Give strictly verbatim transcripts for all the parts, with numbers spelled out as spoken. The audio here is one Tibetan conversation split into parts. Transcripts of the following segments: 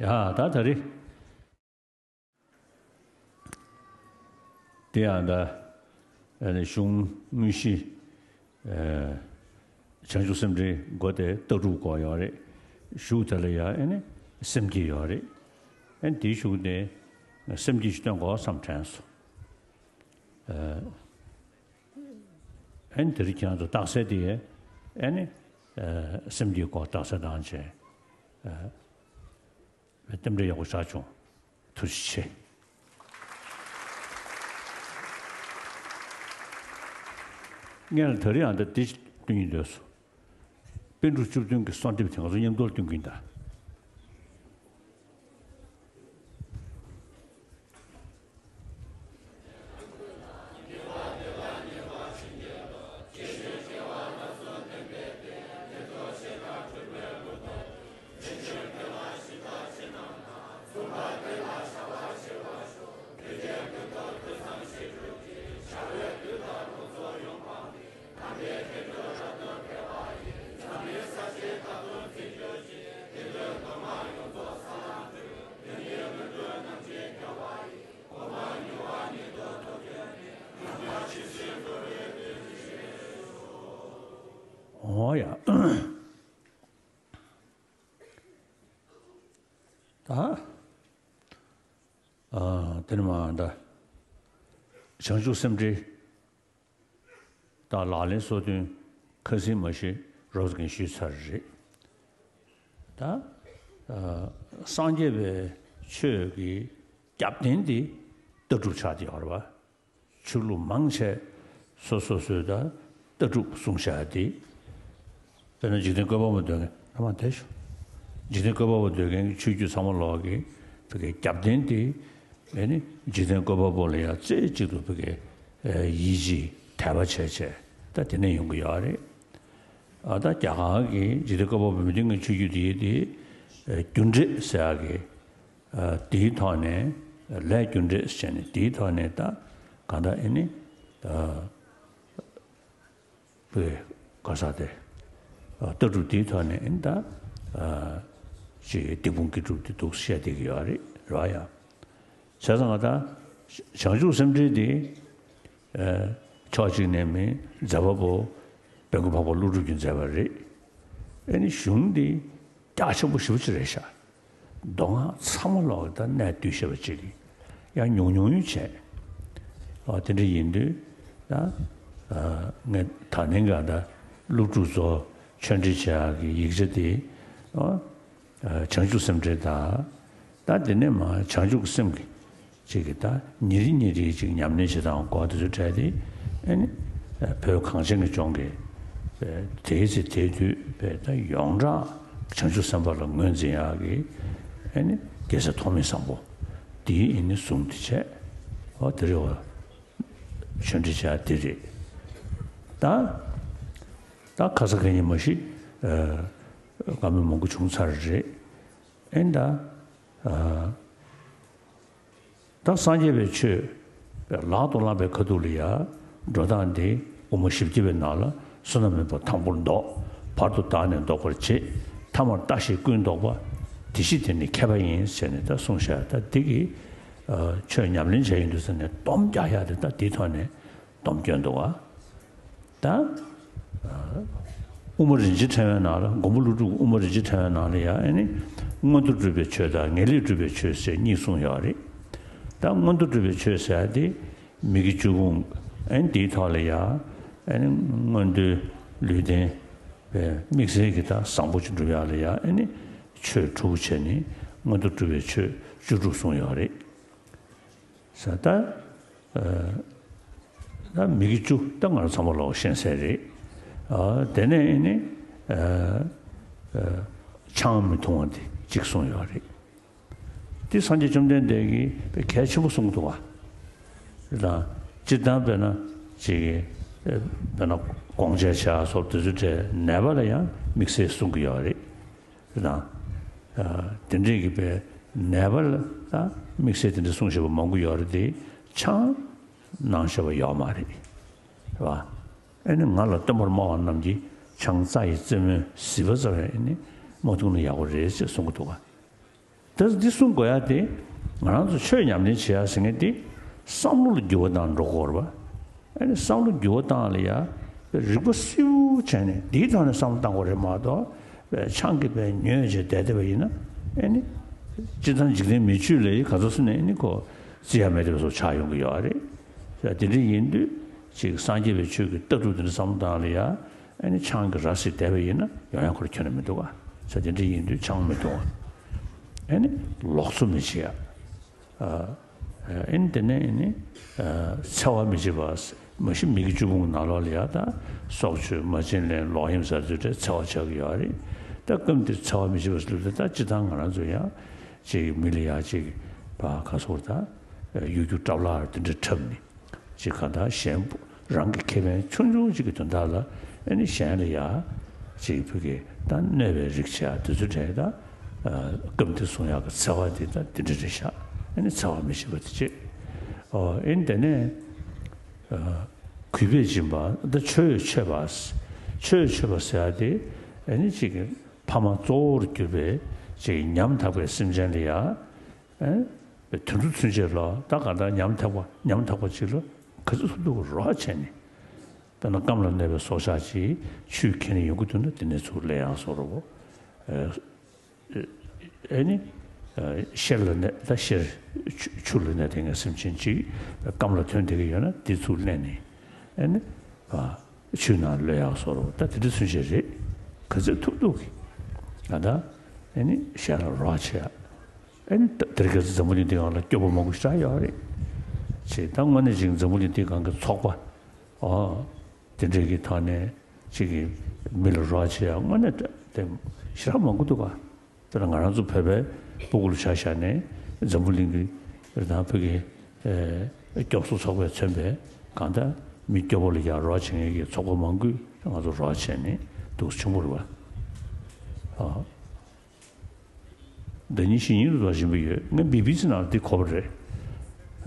ཡ་ད་ད་རེད། དེ་ཡང་ད་ཨ་ནི་གཞུང་དངོས་གཞི་ཨ་བྱང་ཆུབ་སེམས་འགྲེལ་སྒོ་དེ་ལྟ་གྲུབ་སྐོར་ཡོད་རེད། གཞུག་དེ་ལ་ཡང་ཨ་ནི་སེམས་བསྐྱེད་ཡོད་རེད། ཨ་ནི་དེའི་གཞུག་དེ་སེམས་བསྐྱེད་ཅིག་སྟོན་དགོས་བསམ་དྲན་སོང་། ཨ་ནི་དེ་རིང་ཁྱེད་རང་ཚོ་རྟགས་གསལ་དེ་ཨ་ནི་ཨ་སེམས་བསྐྱེད་སྐོར་རྟགས་གསལ་བཏང་བྱས་ཨ་རྟེན་འབྲེལ་ཡག་པོ་བཞག་བྱུང་། ཐུགས་རྗེ་ཆེ། ངས་ལ་ད་རེས་ཨ་ད་འདི་སྟོན་གྱི་འདོད་སོང་། པཎ་གྲུབ་བཅུ་བདུན་གྱི་གསོལ་འདེབས་དེ་ང་ཚོ་མཉམ་དུ་སྟོན་གྱི་ཡིན་ད། འོ་ཡ། ད། ཨ། དེ་ནི་མ་ད། བྱང་ཆུབ་སེམས་འགྲེལ་དང་ལག་ལེན་སོ་བདུན་ཁ་སང་མ་གཞི་རོབ་ཙམ་ཞུས་ཚར་རེད། ད། ཨ། སངས་རྒྱས་པའི་ཆོས་ཀྱི་རྒྱབ་རྟེན་དེ་ལྟ་གྲུབ་ཆགས་བསྡད་ཡོད་རེད་པ། ཆོས་ལུགས་མང་ཆེ་སོ་སོ་སོའི་ད་ལྟ་གྲུབ་གསུངས་བཞག་དེ། དཔེར་ན་འཇིག་རྟེན་བཀོད་པ་པོ་འདོད་མཁན་ཨ་མ་དེ་ཤོ། འཇིག་རྟེན་བཀོད་པ་པོ་འདོད་མཁན་གྱི་ཆོས་བརྒྱུད་ཚང་མ་ལོག་གི་བོད་ཀྱི་རྒྱབ་རྟེན་དེ་ཨེ་ནི་འཇིག་རྟེན་བཀོད་པ་པོ་ལ་ཡང་རྩེ་གཅིག་ཏུ་བོད་ཀྱི་ཡིད་ཆེས་དད་པ་བྱས་བྱས་ད་དེ་ནས་ཡོང་གི་ཡོད་རེད། ཨ་ད་རྒྱ་གར་གྱི་འཇིག་རྟེན་བཀོད་པ་པོ་མི་མཐུན་ངན་ཆོས་བརྒྱུད་དེ་དེ་རྒྱུ་འབྲས་ཟེར་ཡག་གི། ཨ། དེའི་ཐོག་ནས་ལས་རྒྱུ་འབྲས་བྱས་ནས་དེའི་ཐོག་ནས་ད་གང་ལྟར་ཨེ་ནི་ཨ་བོད་ག་ས་དེ་ཨ་ལྟ་གྲུབ་དེའི་ཐོག་ནས་ཨེ་ནི་ད་ཨ་ཅིག་སྡིག་སྤོང་དགེ་སྒྲུབ་དེ་འདུག་བཤད་བསྡད་ཀྱི་ཡོད་རེད། རེད་པ་ཡ། བྱས་ཙང་ང་ད་བྱང་ཆུབ་སེམས་འགྲེལ་དེ་ཨ་ཕྱོགས་གཅིག་ནས་མི་མཛད་པ་པོ་བོན་སྐུ་འཕགས་པ་ཀླུ་སྒྲུབ་ཀྱིས་མཛད་པ་རེད། ཨེ་ནི་གཞུང་འདི་རྒྱ་ཆེན་པོ་ཞེ་པོ་ཅིག་རེད་ཤག་མདོ་སྔགས་ཚང་མ་ལོག་ད་གནད་བསྡུས་བཤད་པ་ཅིག་ཡང་ཉུང་ཉུང་བྱས། ཨ་དེ་འདྲ་ཡིན་དུས་ད་ཨ་ངས་ད་ནིང་ག་ད་སློབ་ཕྲུག་ཚོ་ཆོས་འབྲེལ་བྱེད་ཡག་གི་ཡིག་ཆ་དེ་ཨ་བྱང་ཆུབ་སེམས་འགྲེལ་དང་། ད་དེ་ནས་མ་བྱང་ཆུབ་ཀྱི་སེམས་ཀྱི་ཅིག་གི་ད་ཉིན་རེ་ཉིན་རེ་ཅིག་ཉམས་ལེན་བྱེད་སྟངས་སྐོར་དེ་ཚོ་འཕྲད་དེ་ཨེ་ནི་བོད་གངས་ཅན་གྱི་ལྗོངས་ཀྱི་དེའི་ཚེ་དེའི་དུས་བོད་ད་ཡོངས་གྲགས་བྱང་ཆུབ་སེམས་དཔའ་ལ་ངོས་འཛིན་ཡག་གི་ཨེ་ནི་རྒྱལ་སྲས་ཐོགས་མེད་བཟང་པོ་དེའི་ཨེ་ནི་གཟུངས་དེ་བྱས། ཨོ་དེ་རེད་བ། ཆོས་འབྲེལ་བྱ་དེ་རེད། ད་ད་ཁ་ས་ཁ་ཉིན་མ་གཞི་བཀའ་མོལ་མང་པོ་བྱུང་ཚར་རེད། ཨེ་ད། ད་སངས་རྒྱས་པའི་ཆོས་ལག་ཏུ་བླངས་པའི་ཁ་ཐུག་ལ་ཡ། འགྲོ་སྟངས་འདི་དབུ་མ་བཞི་བརྒྱ་པའི་ནང་ལ་བསོད་ནམས་མེད་པ་དང་པོར་བཟློག་བར་དུ་བདག་ནི་བཟློག་པར་བྱེད། ཐ་མར་ལྟ་ཞིག་ཀུན་བཟློག་པ། དེ་ཞི་དེ་ནི་མཁས་པ་ཡིན་ཟེར་ནས་ད་གསུངས་བཞག་ད་འདི་གི་ཆོས་ཉམས་ལེན་བྱས་ཡོང་དུས་ཙ་ནས་སྡོམ་རྒྱག་ཡག་དེ་ད་འདིའི་ཐོག་ནས་སྡོམ་སྐྱོན་འདུག་བ། ད། དབུ་མ་རིན་ཆེན་ཕྲེང་བའི་ནང་ལ་མགོན་པོ་ཀླུ་སྒྲུབ་དབུ་མ་རིན་ཆེན་ཕྲེང་བའི་ནང་ལ་ཡང་ཨེ་ནི། མངོན་མཐོ་སྒྲུབ་པའི་ཆོས་དང་ངེས་ལེགས་སྒྲུབ་པའི་ཆོས་ཟེར་གཉིས་གསུངས་ཡོད་རེད། ད་མངོན་མཐོ་སྒྲུབ་པའི་ཆོས་ཟེར་ཡ་དེ་མི་དགེ་བཅུ་སྤོང་ཨེ་ནི་དེའི་ཐོག་ལ་ཡང་ཨེ་ནི་མངོན་མཐོའི་ལུས་རྟེན་པའི་དམིགས་བསལ་གྱི་ད་བཟང་པོ་ཅིག་སྒྲུབ་ཡག་ལ་ཡང་ཨེ་ནི་ཆོས་དྲུག་བྱས་ནས་མངོན་མཐོ་སྒྲུབ་པའི་ཆོས་བཅུ་དྲུག་གསུངས་ཡོད་རེད། ས་ད། ད་མི་དགེ་བཅུ་ད་ང་རང་ཚང་མ་ལོག་ཤེས་གསལ་རེད། དེ་ནས་ནི་ཆང་མི་འཐུང་བ་དེ་གཅིག་གསུངས་ཡོད་རེད། དེ་སངས་རྒྱས་བཅོམ་ལྡན་འདས་ཀྱིས་དཔེ་གལ་ཆེན་པོ་གསུངས་འདུག་བ། དེ་དང་སྤྱིར་བཏང་དཔེར་ན་ཅིག་དཔེར་ན་སྒོང་ཆེན་ཆགས་སོགས་དེ་ཚོ་གྲས་ནད་པ་ལ་ཡང་དམིགས་བསལ་གསུང་གི་ཡོད་རེད། དེ་དང་། དེ་འདྲས་ཀྱི་པའི་ནད་པ་ལ་ད་དམིགས་བསལ་དེ་འདྲ་གསུངས་བཞག་པ་མང་པོ་ཡོད་རེད་དེ་ཆང་གནང་བཞག་པ་ཡོད་མ་རེད། རེད་བ། ཨེ་ནི་ང་ལ་སྟོན་པར་སྨྲ་བ་རྣམས་ཀྱིས་ཆང་རྩ་ཡི་རྩེ་མོའི་ཟིལ་པ་ཙམ་ཡང་ཨེ་ནི་མ་འཐུང་ན་ཡག་པོ་རེད་ཅེས་གསུང་གི་འདུག་ག་ད་འདི་གསུང་དགོས་ཡ་དེ། ང་རང་ཚོ་ཆོས་ཉམས་ལེན་བྱེད་ཡ་ཟེར་མཁན་དེ་བསམ་བློ་ལ་འགྱུར་བ་བཏང་འགྲོ་དགོས་རེད་པ། ཨ་ནི་བསམ་བློ་འགྱུར་བ་བཏང་ལ་ཡ་རིག་པ་གསལ་པོ་བྱས་ནས་འདིའི་ཐོག་ནས་བསམ་བློ་བཏང་དགོས་རེད་མ་གཏོགས། ཆང་གིས་པའི་ཉོས་བྱས་བསྡད་བསྡད་པ་ཡིན་ན། ཨ་ནི་སྤྱིར་བཏང་འཇིག་རྟེན་མི་ཆོས་ལ་ག་ཚོད་སོང་ནས་ཨ་ནི་ཁོ་བརྩི་ཡ་མེད་བསྡད་པ་བཟོ་ཆགས་ཡོང་གི་ཡོད་རེད། དེ་འདྲ་ཡིན་དུས་ཅིག་སངས་རྒྱས་པའི་ཆོས་ཀྱི་ལྟ་གྲུབ་དེ་འདྲ་བསམ་བློ་བཏང་ལ་ཡ། ཨ་ནི་ཆང་གིས་ར་བཟི་བསྡད་པ་ཡིན་ན་ཡོང་ཡ་ཁོ་རང་ཁྱོན་ནས་མི་འདུག་ག་ས་དེ་འདྲ་ཡིན་དུས་ཆང་མི་འཐུང་བ། ཨ་ནི་ལོག་འཚོ་མི་བྱེད་ཡ། ཨ་ཨ་ནི་དེ་ནས་ཨ་ནི་ཨ་འཚེ་བ་མི་བྱེད་པ། མ་གཞི་མི་གི་བཅུ་སྤོང་གི་ནང་ལོགས་ལ་ཡ་ད་སྲོག་གཅོད། མ་བྱིན་ལེན། ལོག་གཡེམ་ཟེར་ཚུལ་དེ་འཚེ་བ་ཆགས་ཀྱི་ཡོད་རེད། ད་སྐབས་འདིར་འཚེ་བ་མི་བྱེད་པ་ཟེར་ལབ་དུས་ད་སྤྱིར་བཏང་ང་རང་ཚོ་ཡ་ཅིག་མི་ལ་ཡ་ཅིག་བ་ག་སོགས་ད་གཡོ་སྒྱུ་འཁྲབ་ལ་དེ་འདྲ་འཁྲབ་ནས། ཅིག་གང་ལྟར་གཞན་རང་གི་ཁེ་ཕན་ཆུང་ཆུང་ཅིག་གི་དོན་དག་ལ་ཨ་ནི་གཞན་ལ་ཡ་ཅིག་ཕ་གི་ད་གནོད་པའི་རིགས་བྱེད་ཡ་དེ་ཚོ་གྲས་ད་སྐབས་འདིར་གསུང་ཡག་གི་འཚེ་བ་འདི་ད་འདི་འདྲ་རེད་ཤག་ཨ་ནི་འཚེ་བ་མི་བྱེད་པ་དེ་བྱེད། ཨོ་ཨ་ནི་དེ་ནས་གུས་པས་སྦྱིན་པ་ད་ཆོས་མཆོད་པ། ཆོས་མཆོད་པ་ཟེར་ཡ་དེ་ཨ་ནི་ཅིག་ཕ་མ་གཙོ་བོར་གྱུར་པའི་ཅིག་ཉམ་ཐག་པའི་སེམས་ཅན་ལ་ཡ། ཨེ། དུད་འགྲོ་ཚུན་ཆད་ལ་ད་གང་ལྟར་ཉམ་ཐག་པ་ཉམ་ཐག་པ་ཅིག་ལ་ག་ཚོད་ཐུབ་ཐུབ་རོགས་བྱས་ནས། དཔེར་ན་རྐངམ་ལ་གནས་པའི་སྲོག་ཆགས་ཅིག་ཆུས་ཁྱེར་ནས་ཡོང་གི་འདུག་ན་དེ་ནས་ཚུར་ལེན་ཡག་བཟོ་འདྲ་པོ། ཨེ་ནི་ཨེ་ཤེལ་ལ་གནས་ད་ཤེལ་ཆུ་ཆུ་ལ་གནས་བསྡད་མཁན་སེམས་ཅན་ཅིག་རྐངམ་ལ་ཐོན་བསྡད་ཀྱི་ཡོད་ན་དེ་ཚུར་ལེན་ནས། ཨེ་ནི་ཨ་ཆུའི་ནང་གློད་ཡག་བཟོ་འདྲ་པོ་ད་དེ་འདྲ་ཚུན་ཆད་རེད། ག་ཚོད་ཐུབ་ཐུབ་ཀྱིས་ད་ལྟ་ཨེ་ནི་གཞན་ལ་རོགས་བྱེད་ཡག་ཨེ་ནི་ད་དེར་ག་ཚོད་འཛམ་བུ་གླིང་འདི་སྒང་ལ་སྐྱོ་པོ་མང་པོ་ཞེ་དྲག་ཡོད་རེད། ཅེས་ད་དངོས་གནས་ཅིག་འཛམ་བུ་གླིང་འདི་སྒང་གི་ཚོགས་པ་ཨོ་དེ་འདྲས་ཀྱི་ཐོག་ནས་ཅིག་གིས་མི་ལ་རོགས་བྱེད་ཡག་དངོས་གནས་དེ་ཞེ་དྲག་མང་པོ་འདུག་ག་དེ་ལ་ང་རང་ཚོ་བོད་པའི་སྤུ་གུ་ལ་ཆ་བཞག་ནས་འཛམ་བུ་གླིང་གི་རི་ཐང་བོད་ཀྱི་ཨེ་སྐྱོབ་གསོ་ཚོགས་པས་མཚོན་པའི་གང་ལྟར་མི་སྐྱོ་པོ་ལ་ཡ་རོགས་བྱེད་མཁན་གྱི་ཚོགས་པ་མང་པོས་ང་ཚོ་རོགས་བྱས་ནས་འདུག་ཆུང་པོ་རེད་པ། ཨ། ཟླ་ཉིན་བཞི་ཉིན་རུ་དང་བཞིན་པ་ཡོད། ངས་བི་བི་སི་ནང་ལ་འདི་གོ་བ་རེད།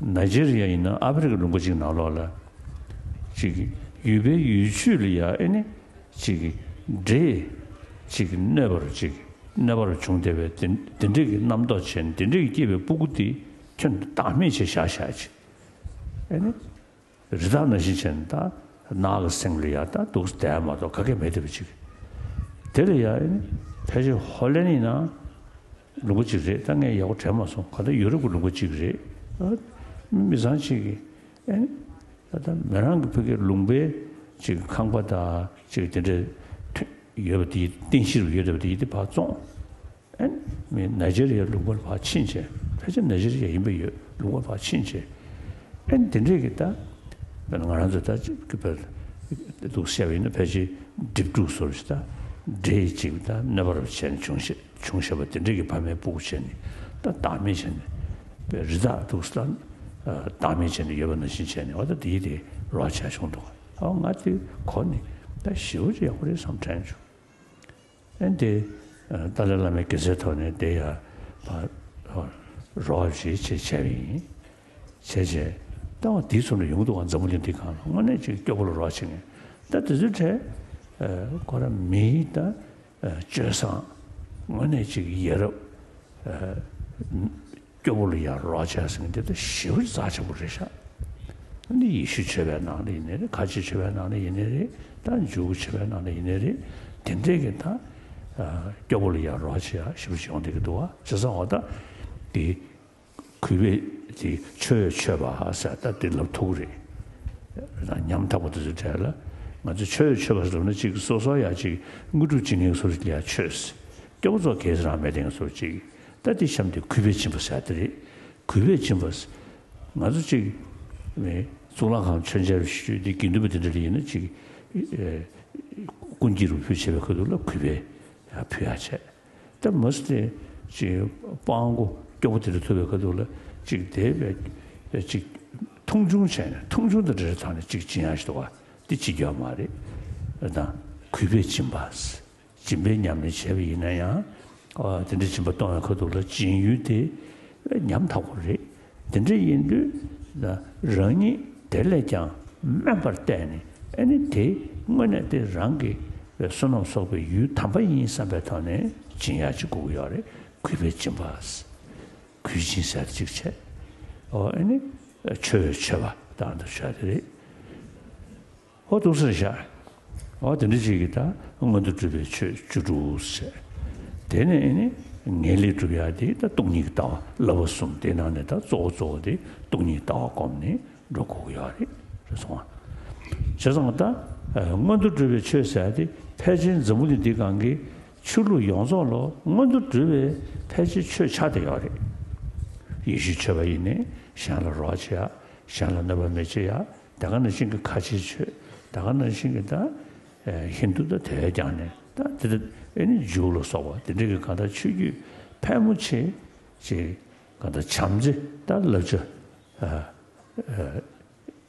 ནཱི་ཇེ་རི་ཡ་ཡིན་ན་ཨ་ཕི་རི་ཀའི་ལུང་པ་ཅིག་ནང་ལོགས་ལ། ཅིག་ཡུལ་པའི་ཡུལ་ཆོས་ལ་ཡ་ཨེ་ནི། ཅིག་འདྲེས། ཅིག་གནོད་པར་ཅིག་གནོད་པར་བྱུང་བསྡད་པའི་དེ་དེ་འདྲས་ཀྱི་རྣམ་རྟོག་བྱས་ནས་དེ་འདྲས་ཀྱི་སྐྱེས་པའི་སྤུ་གུ་དེ་ཁྱོན་བདག་མེད་བྱས་བཞག་བཞག་ཅིག་ཨེ་ནི། རི་དྭགས་ནང་བཞིན་བྱས་ནས་ད་ནགས་ཀྱི་གསེང་ལ་ཡ་ད་འདུག་སེ་བསྡད་མ་གཏོགས་ག་གེ་མེད་བསྡད་པ་ཅིག་དེ་ལ་ཡ་ཨེ་ནི་ཕལ་ཆེར་ཧོ་ལན་ཡིན་ན་ལུང་པ་ཅིག་རེད། ད་ངས་ཡག་པོ་དྲན་མ་སོང་། ག་ད་ཡུ་རོབ་ཀྱི་ལུང་པ་ཅིག་རེད། ཨ། མི་མི་ཚང་ཅིག་གིས་ཨེ་ནི། ད་ལྟ་མི་རང་གི་ཕ་གི་ལུང་པའི་ཅིག་ཁང་པ་དང་ཅིག་དེ་འདྲ་ཐོན་ཡོད་པ་དེ་རྟེན་གཞི་རུ་ཡོད་བསྡད་པ་དེ་དེ་ཕར་བཙོངས། ཨེ་ནི་མི་ནཱི་ཇེ་རི་ཡའི་ལུང་པར་ཕར་ཕྱིན་བྱས། ཕལ་ཆེར་ནཱི་ཇེ་རི་ཡ་ཡིན་པ་ཡོད། ལུང་པར་ཕར་ཕྱིན་བྱས། ཨེ་ནི་དེ་འདྲས་ཀྱི་ད་དཔེར་ན་ང་རང་ཚོ་ད་ཅིག་གི་བར་འདུག་བཤད་པ་ཡིན་ན་ཕལ་ཆེར་སྒྲིབ་འཁྲུག་བཟོ་འདྲ་ཞིག་ད་འདྲེས་ཅིག་ད་གནོད་པ་རབ་བྱས་ནས་བྱུང་ཤེས་བྱུང་ཤེས་པ་དེ་འདྲས་ཀྱི་ཕ་མའི་སྤུ་གུ་བྱས་ནས་ད་བདག་མེད་བྱས་ནས་པའི་རི་དྭགས་འདུག་སེ་ད་བདག་མེད་བྱས་ནས་ཡོད་པ་ནང་བཞིན་བྱས་ནས་འོ་ད་དེ་ཡི་དེ་རོགས་བྱས་བྱུང་འདུག་ཨ་ང་དེ་གོ་ནས་ད་ཞེ་པོ་ཅིག་ཡག་པོ་རེད་བསམ་དྲན་བྱུང་། ཨེ་འདི། ཏཱ་ལའི་བླ་མའི་དགེ་རྩའི་ཐོག་ནས་དེ་ཡ། རོགས་བྱེད་ཅེས་བྱས་པ་ཡིན། བྱས་བྱས། ལྟ་བ་དེའི་ཚོ་ནས་ཡོང་འདུག་ག་འཛམ་བུ་གླིང་འདི་སྒང་ལ་དངོས་གནས་ཅིག་སྐྱོ་པོ་ལ་རོགས་བྱེད་མཁན། ད་དེ་ཚོའི་གྲས། ཁོ་རང་མིའི་ད། སྤྱོད་བཟང་། དངོས་གནས་ཅིག་ཡ་རབས། སྐྱོ་པོ་ལ་ཡང་རོགས་བྱས་ཟེར་མཁན་དེ་ད་ཞེ་པོ་རྩ་ཆེན་པོ་རེད་ཤག་འདི་ཡེ་ཤུ་ཆོས་པའི་ནང་ལ་ཡིན་ནའི་རེད། ཁ་ཆེ་ཆོས་པའི་ནང་ལ་ཡིན་ནའི་རེད། ད་འཇུག་ཆོས་པའི་ནང་ལ་ཡིན་ནའི་རེད། དེ་འདྲས་ཀྱི་ད་སྐྱོ་པོ་ལ་ཡང་རོགས་བྱེད་ཡ་ཞེ་པོ་ཅིག་ཡོང་བསྡད་ཀྱི་འདུག་བ། བྱས་ཙང་འོ་ད་དེ་གུས་པས་དེ་ཆོས་མཆོད་པ་ཟེར་ད་དེ་ལབ་ཐུབ་ཀྱི་རེད། ད་ཉམ་ཐག་པ་དེ་ཚོའི་གྲས་ལ་ང་ཚོས་ཆོས་མཆོད་པ་ཟེར་ལབ་ན་ཅིག་སོ་སོ་ཡ་ཅིག་དངོས་གྲུབ་ཅིག་ངེས་སོར་ལ་ཡ་ཆོས་སྐྱོ་པོ་ཚོ་གས་རང་མེད་དེ་ངེས་སོར་ཅིག་ད་དེ་གཤམ་དེ་གུས་པས་སྦྱིན་པ་ཟེར་དེ་རེད། གུས་པས་སྦྱིན་པ། ང་ཚོ་ཅིག་མི་གཙུག་ལག་ཁང་མཆོད་མཇལ་ཞུས་ཏེ་དགེ་འདུན་པ་དེ་འདྲ་ལ་ཡིན་ན་ཅིག་ཀུན་གྱིས་རུ་ཕུལ་བྱེད་པའི་ཁ་ཐུག་ལ་གུས་པས་ཕུལ་ཡ་བྱས། ད་མ་སུ་དེ་ཅིག་སྤྲང་པོ་སྐྱོ་པོ་དེ་འདྲ་ཐུག་པའི་ཁ་ཐུག་ལ་ཅིག་དེ་བས་ཅིག་མཐོང་ཆུང་བྱས་ནས་མཐོང་ཆུང་དང་འདྲ་འདྲ་ཐོག་ནས་ཅིག་སྦྱིན་ཡ་ཞིག་འདུག་བ། དེ་ཅིག་ཡོད་མ་རེད། ད་གུས་པས་སྦྱིན་པ། སྦྱིན་པའི་ཉམས་ལེན་བྱས་པ་ཡིན་ན་ཡང་། ཨ། དེ་འདྲའི་སྦྱིན་པ་གཏོང་བའི་ཁ་ཐུག་ལ་སྦྱིན་ཡུལ་དེ་ཉམ་ཐག་པོ་རེད། དེ་འདྲ་ཡིན་དུས་ད་རང་ཉིད་དེ་ལས་ཀྱང་དམན་པར་བལྟས་ནས་ཨ་ནི་དེ་དངོས་གནས་དེ་རང་གི་བསོད་ནམས་གསོག་པའི་ཡུལ་དམ་པ་ཡིན་བསམ་པའི་ཐོག་ནས་སྦྱིན་ཡག་ཅིག་དགོས་ཀྱི་ཡོད་རེད། གུས་པས་སྦྱིན་པ། གུས་ཆེན་ཟེར་ཅིག་བྱས། ཨོ་ཨེ་ནི་ཆོས་མཆོད་པ་དང་དུ་བྱ་དེ་རེད། ཨོ་འདུག་སེ་བཞག་ཨོ་དེ་འདྲ་ཅིག་གིས་ད་མངོན་མཐོ་གྲུབ་པའི་ཆོས་བཅུ་དྲུག་བྱས། དེ་ནས་ཨེ་ནི་ངེས་ལེགས་སྒྲུབ་ཡག་དེ་ད་སྟོང་ཉིད་ཀྱི་ལྟ་བ་བསླབ་པ་གསུམ་དེ་ནང་ནས་ད་གཙོ་བོ་གཙོ་བོ་དེ་སྟོང་ཉིད་ལྟ་བ་བསྒོམས་ནས་འགྲོ་དགོས་ཀྱི་ཡོད་རེད། རེད་སོང་ང་། བྱས་ཙང་ད་མངོན་མཐོ་གྲུབ་པའི་ཆོས་ཟེར་ཡག་དེ་ཕལ་ཆེར་འཛམ་བུ་གླིང་འདི་སྒང་གི་ཆོས་ལུགས་ཡོངས་རྫོགས་ལ་མངོན་མཐོ་གྲུབ་པའི་ཕལ་ཆེར་ཆོས་ཆགས་བསྡད་ཡོད་རེད། ཡེ་ཤུའི་ཆོས་པ་ཡིན་ནའི་གཞན་ལ་རོགས་བྱེད་ཡག་གཞན་ལ་གནོད་པ་མི་བྱེད་ཡག་དེ་ག་ནང་བཞིན་གྱི་ཁ་ཆེའི་ཆོས། དེ་ག་ནང་བཞིན་གྱི་ད་ཧིན་དུ་ད་དེ་ཀྱང་ནས་ད་དེ་ད་ཨེ་ནི་ཇུའུ་ལ་སོགས་པ་དེ་འདྲ་གི་གང་ལྟར་ཆོས་བརྒྱུད་ཕལ་མོ་ཆེ་ཅིག་གང་ལྟར་བྱམས་བརྩེ་ད་བསླབ་བྱ་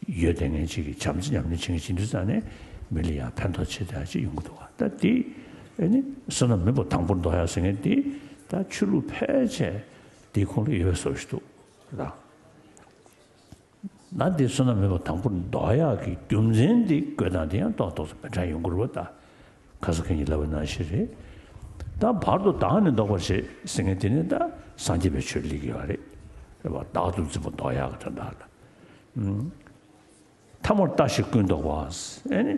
ཡོད་དེ་ངས་ཅིག་གི་བྱམས་བརྩེ་ཉམས་ལེན་བྱེད་མཁན་བྱེད་དུས་ཙང་ནས་མི་ལ་ཡང་ཕན་ཐོགས་ཆེ་ད་ཅིག་ཡོང་གི་འདུག་བ། ད་དེ་ཨེ་ནི་བསོད་ནམས་མི་འབོར་དང་པོར་འདོགས་ཡག་ཟེར་མཁན་དེ་ད་ཆོས་ལུགས་ཕལ་ཆེར་དེའི་ཁོངས་ལ་ཡོད་པའི་བཟོ་ཞིག་འདུག་ར། ན་དེ་བསོད་ནམས་མེད་པ་དང་པོར་འདོགས་ཡག་གི་རྒྱུ་མཚན་དེ་བཀོད་སྟངས་དེ་ཡང་ཏོག་ཏོག་ཙམ་མི་འདྲ་ཡོང་གི་རེད་པ། ད་ཁ་སང་ཁ་ཉིན་ལབ་པ་ནང་བཞིན་རེད། ད་བར་དུ་བདག་ནི་ལྡོག་པར་བྱེད་ཟེར་མཁན་དེ་ནི་ད་སངས་རྒྱས་པའི་ཆོས་སླེབས་ཀྱི་ཡོད་རེད། རེད་པ། བདག་ཏུ་འཛིན་པ་ལྡོག་ཡག་གི་དོན་དག་ལ། ཨུམ། ཐ་མར་ལྟ་ཞིག་ཀུན་ལྡོག་པ། ཨེ་ནི།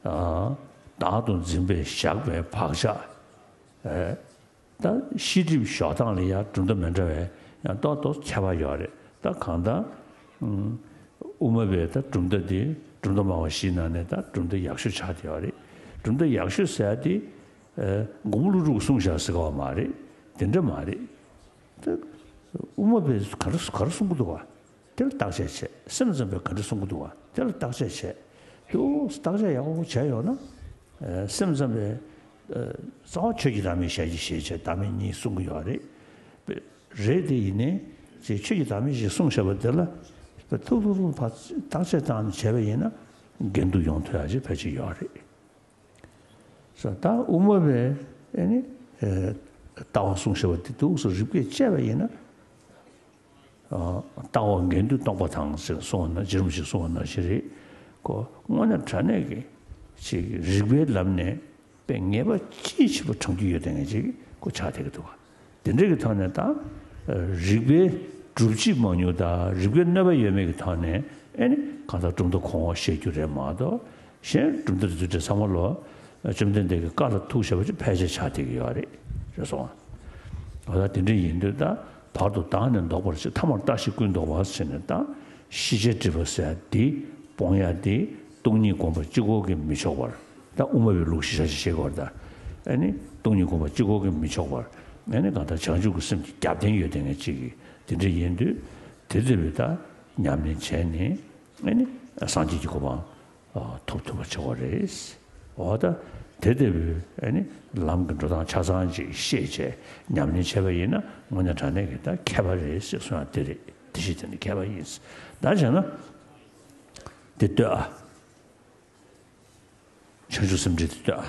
ཨ། བདག་ཏུ་འཛིན་པའི་བཞག་པའི་བག་ཆགས། ཨེ། ད་ཤེས་སྒྲིབ་ཞོག་སྟངས་ལ་ཡང་གྲུབ་མཐའ་མི་འདྲ་བའི་ཡང་ཏོག་ཏོག་ཁྱད་པར་ཡོད་རེད། ད་གང་ལྟར། ཨུམ། དབུ་མ་པའི་ད་གྲུབ་མཐའ་དེ་གྲུབ་མཐའ་སྨྲ་བ་བཞིའི་ནང་ནས་ད་གྲུབ་མཐའ་ཡག་ཤོས་ཆགས་བསྡད་ཡོད་རེད། གྲུབ་མཐའ་ཡག་ཤོས་ཟེར་ཡག་དེ། ཨེ། མགོན་པོ་ཀླུ་སྒྲུབ་ཀྱིས་གསུངས་བཞག་ཟེར་ག་བ་མ་རེད། དེ་འདྲ་མ་རེད། ད་དབུ་མ་པས་ག་རེ་ག་རེ་གསུང་གི་འདུག་བ། དེ་ལ་བརྟག་དཔྱད་བྱས། སེམས་ཙམ་པས་ག་འདྲ་གསུང་གི་འདུག་བ། དེ་ལ་བརྟག་དཔྱད་བྱས། དུ་བརྟག་དཔྱད་ཡག་པོ་བྱས་ཡོང་ན། ཨ། སེམས་ཙམ་པས། ཨ། རྩ་བ་ཆོས་ཀྱི་བདག་མེད་ཞལ་གྱིས་བཞེས་བྱས་བདག་མེད་གཉིས་གསུང་གི་ཡོད་རེད། རེད་དེ་ཡིན་ནའི་ཅིག་ཆོས་ཀྱི་བདག་མེད་ཞེས་གསུངས་བཞག་པ་དེ་ལ་ཐུག་ཐུག་ཐུག་ཕར་བརྟག་དཔྱད་བཏང་ནས་བྱས་པ་ཡིན་ན་འགལ་འདུ་ཡོང་ཐུབ་ཡག་ཅིག་ཕལ་ཆེར་ཡོད་རེད། ས་ད་དབུ་མ་པས་ཨེ་ནི། ཨེ། ལྟ་བ་གསུངས་བཞག་པ་དེ་འདུག་སེ་རིགས་པས་དཔྱད་པ་ཡིན་ན། ཨ། ལྟ་བ་འགལ་འདུས་སྟོང་པ་དང་ཟེར་གསུངས་པ་ན་རྗེ་རིན་པོ་ཆེས་གསུངས་པ་ནང་བཞིན་རེད། ཁོ་དངོས་གནས་དྲང་གནས་ཀྱི་ཅིག་རིགས་པའི་ལམ་ནས་དཔེ་ངེས་པ་ཅིག་ཆེན་པོ་དྲང་རྒྱུ་ཡོད་དེ་ངེས་ཅིག་ཁོ་ཆགས་བསྡད་ཀྱི་འདུག་བ། དེ་འདྲ་གི་ཐོག་ནས་ད་རིགས་པའི་སྒྲུབ་བྱེད་མང་ཉུང་དང་རིགས་པའི་གནོད་པ་ཡོད་མེད་ཀྱི་ཐོག་ནས་ཨེ་ནི་གང་ལྟར་གྲུབ་མཐའ་གོང་འོག་བཤད་རྒྱུ་རེད་མ་གཏོགས། གཞན་གྲུབ་མཐའ་རེ་ཚོ་དེ་ཚང་མ་ལོ་བཅོམ་ལྡན་འདས་ཀྱི་བཀའ་ལ་ཐུག་བཞག་པ་ཅིག་ཕལ་ཆེར་ཆགས་བསྡད་ཀྱི་ཡོད་རེད། རེད་སོང་ང་། འོ་ད་དེ་འདྲ་ཡིན་དུས་ད་བར་དུ་བདག་ནི་ལྡོག་པར་བྱེད། ཐ་མར་ལྟ་ཞིག་ཀུན་ལྡོག་པ་ཟེར་ནས་ད་ཤེས་བྱའི་སྒྲིབ་པ་ཟེར་ཡག་དེ་སྤོང་ཡག་དེ་སྟོང་ཉིད་སྒོམ་པ་གཅིག་པོ་གིས་མི་ཆོག་པར། ད་དབུ་མ་པའི་ལུགས་གཞིར་བཞག་ཅིག་བྱེད་དགོས་རེད་ད། ཨ་ནི་སྟོང་ཉིད་སྒོམ་པ་གཅིག་པོ་གིས་མི་ཆོག་པར། ཨ་ནི་གང་ལྟར་བྱང་ཆུབ་ཀྱི་སེམས་ཀྱི་རྒྱབ་རྟེན་ཡོད་དེ་ངེས་ཅིག་གིས་དེ་འདྲ་ཡིན་དུས་དེ་ལྟ་བུའི་ད་ཉམས་ལེན་བྱས་ནས་ཨ་ནི་སངས་རྒྱས་ཀྱི་གོ་འཕང་ཐོབ་ཐུབ་པ་བྱེད་དགོས་རེད། འོ་ད་དེ་ལྟ་བུའི་ཨ་ནི་ལམ་གྱི་འགྲོ་སྟངས་ཆ་ཚང་ཅིག་ཤེས་བྱས་ཉམས་ལེན་བྱས་པ་ཡིན་ན་དངོས་གནས་དྲང་གནས་ཀྱི་ད་མཁས་པ་རེད་ཟེར་གསུང་ཡག་དེ་རེད། དེ་བཞིན་དེ་ནི་མཁས་པ་ཡིན། ད་བྱས་ན་དེ་ལྟོས་ཨ། བྱང་ཆུབ་སེམས་འགྲེལ་དེ་ལྟོས་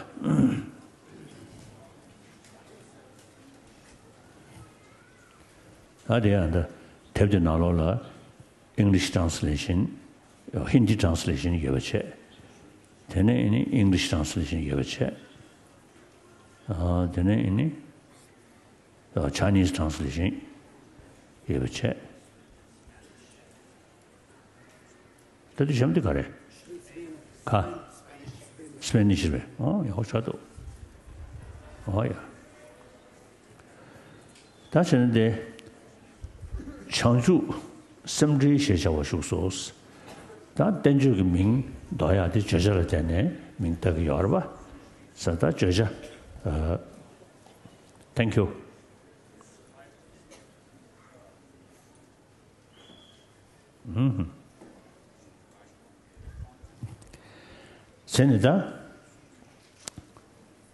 ཨ། ད་དེ་ཡང་ད་དེབ་དེ་ནང་ལོགས་ལ་English translation, Hindi translation ཡོད་པ་བྱས། དེ་ནས་ཨ་ནི་English translation ཡོད་པ་བྱས། ཨ། དེ་ནས་ཨ་ནི་Chinese translation ཡོད་པ་བྱས། ད་དུང་གཞན་པ་དེ་ག་རེ། ག། སྤེ་ནིཤ་རེད། ཨོ་ཡག་པོ་ཆགས་འདུག་ཨོ་ཡ། ད་བྱས་ན་དེ་བྱང་ཆུབ་སེམས་འགྲེལ་ཞེས་བྱ་བ་བཞུགས་སོ། ད་བསྟན་བཅོས་ཀྱི་མིང་འདོགས་ཡག་དེ་བརྗོད་བྱ་ལ་བརྟེན་ནས་མིང་བཏགས་ཀྱི་ཡོད་རེད་པ། ས་ད་བརྗོད་བྱ། ཨ། Thank you. ཨུམ། ཟེར་ནས་ད།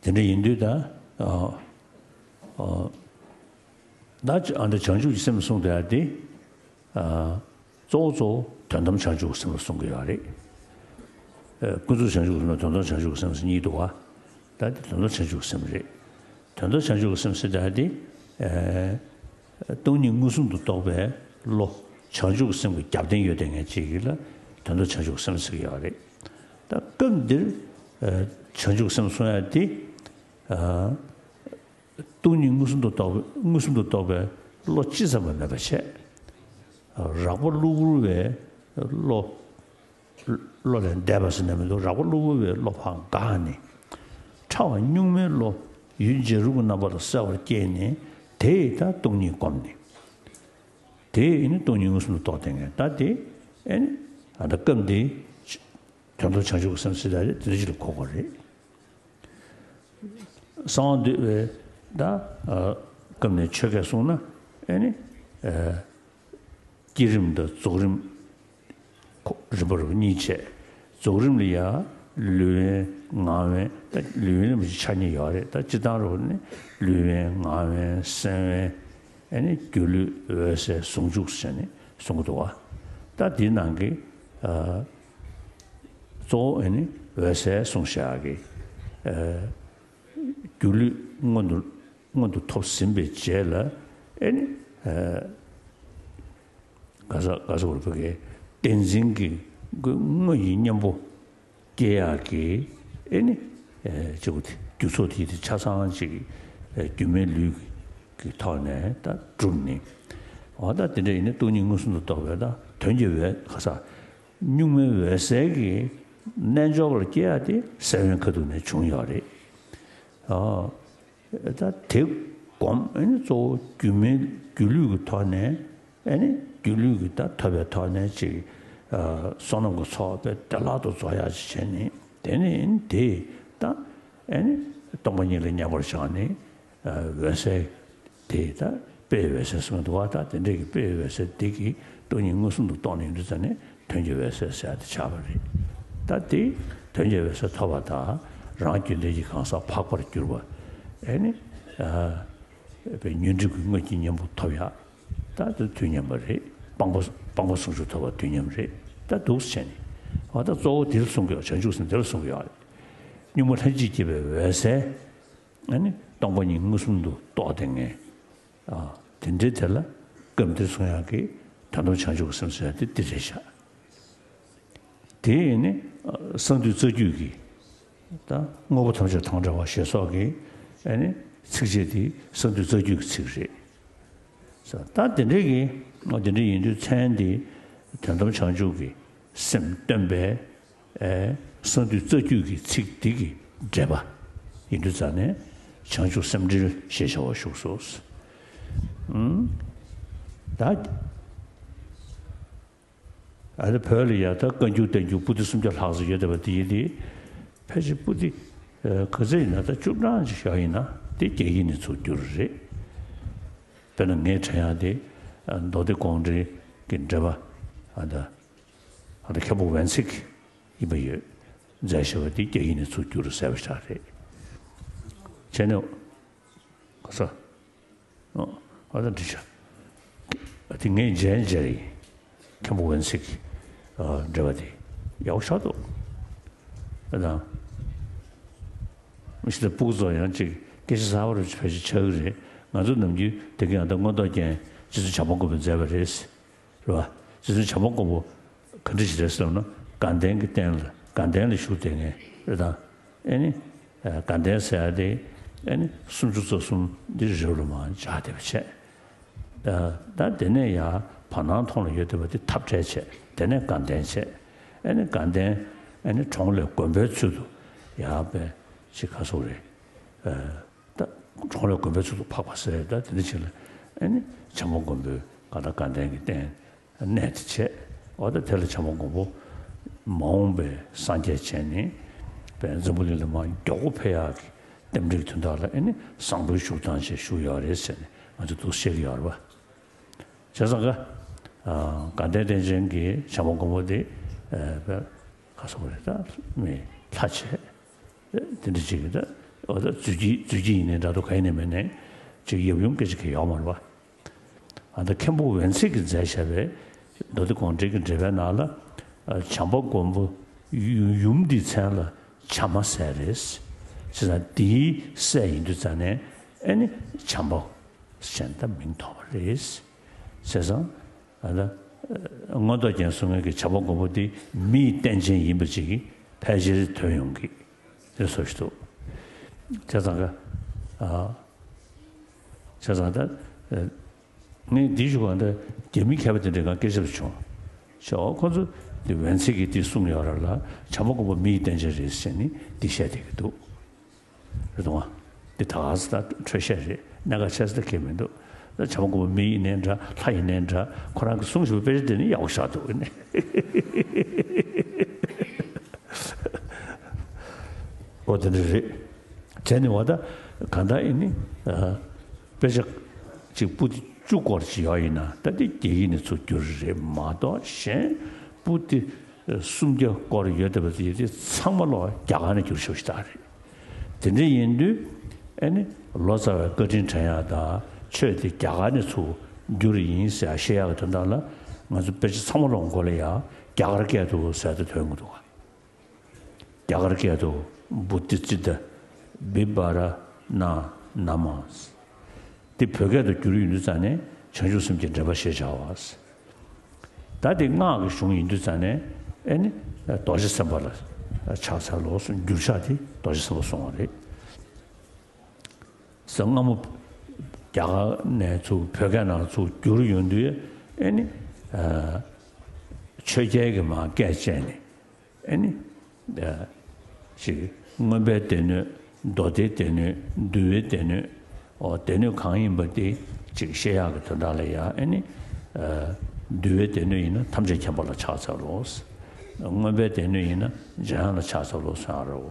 དེ་འདྲ་ཡིན་དུས་ད། ཨ། ཨ། ད་ཨ་འདྲ་བྱང་ཆུབ་ཀྱི་སེམས་གསུངས་དེ་ཡ་དེ། ཨ། གཙོ་བོ་གཙོ་བོ་དོན་དམ་བྱང་ཆུབ་ཀྱི་སེམས་ལ་གསུང་གི་ཡོད་རེད། ཨ། ཀུན་རྫོབ་བྱང་ཆུབ་ཀྱི་སེམས་དང་དོན་དམ་བྱང་ཆུབ་ཀྱི་སེམས་ཟེར་གཉིས་འདུག་བ། ད་དེ་དོན་དམ་བྱང་ཆུབ་ཀྱི་སེམས་རེད། དོན་དམ་བྱང་ཆུབ་ཀྱི་སེམས་ཟེར་ཡག་དེ། ཨ། སྟོང་ཉིད་མངོན་སུམ་དུ་རྟོགས་པའི་བློ། བྱང་ཆུབ་ཀྱི་སེམས་ཀྱི་རྒྱབ་རྟེན་ཡོད་དེ་ངེས་ཅིག་ལ་དོན་དམ་བྱང་ཆུབ་ཀྱི་སེམས་ཟེར་གྱི་ཡོད་རེད། ད་སྐབས་འདིར། ཨ། བྱང་ཆུབ་ཀྱི་སེམས་གསུང་ཡག་དེ། ཨ། སྟོང་ཉིད་མངོན་སུམ་དུ་རྟོགས་པའི་མངོན་སུམ་དུ་རྟོགས་པའི་ བློ་ཅི་ཙམ་པ་མེད་པ་བྱས། རགས་པ་གློ་བུར་བའི་བློ། བློ་ལས་འདས་པ་ཟེར་ན་མི་འདུག་རགས་པ་གློ་བུར་བའི་བློ་ཕར་འགག་ནས། ཕྲ་བ་གཉུག་མའི་བློ་ཡུལ་འཇའ་རུ་གི་རྣམ་པ་ལ་གསལ་བར་སྐྱེས་ནས། དེ་ཡི་ད་སྟོང་ཉིད་བསྒོམས་ནས། དེ་ཡི་ནི་སྟོང་ཉིད་མངོན་སུམ་དུ་རྟོགས་བསྡད་མཁན་ད་དེ་ཨེ་ནི་ད་ལྟ་སྐབས་འདི་དོན་དམ་བྱང་ཆུབ་ཀྱི་སེམས་ཟེར་ཡ་དེ་འདྲ་ཞིག་ལ་གོ་དགོས་རེད། གསང་བ་འདུས་པའི་ད་སྐབས་ནས་ཆོས་སྐད་གསུངས་ན་ཨེ་ནི་བསྐྱེད་རིམ་དང་རྫོགས་རིམ། ཁོ་རིམ་པ་རུ་གཉིས་བྱས། རྫོགས་རིམ་ལ་ཡང་ལུས་དབེན་ངག་དབེན། ད་ལུས་དབེན་ལ་མི་ཆ་གཉིས་ཡོད་རེད། ད་སྤྱིར་བཏང་རུ་ནི་ལུས་དབེན་ངག་དབེན་སེམས་དབེན། ཨེ་ནི་སྒྱུ་ལུས་འོད་གསལ་ཟུང་འཇུག་ཟེར་ནས་གསུང་གི་འདུག་བ། ད་འདིའི་ནང་གི་ཨ་གཙོ་བོ་ཨེ་ནི་འོད་གསལ་གསུངས་བཞག་གི། ཨ་སྒྱུ་ལུས་མངོན་དུ་མངོན་དུ་ཐོབ་ཟིན་པའི་རྗེས་ལ་ཨེ་ནི་ཨ་ག་ས་ག་ས་བར་བུ་གའི་བསྟན་འཛིན་གྱི་དངོས་ཡིན་གཉེན་པོ་སྐྱེ་ཡག་གི་ཨེ་ནི་ཨེ་ཅིག་རྒྱུ་ཚོགས་དེ་དེ་ཆ་ཚང་ཅིག་ཨེ་སྒྱུ་མའི་ལུས་ཀྱི་ཐོག་ནས་ད་གྲུབ་ནས། འོ་ད་དེ་འདྲ་ཡིན་ན་སྟོང་ཉིད་མངོན་སུམ་དུ་རྟོགས་པའི་ད་དོན་གྱི་འོད་ག་ས་གཉུག་མའི་འོད་གསལ་གྱི་རྣལ་འབྱོར་པར་སྐྱེ་ཡག་དེ་སེམས་དབེན་ཁ་ཐུག་ནས་བྱུང་ཡོད་རེད། ཨ། ད་དེ་སྒོམ་ཨེ་ནི་གཙོ་བོ་སྒྱུ་མའི་སྒྱུ་ལུས་ཀྱི་ཐོག་ནས་ཨེ་ནི་སྒྱུ་ལུས་ཀྱི་ད་ཐོབ་པའི་ཐོག་ནས་ཅིག་ཨ་བསོད་ནམས་ཀྱི་ཚོགས་དཔེ་བདེ་བླག་ཏུ་རྫོགས་ཡག་ཅིག་བྱས་ནས། དེ་ནས་ཨེ་ནི་དེ་ད་ཨེ་ནི་སྟོང་པ་ཉིད་ལ་མཉམ་པར་བཞག་ནས་ཨ་འོད་གསལ་དེ་ད་དཔེའི་འོད་གསལ་གསུངས་འདུག་བ། ད་དེ་འདྲའི་གི་དཔེའི་འོད་གསལ་དེ་གི་སྟོང་ཉིད་མངོན་སུམ་དུ་རྟོགས་ནས་ཡོང་དུས་ཙ་ནས་དོན་གྱི་འོད་གསལ་ཟེར་ཡ་དེ་ཆགས་པ་རེད། ད་དེ་དོན་གྱི་འོད་གསལ་ཐོབ་པ་དང་རང་རྒྱུད་ལྡན་གྱི་གང་ཟག་འཕགས་པར་གྱུར་པ་ཨེ་ནི་ཨ་པའི་ཉོན་སྒྲིབ་ཀྱི་དངོས་ཀྱི་གཉེན་པོ་ཐོབ་ཡག་ད་དེ་དུས་མཉམ་པ་རེད། སྤངས་པ་སྤངས་པ་ཟུང་འཇུག་ཐོབ་པ་དུས་མཉམ་རེད། ད་འདུག་སེ་བྱས་ནས་འོ་ད་གཙོ་བོ་དེ་ལ་གསུང་གི་ཡོད། བྱང་ཆུབ་སེམས་དེ་ལ་གསུང་གི་ཡོད། གཉུག་མ་ལྷན་ཅིག་སྐྱེས་པའི་འོད་གསལ། ཨ་ནི་སྟོང་པ་ཉིད་མངོན་སུམ་དུ་རྟོགས་བསྡད་མཁན། ཨ་དེ་འདྲའི་དེ་ལ་སྐབས་འདིར་གསུང་ཡག་གི་དོན་དམ་བྱང་ཆུབ་ཀྱི་སེམས་ཟེར་ཡག་དེ་འདི་རེད་ཤག་དེ་ཡིན་ནི་ཨ་གསང་འདུས་རྩ་རྒྱུད་ཀྱི་ད་དངོས་པོ་ཐམས་ཅད་དང་བྲལ་བ་ཞེས་སོགས་ཀྱི་ཨ་ནི་ཚིགས་བཅད་དེ་གསང་འདུས་རྩ་རྒྱུད་ཀྱི་ཚིག་རེད། ད་དེ་འདྲའི་གི་དེ་འདྲ་ཡིན་དུས་མཚན་འདི་དོན་དམ་བྱང་ཆུབ་ཀྱི་སེམས་སྟོན་པའི་ཨེ་གསང་འདུས་རྩ་རྒྱུད་ཀྱི་ཚིག་འདི་གི་འགྲེལ་པ་ཡིན་དུས་ཙ་ནས་བྱང་ཆུབ་སེམས་འགྲེལ་ཞེས་བྱ་བ་བཞུགས་སོ། ཨུམ། ད་ཨ་ནི་བོད་ལ་ཡ་ད་བཀའ་འགྱུར་བསྟན་འགྱུར་པོ་ཏི་སུམ་བརྒྱ་ལྷག་ཙམ་ཡོད་བསྡད་པ་དེ་ཡིན་དེ། ཕལ་ཆེར་པོ་ཏི་ཨ་ག་ཚོད་ཡིན་ན་ད་བཅུ་གྲངས་ཅིག་བཞག་ཡིན་ན་དེ་རྒྱ་ཡིག་ནས་ཚུར་བསྒྱུར་རེད། དཔེར་ན་ངས་དྲན་ཡག་དེ་ཨ་མདོ་སྡེ་དགོངས་འགྲེལ་གྱི་འགྲེལ་པ་ཨ་ད་ཨ་ད་མཁན་པོ་ཝན་ཚིག་ཡིན་པ་ཡོད། མཛད་བཞག་པ་དེ་རྒྱ་ཡིག་ནས་ཚུར་བསྒྱུར་ཟེར་བ་ཞིག་རེད། བྱས་ནས་ག་ས་ཨ་ད་འདི་ཤ་ཨ་དེ་ངས་མཇལ་མཇལ་ཡིན། མཁན་པོ་ཝན་ཚིག་ཨ་འགྲེལ་པ་དེ་ཡག་པོ་ཆགས་འདུག་ཨ་དང་། མི་ཤི་ད་སྤུ་གུ་ཚོ་ཡང་ཅིག་སྐད་ཆ་གསར་པ་རུ་ཕལ་ཆེར་ཆགས་ཀྱི་རེད། ང་ཚོ་ནམ་རྒྱུན་དེ་ག་ཡང་ད་མངོན་རྟོགས་རྒྱན་རྗེ་བཙུན་བྱམས་པ་མགོན་པོས་མཛད་པ་རེད། རེད་བ། རྗེ་བཙུན་བྱམས་པ་མགོན་པོ་ག་འདྲ་ཞིག་རེད་ཟེར་ན་དགའ་ལྡན་གྱི་རྟེན་ལ་དགའ་ལྡན་ལ་བཞུགས་བསྡད་མཁན་རེད་དང་། ཨེ་ནི་དགའ་ལྡན་ཟེར་ཡ་དེ་ཨེ་ནི་སུམ་ཅུ་རྩ་གསུམ་འདི་རི་བོ་ལ་མར་འཇགས་བསྡད་པ་བྱས། ད་དེ་ནས་ཡར་བར་སྣང་མཐོངས་ལ་ཡོད་བསྡད་པ་དེ་འཐབ་བྲལ་བྱས། དེ་ནས་དགའ་ལྡན་བྱས། ཨེ་ནི་དགའ་ལྡན་ཨེ་ནི་གྲོང་ལས་དགོན་པའི་ཚུལ་དུ་ཡར་བས་ཅིག་ག་སོགས་རེད། ད་གྲོང་ལས་དགོན་པའི་ཚུལ་དུ་འཕགས་པ་ཟེར། ད་དེ་འདྲ་ཅིག་ལ་ཨེ་ནི་བྱམས་པ་མགོན་པོའི་ག་ད་དགའ་ལྡན་གྱི་རྟེན་གནས་དེ་བྱས། འོ་ད་དེ་ལ་བྱམས་པ་མགོན་པོ་མ་འོངས་པའི་སངས་རྒྱས་བྱས་ནས་པའི་འཛམ་བུ་གླིང་ལ་མར་མགྱོགས་པོ་འཕེལ་ཡག་གི་རྟེན་འབྲེལ་གྱི་དོན་དག་ལ་ཨེ་ནི་བཟང་པོའི་བཞུགས་སྟངས་ཅིག་བཞུགས་ཡོད་རེད་ཟེར་ནས་ང་ཚོས་འདུག་བཤད་ཀྱི་ཡོད་རེད་པ། བྱས་ཙང་ཀ་ཨ་དགའ་ལྡན་རྟེན་ཅན་གྱི་བྱམས་པ་མགོན་པོ་དེ་ཨ་པའི་ག་སོགས་རེད། ད་མི་ལྷ་བྱས། དེ་འདྲ་ཅིག་གིས་ད་འོ་ད་རྫུས་སྐྱེས་རྫུས་སྐྱེས་ཡིན་ནའི་འདྲ་འདུག་ག་ཡིན་ནའི་མིན་ནའི་ཅིག་ཡབ་ཡུམ་སྐད་ཆ་གང་ཡང་ཡོད་མ་རེད་པ། ཨ་ད་མཁན་པོ་ཝན་ཚིག་གིས་མཛད་བཞག་པའི་མདོ་སྡེ་དགོངས་འགྲེལ་གྱི་འགྲེལ་པའི་ནང་ལ་ཨ་བྱམས་པ་མགོན་པོ་ཡུ་ཡུམ་འདིའི་མཚན་ལ་བྱམས་མ་ཟེར་རེད། བྱས་ཙང་འདིའི་སྲས་ཡིན་དུས་ཙང་ནས་ཨེ་ནི་བྱམས་པ་ཟེར་ད་མིང་ཐོགས་པ་རེད། བྱས་ཙང་། ཨ་ད། མངོན་རྟོགས་རྒྱན་གསུང་མཁན་གྱི་བྱམས་པ་མགོན་པོ་དེ་མིའི་རྟེན་ཅན་ཡིན་པ་ཅིག་གིས་ཕལ་ཆེར་ཐོན་ཡོང་གི་དེ་བཟོ་ཞིག་འདུག་བྱས་ཙང་ཀ་ཨ། བྱས་ཙང་ད། ཨ། ངས་འདི་ཞུ་གང་ལྟར་རྒྱ་མི་མཁས་པ་དེ་འདྲས་གང་སྐད་ཆ་བྱུང་། ཤོག་ཁོ་ཚོ་འདི་ཝན་ཚིག་གིས་འདི་གསུངས་ཡོད་ར་ལ། བྱམས་པ་མགོན་པོ་མི་ཡི་རྟེན་ཅན་རེད་ཟེར་ནས་འདི་བཤད་བསྡད་ཀྱི་འདུག་རེད་དོ། འདི་ད་ག་ས་ད་འཕྲོས་བཤད་རེད། གནད་འགག་ཆེ་ས་ད་གལ་མི་འདུག་ད་བྱམས་པ་མགོན་པོ་མི་ཡིན་ནའི་འདྲ། ལྷ་ཡིན་ནའི་འདྲ། ཁོ་རང་གི་གསུང་བཞིན་པའི་དཔེ་ཆ་དེ་ནི་ཡག་པོ་བཞག་འདུག་ཨེ་ནི། ཨོ་དེ་འདྲ་རེད། བྱས་ནས་བ་ད་གང་ལྟར་ཨེ་ནི། ཨ། དཔེ་ཆ་གཅིག་པོ་ཏི་བཅུ་སྐོར་ཅིག་ཡོད་ཡིན་ན་ད་འདི་རྒྱ་ཡིག་ནས་ཚུར་བསྒྱུར་རེད་མ་གཏོགས། གཞན་པོ་ཏི་སུམ་བརྒྱ་སྐོར་ཡོད་བསྡད་པ་དེ་དེ་ཚང་མ་ལོག་རྒྱ་གར་ནས་བསྒྱུར་ཤོག་ཞིག་ད་རེད། དེ་འདྲ་ཡིན་དུས་ཨེ་ནི་ལོ་ཙཱ་བའི་བཀའ་དྲིན་དྲན་ཡག་དང་། ཆོས་དེ་རྒྱ་གར་ནས་ཚུར་བསྒྱུར་ཡིན་ཟེར་བཤད་ཡག་གི་དོན་དག་ལ། ང་ཚོ་དཔེ་ཆ་ཚང་མ་ལོག་མགོ་ལ་ཡ་རྒྱ་གར་སྐད་དུ་ཟེར་དུ་ཐོན་གི་འདུག་ག་རྒྱ་གར་སྐད་དུ་བུ་ཏི་ཙི་ཏ་བི་བྷ་ར་ན་ན་མ། འདི་བོད་སྐད་དུ་བསྒྱུར་ཡོང་དུས་ཙང་ནས་བྱང་ཆུབ་སེམས་ཀྱི་འགྲེལ་པ་ཞེས་བྱ་བ། ད་འདི་སྔགས་ཀྱི་གཞུང་ཡིན་དུས་ཙང་ནས་ཨེ་ནི་རྡོ་རྗེ་སེམས་དཔའ་ལ་ཕྱག་འཚལ་ལོ་གསུངས། འགྱུར་ཕྱག་དེ་རྡོ་རྗེ་སེམས་དཔའ་གསུངས་པ་རེད། ཟེར་སྔ་མོ་རྒྱ་གར་ནས་ཚུར་བོད་སྐད་ནང་ཚུར་བསྒྱུར་ཡོང་དུས་ཨེ་ནི། ཨ། ཆོས་རྒྱལ་གྱི་མར་སྐད་བཅད་ནས། ཨེ་ནི། ཨ། ཅིག་མངོན་པའི་སྡེ་སྣོད། མདོ་སྡེའི་སྡེ་སྣོད། འདུལ་བའི་སྡེ་སྣོད། ཨོ་སྡེ་སྣོད་གང་ཡིན་པ་དེ་ཅིག་བཤད་ཡག་གི་དོན་དག་ལ་ཡ་ཨེ་ནི། ཨ། འདུལ་བའི་སྡེ་སྣོད་ཡིན་ན་ཐམས་ཅད་མཁྱེན་པ་ལ་ཕྱག་འཚལ་ལོ། མངོན་པའི་སྡེ་སྣོད་ཡིན་ན་འཇམ་དབྱངས་ལ་ཕྱག་འཚལ་ལོ་གསུངས་ཡག་རེད།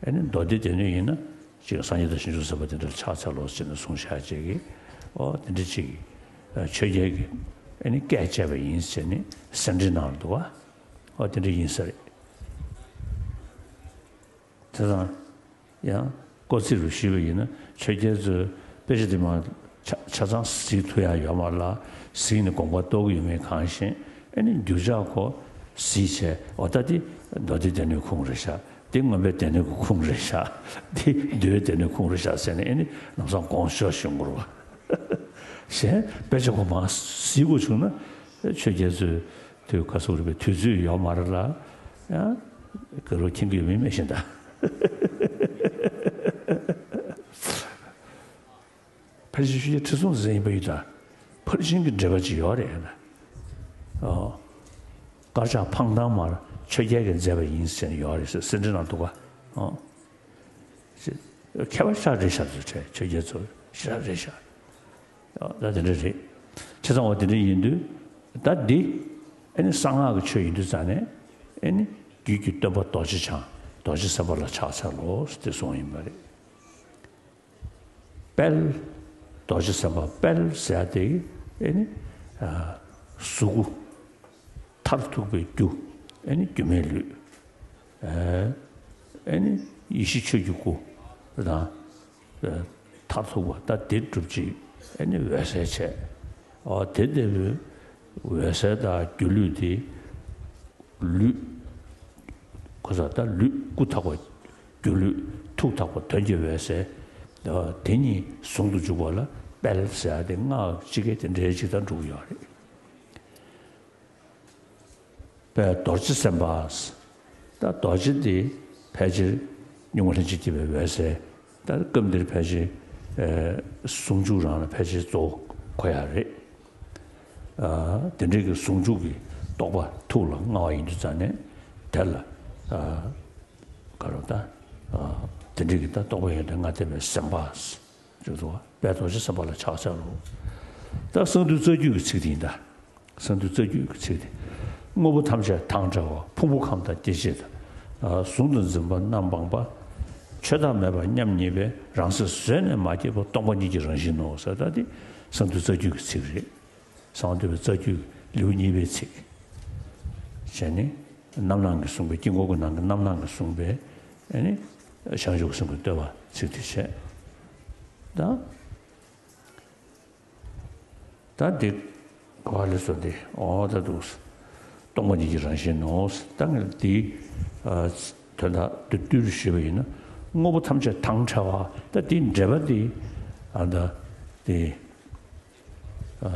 ཨེ་ནི་མདོ་སྡེའི་སྡེ་སྣོད་ཡིན་ན་ཅིག་སངས་རྒྱས་དང་བྱང་ཆུབ་སེམས་དཔའ་དེ་འདྲ་ལ་ཕྱག་འཚལ་ལོ་ཟེར་ནས་གསུངས་བཞག་ཅིག་གིས། ཨོ་དེ་འདྲ་ཅིག་ཆོས་རྒྱལ་གྱིས་ཨེ་ནི་སྐད་བཅད་པ་ཡིན་ཟེར་ནས་གསན་འཕྲིན་གནང་འདུག་བ། ཨོ་དེ་འདྲ་ཡིན་ས་རེད། དེ་དང་ཡང་སྐོར་ཚིག་རུ་ཞུས་པ་ཡིན་ན། ཆོས་རྒྱལ་ཚོས་དཔེ་ཆ་དེ་མར་ཆ་ཆ་ཚང་གཟིགས་ཐུབ་ཡག་ཡོད་མ་རེད་ལ། གཟིགས་ནས་དགོངས་པ་རྟོགས་ཀྱི་ཡོད་མེད་གང་ཤེས། ཨེ་ནི་འགྱུར་ཕྱག་ཁོ་གཟིགས་བྱས། འོ་ད་འདི་མདོ་སྡེའི་སྡེ་སྣོད་ཁུངས་རེད་ཤག་འདི་མངོན་པའི་སྡེ་སྣོད་ཀྱི་ཁུངས་རེད་ཤག་འདི་འདུལ་བའི་སྡེ་སྣོད་ཁུངས་རེད་ཤག་ཟེར་ནས་ཨེ་ནི་ལམ་སང་དགོངས་ཞུ་ཞུ་དགོས་རེད་བ། གཞན་དཔེ་ཆ་ཁོ་མར་གཟིགས་དགོས་བྱུང་ན་ཆོས་རྒྱལ་ཚོས་དུས་ག་ཚོད་རེད་པས། དུས་ཚོད་ཡོད་མ་རེད་ལ། ཡང་དགའ་རབ་མཁྱེན་གྱི་ཡོད་མེད་མི་ཤེས་ད། ཕལ་ཆེར་ཆོས་རྒྱལ་ཁྲི་སྲོང་ལྡེ་བཙན་ཡིན་པ་ཡིན་ད། ཕར་ཕྱིན་གྱི་འགྲེལ་པ་ཅིག་ཡོད་རེད་ན། ཨོ། དཀར་ཆག་འཕང་ཐང་མར་ཆོས་རྒྱལ་གྱིས་མཛད་པ་ཡིན་ཟེར་ནས་ཡོད་རེད་ཟེར་གསེར་ཁྲིར་ནང་འདུག་ག་ཨོ། ཁྱད་པར་ཤ་རེད་ཤག་ཚོ་བྱས། ཆོས་རྒྱལ་ཚོ་ཤ་རེད་ཤག་ཨོ། ད་དེ་འདྲ་རེད། བྱས་ཙང་འོ་དེ་འདྲ་ཡིན་དུས། ད་འདི་ཨེ་ནི་གསང་སྔགས་ཀྱི་ཆོས་ཡིན་དུས་ཙང་ནས་ཨེ་ནི་རྒྱུད་ཀྱི་སྟོན་པ་རྡོ་རྗེ་འཆང་། རྡོ་རྗེ་སེམས་དཔའ་ལ་ཕྱག་འཚལ་ལོ་ཟེར་དེ་གསུངས་ཡིན་པ་རེད། དཔལ། རྡོ་རྗེ་སེམས་དཔའ་དཔལ་ཟེར་ཡ་དེ་ཨེ་ནི། ཨ། གཟུགས་སྐུ་མཐར་ཐུག་པའི་རྒྱུ། ཨེ་ནི་སྒྱུ་མའི་ལུས། ཨ། ཨེ་ནི་ཡེ་ཤེས་ཆོས་ཀྱི་སྐུ་དང་། ཨ། མཐར་ཐུག་པ་ད་དེ་སྒྲུབ་ཅིག་ཨེ་ནི་འོད་གསལ་བྱས། ཨ། དེ་ལྟ་བུའི་འོད་གསལ་དང་སྒྱུ་ལུས་དེ། ལུས། ཁོ་ཚོ་ད་ལུས་སྐུ་དག་པ་སྒྱུ་ལུས། ཐུགས་དག་པ་དོན་གྱི་འོད་གསལ། དེ་གཉིས་ཟུང་དུ་འཇུག་པ་ལ་དཔལ་ཟེར་ཡ་དེ་སྔགས་སྤྱི་སྐད་དེ་འདྲའི་ཅིག་དང་འགྲོ་གི་ཡོད་རེད། དཔལ་རྡོ་རྗེ་སེམས་དཔའ། ད་རྡོ་རྗེ་དེ་ཕལ་ཆེར་སྙིང་པོ་ལྷན་ཅིག་སྐྱེས་པའི་འོད་གསལ། ད་སྐབས་འདིར་ཕལ་ཆེར། ཨེ། ཟུང་འཇུག་རང་ལ་ཕལ་ཆེར་གཙོ་བོ་གོ་ཡ་རེད། ཨ། དེ་འདྲའི་གི་ཟུང་འཇུག་གི་རྟོགས་པ་ཐུགས་ལ་མངའ་བ་ཡིན་དུས་ཙང་ནས་དེ་ལ། ཨ། ག་རེ་ད། ཨ། དེ་འདྲའི་གི་ད་རྟོགས་པ་ཡོན་ཏན་ལྔ་ལྡན་པའི་སེམས་དཔའ་ཟེར་དུས། དཔལ་རྡོ་རྗེ་སེམས་དཔའ་ལ་ཕྱག་འཚལ་ལོ། ད་གསང་འདུས་རྩ་རྒྱུད་ཀྱི་ཚིག་དེ་ཡིན་ད། གསང་འདུས་རྩ་རྒྱུད་ཀྱི་ཚིག་དེ། དངོས་པོ་ཐམས་ཅད་དང་བྲལ་བ། ཕུང་པོ་ཁམས་དང་སྐྱེ་མཆེད་དང་། ཨ། གཟུང་དང་འཛིན་པ་རྣམ་སྤངས་པ། ཆོས་བདག་མེད་པ་མཉམ་ཉིད་པས། རང་སེམས་བཟོད་ནས་མ་སྐྱེས་པ། སྟོང་པ་ཉིད་ཀྱི་རང་བཞིན་ནོ་ཟེར། ད་དེ་གསང་འདུས་རྩ་རྒྱུད་ཀྱི་ཚིག་རེད། གསང་བ་འདུས་པའི་རྩ་རྒྱུད་ལེའུ་གཉིས་པའི་ཚིག་བྱས་ནས་རྣམ་སྣང་གིས་གསུངས་པའི། དཀྱིལ་འཁོར་གྱི་ནང་གི་རྣམ་སྣང་གིས་གསུངས་པའི་ཨེ་ནི་བྱང་ཆུབ་སེམས་ཀྱི་བསྟོད་པ་ཚིག་དེ་བྱས། ད། ད་འདི་ག་བ་ལས་སོ་འདི། འོ་ད་འདུག་སྟོང་པ་ཉིད་ཀྱི་རང་བཞིན་ནོ། ད་ངས་འདི། ཨ། དོན་དག་འདི་བསྡུས་ཞུས་པ་ཡིན་ན། དངོས་པོ་ཐམས་ཅད་དང་བྲལ་བ། ད་འདི་འགྲེལ་པ་འདི། ཨ། ད་འདི། ཨ།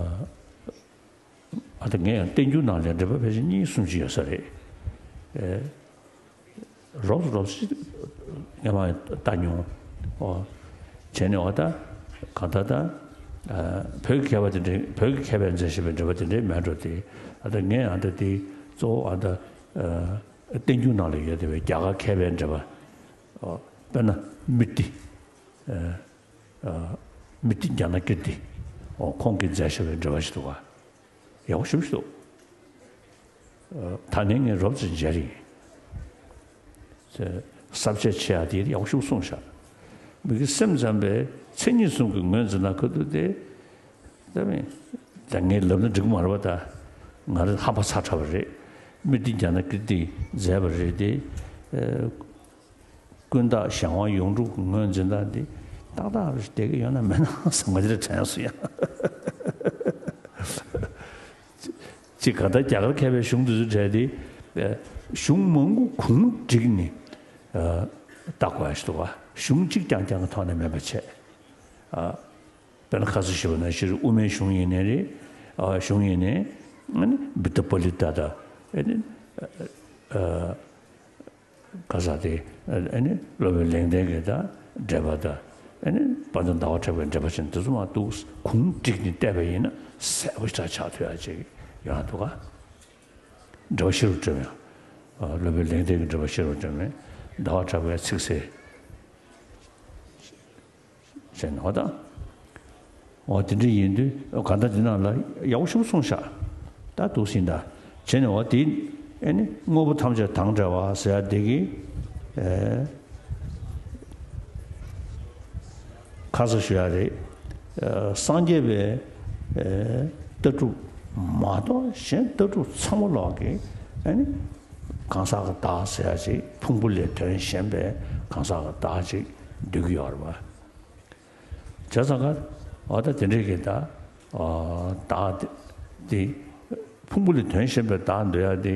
ཨ། ད་ངས་ཡང་བསྟན་འགྱུར་ནང་ལ་འགྲེལ་པ་ཕལ་ཆེར་གཉིས་གསུམ་ཅིག་ཡོད་ས་རེད། ཨེ། རོབ་རོབ་ཅིག་སྔོན་མ་ལྟ་མྱོང་། ཨོ། བྱས་ནས་འོ་ད་གང་ལྟར་ད་ བོད་ཀྱི་མཁས་པ་དེ་འདྲའི་བོད་ཀྱི་མཁས་པས་མཛད་བཞིན་པའི་འགྲེལ་པ་དེ་འདྲའི་མེད་འགྲོ་དེ། ཨ་ད་ངས་ཨ་ད་དེ་གཙོ་བོ་ཨ་ད་བསྟན་འགྱུར་ནང་ལ་ཡོད་བསྡད་པའི་རྒྱ་གར་མཁས་པའི་འགྲེལ་པ། དཔེར་ན་མི་ཏི། མི་ཏི་ཛྙཱ་ན་ཀིརྟི། ཁོང་གིས་མཛད་བཞག་པའི་འགྲེལ་པ་ཞིག་འདུག་ག་ཡག་པོ་ཞེ་པོ་ཞིག་འདུག་ད་ནི་ངས་རོབ་ཙམ་མཇལ་ཡིན། ས་བཅད་ཆེ་ཡག་དེ་ཡག་པོ་ཞིག་གསུངས་བཞག་མི་དགེ་སེམས་ཙམ་པའི་མཚན་ཉིད་གསུམ་གྱི་ངོས་འཛིན་ན་ཁ་ཐུག་དེ། ད་མི་ད་ངས་ལབ་ན་འགྲིག་གི་མ་རེད་པ། ད་ང་རང་ཧམ་པ་ཚ་དྲགས་པ་རེད། མི་ཏི་ཛྙཱ་ན་ཀིརྟིས་མཛད་པ་རེད་དེ། ཀུན་བརྟགས་གཞན་དབང་ཡོངས་གྲུབ་ཀྱི་ངོས་འཛིན་སྟངས་འདི་ཏག་ཏག་རེད། བསྡད་ཀྱི་ཡོད་ན་མེད་ན་བསམ་པ་དེ་འདྲ་དྲན་སོང་ཡ། ཅིག་ག་ད་རྒྱ་གར་མཁས་པའི་གཞུང་འདི་ཚོ་གྲས་དེ། གཞུང་མང་པོ་གུང་བསྒྲིགས་ནས་བརྟག་དགོས་ཡ་ཞིག་འདུག་ག་གཞུང་གཅིག་རྐྱང་རྐྱང་གི་ཐོག་ནས་མེད་པ་བྱས། དཔེར་ན་ཁ་སང་ཞུས་པ་ནང་བཞིན་དབུ་མའི་གཞུང་ཡིན་ནའི་རེད། གཞུང་ཡིན་ནའི་ཨ་ནི་བི་ཏ་པ་ལི་ཏ་དང་ཨ་ནི། ག་ས་དེ་ཨ་ནི་སློབ་དཔོན་ལེགས་ལྡན་གྱི་དང་འགྲེལ་པ་དང་ཨ་ནི་དཔལ་ལྡན་ཟླ་བ་གྲགས་པའི་འགྲེལ་པ་བྱས་ནས་དེ་ཚོ་མར་འདུག་གུང་བསྒྲིགས་ནས་བལྟས་པ་ཡིན་ན་གསལ་པོ་ཞེ་དྲག་ཆགས་ཐུབ་ཡ་ཅིག་ཡོང་ཡ་འདུག་ག་འགྲེལ་པ་ཤེས་རབ་སྒྲོན་མེ། སློབ་དཔོན་ལེགས་ལྡན་གྱི་འགྲེལ་པ་ཤེས་རབ་སྒྲོན་མེ། ཟླ་བ་གྲགས་པའི་ཚིག་གསལ། ཟེར་ནོ་ད། འོ་དེ་འདྲ་ཡིན་དུས་གང་ལྟར་འདི་ནང་ལ་ཡག་པོ་ཞིག་གསུངས་ཤག་ད་འདུག་སེ་ད། བྱས་ནས་འོ་དེ་ཨེ་ནི་དངོས་པོ་ཐམས་ཅད་དང་བྲལ་བ་ཟེར་ཡ་དེ་གི་ཨེ། ཁ་སང་ཞུ་ཡ་རེད། སངས་རྒྱས་པའི་ལྟ་གྲུབ་མ་གཏོགས་གཞན་ལྟ་གྲུབ་ཚང་མ་ལོག་གི་ཨེ་ནི་གང་ཟག་གི་བདག་ཟེར་ཡ་ཅིག་ཕུང་པོ་ལས་དོན་གཞན་པའི་གང་ཟག་གི་བདག་ཅིག་འདོད་ཀྱི་ཡོད་རེད་པ། བྱས་ཙང་ཀ་འོ་ད་དེ་འདྲའི་གི་ད་བདག་དེ་ཕུང་པོ་ལས་དོན་གཞན་པའི་བདག་འདོད་ཡ་དེ་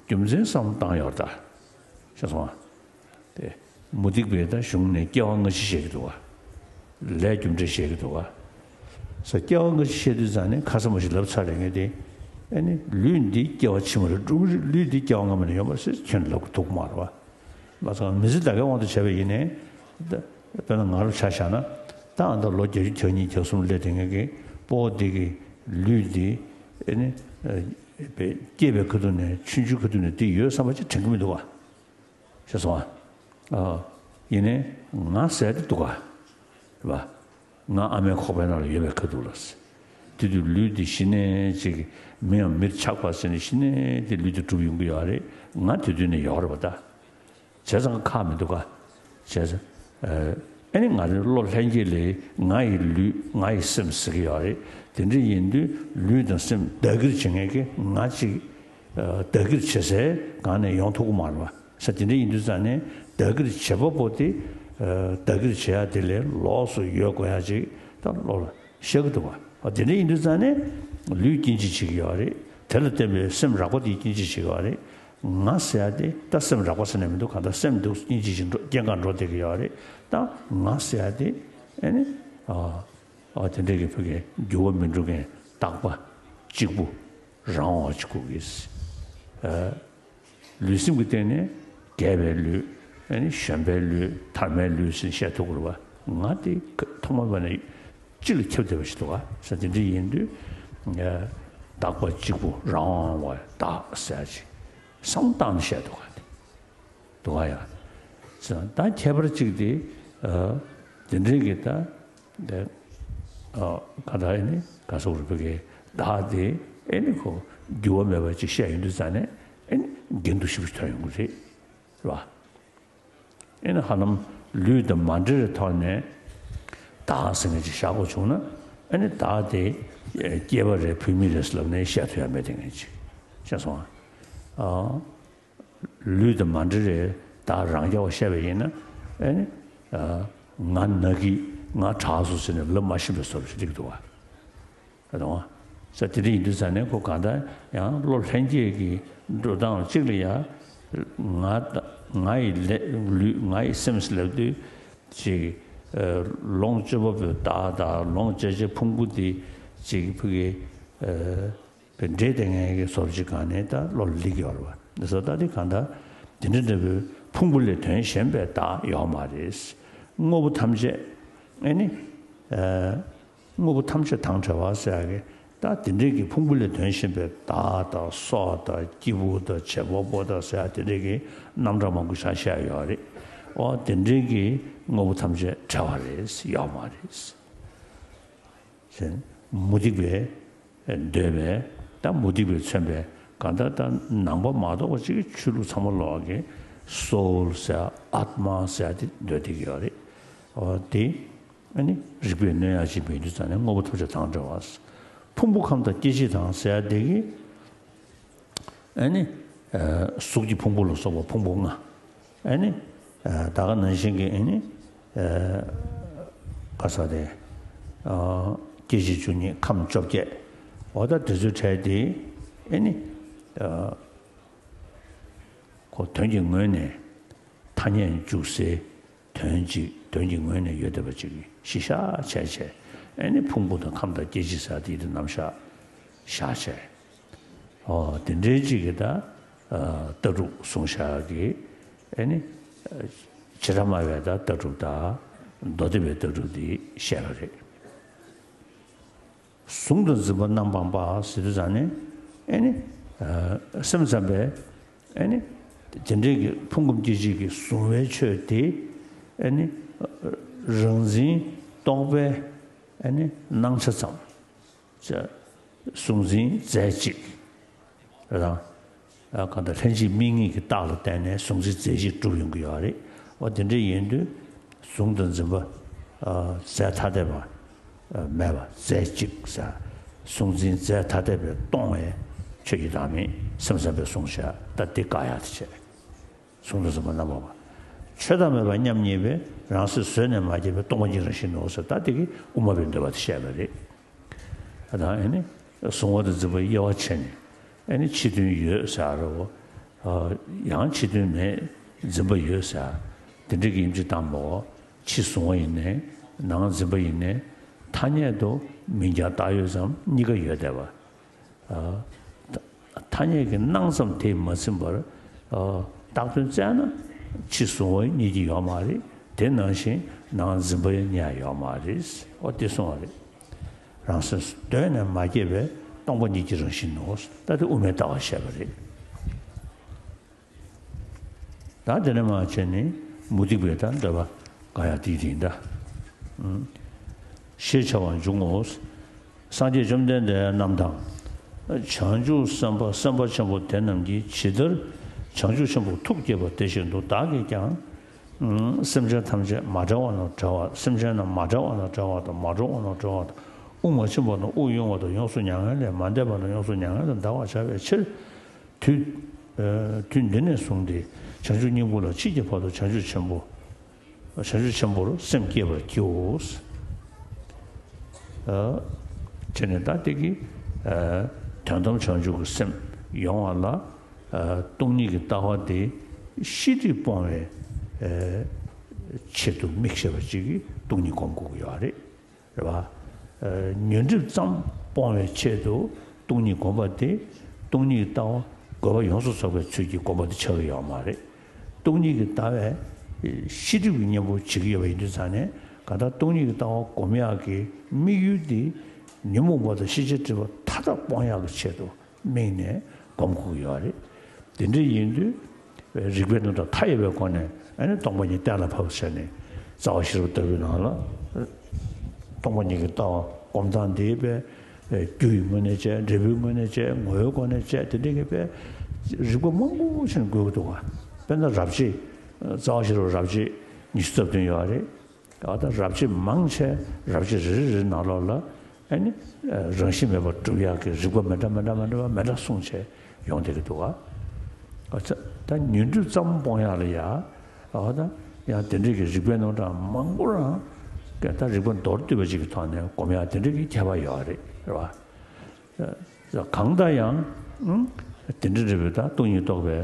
རྒྱུ་མཚན་བསམ་བློ་བཏང་ཡོད་རེད་ད། ཤེས་སོང་ཨ། དེ། མུ་སྟེགས་པའི་ད་གཞུང་ནས་སྐྱེ་བ་སྔ་ཕྱི་བཤད་ཀྱི་འདུག་ག་ལས་རྒྱུ་འབྲས་བཤད་ཀྱི་འདུག་ག་ས་སྐྱེ་བ་སྔ་ཕྱི་བཤད་དུས་ཙང་ནས་ཁ་ས་མ་ཞིག་ལབ་ཚར་རེད་ངས་དེ། ཨ་ནི་ལུས་འདི་སྐྱེ་བ་ཕྱི་མ་རེད། ལུས་འདི་སྐྱེ་བ་སྔ་མ་ནས་ཡོད་པ་ཟེར་ཁྱོན་ལབ་ཀྱི་འདུག་མ་རེད་བ། མ་ཚང་མི་ཚེ་ད་གའི་དབང་དུ་བྱས་པ་ཡིན་ནའི། ད་དཔེར་ན་ང་རང་ཆ་བཞག་ན། ད་ཨ་ད་ལོ་བརྒྱད་ཅུ་གྱ་གཉིས་གྱ་གསུམ་སླེབས་དེ་ངས་ཀྱི་སྤོ་བོ་འདི་གི་ལུས་འདི་ཨ་ནི་སྐྱེས་པའི་ཁ་ཐུག་ནས་ཆུང་ཆུང་ཁ་ཐུག་ནས་འདི་ཡོད་བསམ་པ་ཅིག་དྲན་གྱི་མི་འདུག་བ། ཤེས་སོང་ཨ། ཡིན་ནའི་ང་ཟེར་དེ་འདུག་ག་རེད་པ། ང་ཨ་མའི་ཁོག་པའི་ནང་ལ་ཡོད་པའི་ཁ་ཐུག་ལ། དེ་དུས་ལུས་འདི་གཞི་ནས་ཅིག་མི་ཡང་མིར་ཆགས་པ་ཟེར་ནས་གཞི་ནས་དེ་ལུས་འདི་གྲུབ་ཡོང་གི་ཡོད་རེད། ང་དེ་དུས་ནས་ཡོད་རེད་པ་ད། བྱས་ཙང་ཁག་མི་འདུག་ག་བྱས་ཙང་། ཨ་ནི་ང་རང་བློ་ལྷན་སྐྱེས་ལས་ང་ཡི་ལུས་ང་ཡི་སེམས་ཟེར་གྱི་ཡོད་རེད། དེ་འདྲ་ཡིན་དུས་ལུས་དང་སེམས་བདག་གིར་བྱེད་མཁན་གྱི་ང་གཅིག་བདག་གིར་བྱེད་སའི་སྒང་ནས་ཡོང་ཐུབ་ཀྱི་མ་རེད་པ། ས་དེ་འདྲ་ཡིན་དུས་ཙང་ནས་བདག་གིར་བྱེད་པ་པོ་དེ། བདག་གིར་བྱེད་ཡ་དེ་ལས་ལོགས་སུ་ཡོད་དགོས་ཡ་ཅིག་ད་བློ་ལ་ཤར་གྱི་འདུག་བ། དེ་འདྲ་ཡིན་དུས་ཙང་ནས་ལུས་སྐྱེ་འཇིག་བྱེད་ཀྱི་ཡོད་རེད། དེ་ལ་བརྟེན་པའི་སེམས་རགས་པ་དེ་སྐྱེ་འཇིག་བྱེད་ཀྱི་ཡོད་རེད། ང་ཟེར་ཡ་དེ་ད་སེམས་རགས་པ་ཟེར་ནས་མི་འདུག་གང་ལྟར་སེམས་འདུག་སྐྱེ་འཇིག་བྱེད་འགྲོ་སྐྱེ་འགག་འགྲོ་བསྡད་ཀྱི་ཡོད་རེད། ད་ང་ཟེར་ཡ་དེ་ཨ་ནི་ཨ་ཨ་དེ་འདྲ་གི་བུ་གའི་འགྱུར་བ་མི་འགྲོ་མཁན་རྟག་པ་གཅིག་པུ་རང་དབང་གཅིག་པུ་གིས། ལུས་སེམས་ཀྱི་སྟེང་ནས་རྒས་པའི་ལུས། ཨ་ནི་གཞོན་པའི་ལུས། དར་མའི་ལུས་ཟེར་བཤད་ཐུབ་དགོས་རེད་བ། ང་དེ་ཐོག་མ་བར་ནས་སྤྱི་ལ་ཁྱབ་བསྡད་པ་ཞིག་འདུག་ག་ས་དེ་འདྲ་ཡིན་དུས། རྟག་པ་གཅིག་པུ་རང་དབང་བའི་བདག་ཟེར་ཅིག་བསམ་བཏང་ནས་བཤད་འདུག་ག་དེ་འདུག་ག་ཡ། ད་ཁྱད་པར་གཅིག་དེ། དེ་འདྲའི་གི་ད། དེ། ཨ་ག་ད་ཨེ་ནི་ག་སོགས་རུ་བོད་ཀྱི་བདག་དེ་ཨེ་ནི་ཁོ་འགྱུར་བ་མེད་པ་ཅིག་བཤད་ཡོང་དུས་ཙང་ནས་ཨེ་ནི་འགལ་འདུ་ཞེ་པོ་ཅིག་ཐོན་ཡོང་གི་རེད། རེད་བ། ཨེ་ནི་ཧ་ལམ་ལུས་དང་མ་འབྲེལ་བའི་ཐོག་ནས་བདག་ཟེར་མཁན་ཅིག་བཞག་དགོས་བྱུང་ན་ཨེ་ནི་བདག་དེ་སྐྱེས་པ་རེད་བུད་མེད་རེད་ལབ་ནས་བཤད་ཐུབ་ཡ་མེད་དེ་ངས་ཅིག་བཤད་སོང་ཨ། ལུས་དང་མ་འབྲེལ་བའི་བདག་རང་རྐྱ་བ་བཤད་པ་ཡིན་ན་ཨེ་ནི། ང་ན་གི་ང་དྲག་སོང་ཟེར་ནས་ལབ་མ་ཤེས་པའི་བཟོ་འདྲ་ཞིག་འདུག་བ། ད་དུང་ས་དེ་འདྲ་ཡིན་དུས་ཙང་ནས་ཁོ་གང་ལྟར་ཡང་བློ་ལྷན་སྐྱེས་ཀྱི་འགྲོ་སྟངས་གཅིག་ལ་ཡང་ང་ང་ཡི་ལས་ལུས་ང་ཡི་སེམས་ལབ་དུས་ཅིག་ལོངས་སྤྱོད་པ་པོའི་བདག་དང་ལོངས་སྤྱོད་བྱའི་ཕུང་པོ་དེ་ཅིག་ཕ་གི། པའི་འདྲེས་དེ་ངའི་གི་བཟོ་བྱེད་གང་ནས་ད་བློ་ལ་སླེབས་ཀྱི་ཡོད་རེད་བ། འདི་ཚོ་ད་དེ་གང་ལྟར་དེ་འདྲ་འདྲ་བོའི་ཕུང་པོ་ལས་དོན་གཞན་པའི་བདག་ཡོད་མ་རེད། དངོས་པོ་ཐམས་ཅད་ཨེ་ནི། ཨ་ དངོས་པོ་ཐམས་ཅད་དང་བྲལ་བ་ཟེར་ཡག་གི་ད་དེ་འདྲའི་གི་ཕུང་པོ་ལས་དོན་གཞན་པའི་མདའ་དང་སོ་དང་སྐྱེས་བུ་དང་བྱེད་པ་པོ་དང་ཟེར་ཡག་དེ་འདྲའི་གི་རྣམ་གྲངས་མང་པོ་ཞིག་བཤད་ཡོད་རེད། ཨོ་དེ་འདྲའི་གི་དངོས་པོ་ཐམས་ཅད་བྲལ་བ་རེད། ཡོད་མ་རེད། ཟེར། མུ་སྟེགས་པས་འདོད་པའི་ད་མུ་སྟེགས་པས་མཚོན་པའི་གང་ལྟར་ད་ནང་པ་མ་གཏོགས་པ་ཅིག་གི་ཆོས་ལུགས་ཚང་མ་ལོག་གི་སོའུལ་ཟེར་ཨཱཏྨ་ཟེར་དེ་འདོད་བསྡད་ཀྱི་ཡོད་རེད། ཨོ་དེ་ཨ་ནི་རིགས་པས་གནོན་ཡག་ཅིག་མི་འདུག་ཙང་ནས་དངོས་པོ་ཐམས་ཅད་དང་བྲལ་བ། ཕུང་པོ་ཁམས་དང་སྐྱེ་མཆེད་དང་ཟེར་དེ་གི་ཨ་ནི། ཨ་གཟུགས་ཀྱི་ཕུང་པོ་ལ་སོགས་པ་ཕུང་པོ་ལྔ། ཨ་ནི། ཨ་ད་ག་ནང་བཞིན་གྱི་ཨ་ནི། ཨ་ག་ས་དེ། ཨ་སྐྱེ་མཆེད་བཅུ་གཉིས་ཁམས་བཅོ་བརྒྱད། འོ་ད་དེ་ཚོའི་གྲས་དེ། ཨ་ནི། ཨ་ཁོ་དོན་གྱི་ངོས་ནས་ཐ་སྙད་འཇུག་སའི་དོན་གཅིག་དོན་གྱི་ངོས་ནས་ཡོད་བསྡད་པ་ཅིག་གཞི་བཞག་བྱས་བྱས། ཨ་ནི་ཕུང་པོ་དང་ཁམས་དང་སྐྱེ་མཆེད་ཟེར་དེ་དེ་རྣམ་གཞག་བཞག་བྱས། ཨོ་དེ་འདྲའི་ཅིག་གི་ད་ཨ་ལྟ་གྲུབ་གསུངས་བཞག་གི། ཨ་ནི་ཨ་བྱེ་བྲག་སྨྲ་བའི་ད་ལྟ་གྲུབ་དང་མདོ་སྡེ་པའི་ལྟ་གྲུབ་དེ་བཤད་པ་རེད། གཟུང་དང་འཛིན་པ་རྣམ་སྤངས་པ་ཟེར་དུས་ཙང་ནས་ཨ་ནི་ཨ་སེམས་ཙམ་པས་ཨ་ནི་དེ་འདྲའི་གི་ཕུང་ཁམས་སྐྱེ་མཆེད་ཀྱི་གཟུང་བའི་ཆོས་དེ་ཨ་ནི་རང་འཛིན་རྟོག་པའི་ཨ་ནི་སྣང་ཆ་ཙམ། ཅེས་གཟུང་འཛིན་རྫས་གཅིག་རང་། ཨ་གང་ལྟར་ལྷན་ཅིག་དམིགས་ངེས་ཀྱི་རྟགས་ལ་བརྟེན་ནས་གཟུང་འཛིན་རྫས་གཅིག་གྲུབ་ཡོང་གི་ཡོད་རེད། འོ་དེ་འདྲ་ཡིན་དུས་གཟུང་དང་འཛིན་པ་ཨ་རྫས་ཐ་དད་པ་ཨ་མེད་པ་རྫས་གཅིག་ཟེར། གཟུང་འཛིན་རྫས་ཐ་དད་པས་སྟོང་བའི་ཆོས་ཀྱི་བདག་མེད་སེམས་ཙམ་པས་གསུངས་བཞག་ད་དེ་བཀག་ཡག་དེ་བྱས། གཟུང་དང་འཛིན་པ་རྣམ་སྤངས་པ། ཆོས་བདག་མེད་པ་མཉམ་ཉིད་པས་རང་སེམས་གཟོད་ནས་མ་སྐྱེས་པའི་སྟོང་པ་ཉིད་རང་བཞིན་ནོ་ཟེར་ད་དེ་གི་དབུ་མ་པའི་འདོད་པ་དེ་བཤད་པ་རེད། ད་ཨ་ནི་གཟུང་བ་དང་འཛིན་པ་དབྱེ་བ་ཕྱེ་ནས་ཨ་ནི་ཕྱི་དོན་ཡོད་ཟེར་རོ། ཡང་ཕྱི་དོན་མེད་འཛིན་པ་ཡོད་ཟེར། དེ་འདྲ་གི་ཡིན་གཅིག་དང་མོ་ཕྱི་གཟུང་བ་ཡིན་ནའི་ནང་འཛིན་པ་ཡིན་ནའི་ཐ་སྙད་དུ་མིང་རྐྱང་བཏགས་ཡོད་ཙམ་གཉིས་ཀ་ཡོད་བསྡད་པ། ཨ་ཐ་སྙད་ཀྱི་སྣང་ཙམ་དེས་མ་ཟིན་པར་ཨ་བཏགས་དོན་བཙལ་ན་ཕྱི་གཟུང་བ་རྙེད་ཀྱི་ཡོད་མ་རེད། དེ་ནང་བཞིན་ནང་འཛིན་པ་ཡང་རྙེད་ཡོད་མ་རེད། ཨོ་དེ་གསུངས་པ་རེད། རང་སེམས་གདོད་ནས་མ་སྐྱེས་པའི་སྟོང་པ་ཉིད་ཀྱི་རང་བཞིན་ནོ། ད་དེ་དབུ་མའི་ལྟ་བ་བཤད་པ་རེད། ད་དེ་ནས་མར་བྱས་ནས་མུ་སྟེགས་པའི་ད་འདོད་པ་འགའ་ཡང་དེ་དེ་ཡིན་ད། ཞེས་བྱ་བ་འབྱུང་ངོ་། སངས་རྒྱས་བཅོམ་ལྡན་འདས་རྣམས་དང་། བྱང་ཆུབ་སེམས་དཔའ་སེམས་དཔའ་ཆེན་པོ་དེ་རྣམས་ཀྱིས་ཇི་ལྟར་བྱང་ཆུབ་ཆེན་པོར་ཐུགས་བསྐྱེད་པ་དེ་བཞིན་དུ་བདག་གིས་ཀྱང་། སེམས་ཅན་ཐམས་ཅད་མ་བྲལ་བ་ན་བྲལ་བ། སེམས་ཅན་རྣམས་མ་བྲལ་བ་ན་བྲལ་བ་དང་། མ་གྲོལ་བ་ན་གྲོལ་བ་དང་། དབུགས་མ་ཕྱིན་པ་ན་དབུགས་དབྱུང་བ་དང་། ཡོངས་སུ་མྱ་ངན་ལས་མ་འདས་པ་ན་ཡོངས་སུ་མྱ་ངན་ལས་འདའ་བར་བྱ་བའི་ཕྱིར། དུས་ཨ་དུས་འདི་ནས་བཟུང་སྟེ་བྱང་ཆུབ་སྙིང་པོ་ལ་མཆིས་ཀྱི་བར་དུ་བྱང་ཆུབ་ཆེན་པོ། བྱང་ཆུབ་ཆེན་པོར་སེམས་བསྐྱེད་པར་བགྱིའོ། ཨ་བྱས་ནས་ད་དེ་གི་ཨ་དོན་དམ་བྱང་ཆུབ་ཀྱི་སེམས་ཡོང་བ་ལ་ཨ་སྟོང་ཉིད་ཀྱི་ལྟ་བ་དེ་ཤེས་སྒྲིབ་སྤོང་བའི་ཨ་ཆེད་དུ་དམིགས་བྱས་པ་ཅིག་གིས་སྟོང་ཉིད་སྒོམ་དགོས་ཀྱི་ཡོད་རེད། རེད་བ། ཨ་ཉོན་སྒྲིབ་ཙམ་སྤོང་བའི་ཆེད་དུ་སྟོང་ཉིད་སྒོམ་པ་དེ་སྟོང་ཉིད་ཀྱི་ལྟ་བ་དགོས་པ་ཡོངས་སུ་རྫོགས་པའི་ཚུལ་གྱིས་སྒོམ་པ་དེ་ཆགས་ཀྱི་ཡོད་མ་རེད། སྟོང་ཉིད་ཀྱི་ལྟ་བས་ཤེས་སྒྲིབ་ཀྱི་གཉེན་པོ་བྱེད་ཀྱི་ཡོད་པ་ཡིན་དུས་ཙང་ནས་གང་ལྟར་སྟོང་ཉིད་ཀྱི་ལྟ་བ་སྒོམ་ཡག་གི་དམིགས་ཡུལ་དེ་ཉོན་མོངས་པ་དང་ཤེས་བྱའི་སྒྲིབ་པ་མཐའ་དག་སྤོང་ཡག་གི་ཆེད་དུ། དམིགས་ནས་སྒོམ་དགོས་ཀྱི་ཡོད་རེད། དེ་འདྲ་ཡིན་དུས་རིགས་པའི་རྣམ་གྲངས་མཐའ་ཡས་པའི་སྒོ་ནས་ཨ་ནི་སྟོང་པ་ཉིད་གཏན་ལ་ཕབ་བྱས་ནས་རྩ་བ་ཤེས་རབ་ལྟ་བའི་ནང་ལ་སྟོང་པ་ཉིད་ཀྱི་ལྟ་བ་སྒོམ་སྟངས་འདི་པས་རྒྱུ་ཡི་ངོས་ནས་བྱས། འབྲས་བུའི་ངོས་ནས་བྱས། ངོ་བོའི་སྒོ་ནས་བྱས། དེ་འདྲ་གི་པས་རིགས་པ་མང་པོ་ཞིག་འགོད་ཀྱི་འདུག་ག་དཔེར་ན་རབ་བྱེད། རྩ་བ་ཤེས་རབ་རབ་བྱེད་ཉི་ཤུ་རྩ་བདུན་ཡོད་རེད། ད་ལྟ་རབ་བྱེད་མང་ཆེ་རབ་བྱེད་རེ་རེ་རེ་ནང་ལོགས་ལ་ཨ་ནི་རང་བཞིན་མེད་པར་སྒྲུབ་ཡག་གི་རིགས་པ་མི་འདྲ་མི་འདྲ་མི་འདྲ་བ་མི་འདྲ་གསུངས་བྱས་ཡོང་བསྡད་ཀྱི་འདུག་ག་ཨ་ཙི། ད་ཉོན་སྒྲིབ་ཙམ་སྤོང་ཡག་ལ་ཡ། ཨ་ད་ཡང་དེ་འདྲའི་གི་རིགས་པའི་རྣམ་གྲངས་མང་པོ་རང་ད་རིགས་པ་མདོར་བསྡུས་པ་ཅིག་གི་ཐོག་ནས་སྒོམ་ཡག་དེ་འདྲའི་གི་ཁྱད་པར་ཡོད་རེད། རེད་བ། གང་ལྟར་ཡང་ཨང་། དེ་འདྲ་རེད་པས། ད་སྟོང་ཉིད་རྟོགས་པའི་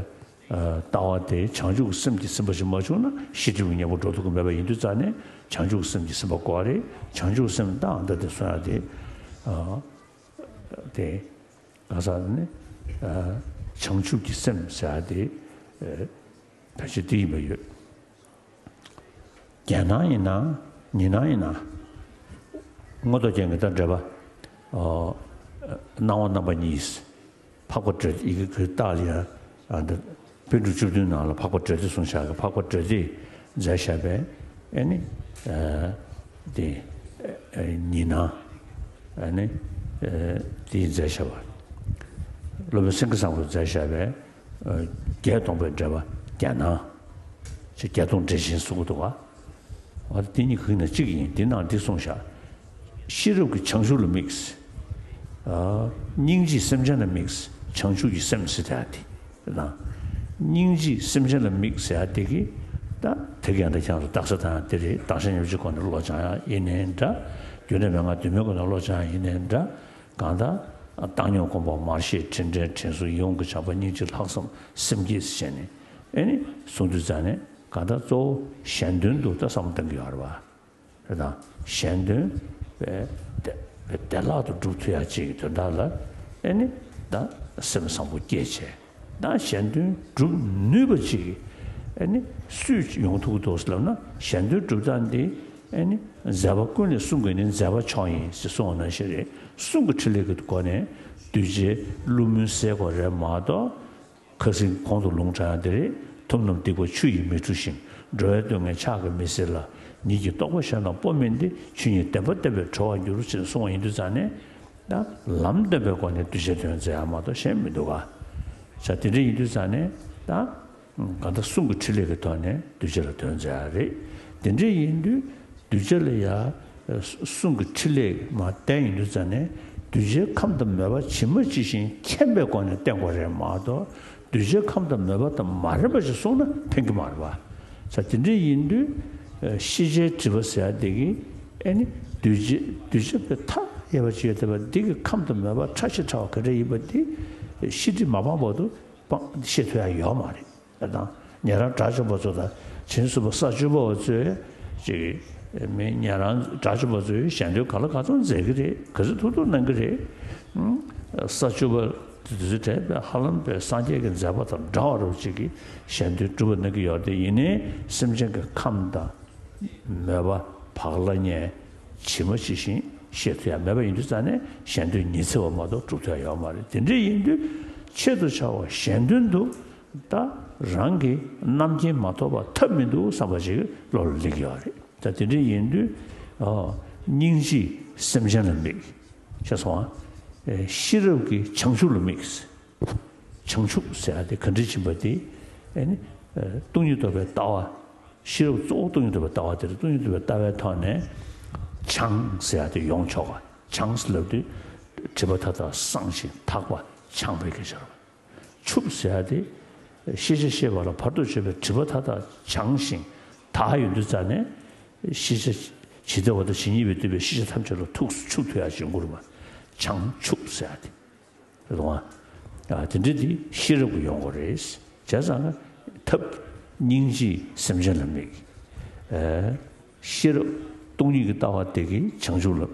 ཨ་ལྟ་བ་དེ་བྱང་ཆུབ་ཀྱི་སེམས་ཀྱིས་ཟིན་པ་ཞིག་མ་བྱུང་ན་ཤེས་སྒྲིབ་ཀྱི་གཉེན་པོ་འགྲོ་ཐུབ་ཀྱི་མེད་པ་ཡིན་དུས་ཙང་ནས་བྱང་ཆུབ་ཀྱི་སེམས་ཀྱིས་ཟིན་པ་དགོས་པ་རེད། བྱང་ཆུབ་སེམས་ད་ཨ་ད་དེ་གསུང་ཡག་དེ་ཨ་དེ་ག་ས་ནི་ཨ་བྱང་ཆུབ་ཀྱི་སེམས་ཟེར་ཡག་དེ་ཨ་ཕལ་ཆེར་དེ་ཡིན་པ་ཡོད། རྒྱན་སྣང་ཡིན་ན་ཉི་སྣང་ཡིན་ན། མངོན་རྟོགས་རྒྱན་གྱི་ད་འགྲེལ་པ། ཨོ། སྣང་བ་རྣམ་པ་གཉིས། འཕགས་པ་འགྲེལ་ཡི་གེ་གི་རྟགས་ལ་ཡང་། ཨ། འདི་པཎ་གྲུབ་བཅུ་བདུན་ནང་ལ་འཕགས་པ་འགྲེལ་ཏེ་གསུངས་བཞག་གི། འཕགས་པ་འགྲེལ་ཏེ་མཛད་བཞག་པའི། ཨེ་ནི། ཨ། དེ། ཨ། ཉི་སྣང་། ཨེ་ནི། ཨ། དེ་མཛད་བཞག་པ། སློབ་དཔོན་སེང་གེ་བཟང་པོས་མཛད་བཞག་པའི། ཨ། བརྒྱད་སྟོང་པའི་འགྲེལ་པ་རྒྱ་སྣང་། ཅེས་བརྒྱད་སྟོང་འགྲེལ་ཆེན་གསུང་གི་འདུག་ག། ཨ། དེ་གཉིས་ཀྱི་ནང་གཅིག་ཡིན། དེ་ནང་འདི་གསུངས་བཞག། ཤེས་རབ་ཀྱིས་བྱང་ཆུབ་ལ་དམིགས། ཨ། སྙིང་རྗེས་སེམས་ཅན་ལ་དམིགས། བྱང་ཆུབ་ཀྱི་སེམས་ཟེར་ཡ་དེ་དང་། སྙིང་རྗེས་སེམས་ཅན་ལ་དམིགས་ཟེར་ཡ་དེ་གིས། ད་དེ་ག་ཡང་འདྲ་ཁྱེད་རང་ཚོ་རྟགས་གསལ་དང་དེ་རེད། རྟགས་གསལ་ཉམས་ཅིག་སྒོ་ནས་ཀློག་སྦྱང་ཡ་ཡིན་ནའི་འདྲ། རྒྱུ་འབྲས་མན་ངག་བདུན་མའི་སྒོ་ནས་ཀློག་སྦྱང་ཡ་ཡིན་ནའི་འདྲ། གང་ལྟར་བཏང་སྙོམས་སྒོམ་པ་མར་ཤེས་དྲིན་དྲན་དྲིན་གཟོ་ཡིད་འོང་གི་བྱམས་པ་སྙིང་རྗེ་ལྷག་བསམ་སེམས་བསྐྱེད་ཟེར་ནས། ཨེ་ནི་གསུང་དུས་ཙང་ནས་གང་ལྟར་གཙོ་བོ་གཞན་དོན་དུ་ད་བསམ་བློ་གཏང་གི་ཡོད་རེད་པ། རེད་དང་། གཞན་དོན་བདེ་བླག་ཏུ་སྒྲུབ་ཐུབ་ཡ་ཅིག་གི་དོན་དག་ལ། ཨེ་ནི་ད་སེམས་བཟང་པོ་སྐྱེས་བྱས། ད་གཞན་དོན་སྒྲུབ་ནུས་པ་ཅིག་ཨེ་ནི་སུས་ཡོང་ཐུབ་ཀྱི་འདུག་ཟེར་ལབ་ན། གཞན་དོན་སྒྲུབ་སྟངས་འདི་ཨེ་ནི་མཛད་པ་ཀུན་ལས་གསུང་གི་ནི་མཛད་པ་མཆོག་ཡིན་ཟེར་གསུངས་པ་ནང་བཞིན་རེད། གསུང་གི་ཕྲིན་ལས་ཀྱི་སྒོ་ནས་གདུལ་བྱའི་བསླུ་མུན་སེལ་དགོས་རེད་མ་གཏོགས། ཁ་སེང་གོང་དུ་ལུང་དྲངས་ཡ་འདི་རེད། ཐུབ་རྣམས་སྡིག་པ་ཆུ་ཡིས་མི་འཁྲུ་ཞིང་། འགྲོ་བའི་སྡུག་བསྔལ་ཕྱག་གིས་མི་སེལ་ལ། ཉིད་ཀྱི་རྟོགས་པ་གཞན་དང་སྤོ་མིན་ཏེ། ཆོས་ཉིད་བདེན་པ་བསྟན་པས་གྲོལ་བར་འགྱུར་ཞེས་གསུངས་པ་ཡིན་དུས་ཙང་ནས། ད་ལམ་སྟོན་པའི་སྒོ་ནས་གདུལ་བྱའི་དོན་མཛད་ཡ་མ་གཏོགས་གཞན་མི་འདུག་ག། ས་དེ་འདྲ་ཡིན་དུས་ཙང་ནས་ད། གང་ལྟར་གསུང་གི་ཕྲིན་ལས་ཀྱི་ཐོག་ནས་གདུལ་བྱ་ལ་དོན་མཛད་ཡ་རེད། དེ་འདྲ་ཡིན་དུས། གདུལ་བྱ་ལ་ཡ། གསུང་གི་ཕྲིན་ལས་མར་བསྟན་ཡོང་དུས་ཙང་ནས། གདུལ་བྱའི་ཁམས་དང་མོས་པ་ཇི་མ་ཇི་བཞིན་མཁྱེན་པའི་སྒོ་ནས་བསྟན་དགོས་རེད་མ་གཏོགས། གདུལ་བྱའི་ཁམས་དང་མོས་པ་དང་མ་རན་པ་ཞིག་གསུངས་ན་ཕན་གྱི་མ་རེད་པ། ས་དེ་འདྲ་ཡིན་དུས། ཤེས་བྱའི་སྒྲིབ་པ་ཟེར་ཡ་དེ་གིས། ཨེ་ནི། གདུལ་བྱ་གདུལ་བྱ་པའི་མཐའ་ཡས་པ་ཅིག་ཡོད་བསྡད་པ་འདི་གི་ཁམས་དང་མོས་པ་ཕྲ་ཞིང་ཕྲ་བ་ག་འདྲ་ཡིན་པ་འདི། ཤེས་སྒྲིབ་མ་སྤངས་བར་དུ་སྤང་ཤེས་ཐུབ་ཡ་ཡོད་མ་རེད། དང་། ཉན་རང་དགྲ་བཅོམ་པ་ཚོ་དང་བྱང་ཆུབ་སེམས་དཔའ་ས་བཅུ་པ་ཚོས་ཅིག་མི་ཉན་རང་དགྲ་བཅོམ་པ་ཚོས་གཞན་དོན་ག་ལ་ག་ཚོད་མཛད་ཀྱི་རེད། ག་ཚོད་ཐུབ་ཐུབ་གནང་གི་རེད། ས་བཅུ་པ་དེ་ཚོས་དྲན་པའི་ཧ་ལམ་པའི་སངས་རྒྱས་ཀྱི་མཛད་པ་དང་འདྲ་བ་རུ་ཅིག་གིས་གཞན་དོན་སྒྲུབ་པ་གནང་གི་ཡོད་དེ། ཡིན་ནའི་སེམས་ཅན་གྱི་ཁམས་དང་མོས་པ་བག་ལ་ཉལ་ཇི་མ་ཇི་བཞིན་ཤེས་ཐུབ་ཡ་མེད་པ་ཡིན་དུས་ཙང་ནས་གཞན་དོན་ཉི་ཚེ་བ་མ་གཏོགས་སྒྲུབ་ཐུབ་ཡ་ཡོད་མ་རེད། དེ་འདྲ་ཡིན་དུས་ཆེད་དུ་བྱ་བ་གཞན་དོན་དུ། ད་རང་གི་རྣམ་མཁྱེན་མ་ཐོབ་པ་ཐབས་མི་འདུག་བསམ་པ་ཞིག་བློ་ལ་སླེབས་ཡོད་རེད། ད་དེ་འདྲ་ཡིན་དུས། ཨོ། སྙིང་རྗེས་སེམས་ཅན་ལ་དམིགས། ཤེས་སོང་ཨ། ཤེས་རབ་ཀྱིས་བྱང་ཆུབ་ལ་དམིགས། བྱང་ཆུབ་ཟེར་ཡ་དེ་ག་འདྲ་ཕྱིན་པ་དེ། ཨེ་ནི། སྟོང་ཉིད་རྟོགས་པའི་ལྟ་བ། ཤེས་རབ་གཙོ་བོ་སྟོང་ཉིད་རྟོགས་པའི་ལྟ་བ་དེ་རེད། སྟོང་ཉིད་རྟོགས་པའི་ལྟ་བའི་ཐོག་ནས། བྱང་ཟེར་ཡ་དེ་ཡོང་ཆོག་ག། བྱང་ཟེར་ལབ་དུས། སྒྲིབ་པ་མཐའ་དག་སངས་ཤིང་དག་པ་བྱང་བའི་སྐད་ཆ་རེད། ཆུབ་ཟེར་ཡ་དེ། ཤེས་བྱ་ཤེས་པ་ལ་བར་དུ་གཅོད་པའི་སྒྲིབ་པ་མཐའ་དག་བྱང་ཞིང་དག་ཡོང་དུས་ཙང་ནས། ཤེས་བྱ་ཇི་ལྟ་བ་དང་ཇི་སྙེད་པའི་འདུས་པའི་ཤེས་བྱ་ཐམས་ཅད་ལ་ཐུགས་སུ་ཆུད་ཐུབ་ཡ་ཅིག་ཡོང་གི་རེད་པ། བྱང་ཆུབ་ཟེར་ཡ་དེ། རེད་དང་། ཨ། དེ་འདྲ་དེ་ཤེས་རབ་ཀྱིས་ཡོང་དགོས་རེད། བྱས་ཙང་ཐབས་སྙིང་རྗེས་སེམས་ཅན་ལ་དམིགས། ཨ། ཤེས་རབ་སྟོང་ཉིད་ཀྱི་ལྟ་བ་དེ་གིས་བྱང་ཆུབ་ལ།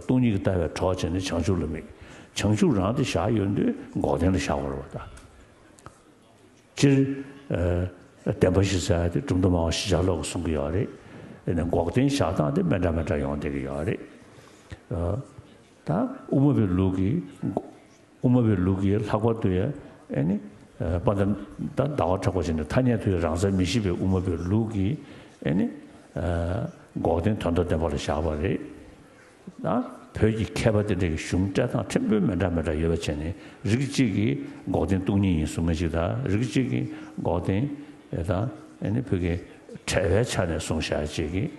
སྟོང་ཉིད་ཀྱི་ལྟ་བའི་གྲོགས་བྱས་ནས་བྱང་ཆུབ་ལ་དམིགས། བྱང་ཆུབ་རང་དེ་བཞག་ཡོང་དུས་འགོག་བདེན་ལ་བཞག་དགོས་རེད་པ་ད། སྤྱིར། ཨ། བདེན་པ་བཞི་ཟེར་ཡ་དེ་གྲུབ་མཐའ་སྨྲ་བ་བཞི་ཆར་ལོག་གིས་གསུང་གི་ཡོད་རེད། ཨ་ནི་འགོག་བདེན་བཞག་སྟངས་དེ་མི་འདྲ་མི་འདྲ་ཡོང་བསྡད་ཀྱི་ཡོད་རེད། ཨ། ད་དབུ་མ་པའི་ལུགས་ཀྱི། དབུ་མ་པའི་ལུགས་ཀྱི་ལྷག་པར་དུ་ཡང་། ཨེ་ནི། ཨ། དཔལ་ལྡན་ད་ཟླ་བ་གྲགས་པ་ཞིག་ནས་ཐ་སྙད་དུ་ཡང་རང་མཚན་མི་ཤེས་པའི་དབུ་མ་པའི་ལུགས་ཀྱི། ཨེ་ནི། ཨ། འགོག་བདེན་དོན་དམ་བདེན་པ་ལ་བཞག་པ་རེད། ད་བོད་ཀྱི་མཁས་པ་དེ་འདྲ་གི་གཞུང་བཀྲལ་སྟངས་ཕྲན་བུ་མི་འདྲ་མི་འདྲ་ཡོད་པ་བྱས་ནས། རིགས་གཅིག་གིས་འགོག་བདེན་སྟོང་ཉིད་ཡིན་གསུང་མཁན་ཅིག་དང་། རིགས་གཅིག་གིས་འགོག་བདེན། ཨེ། ད་ཨེ་ནི་བོད་ཀྱི་བྲལ་བའི་ཆ་ནས་གསུངས་བཞག་ཅིག་གིས།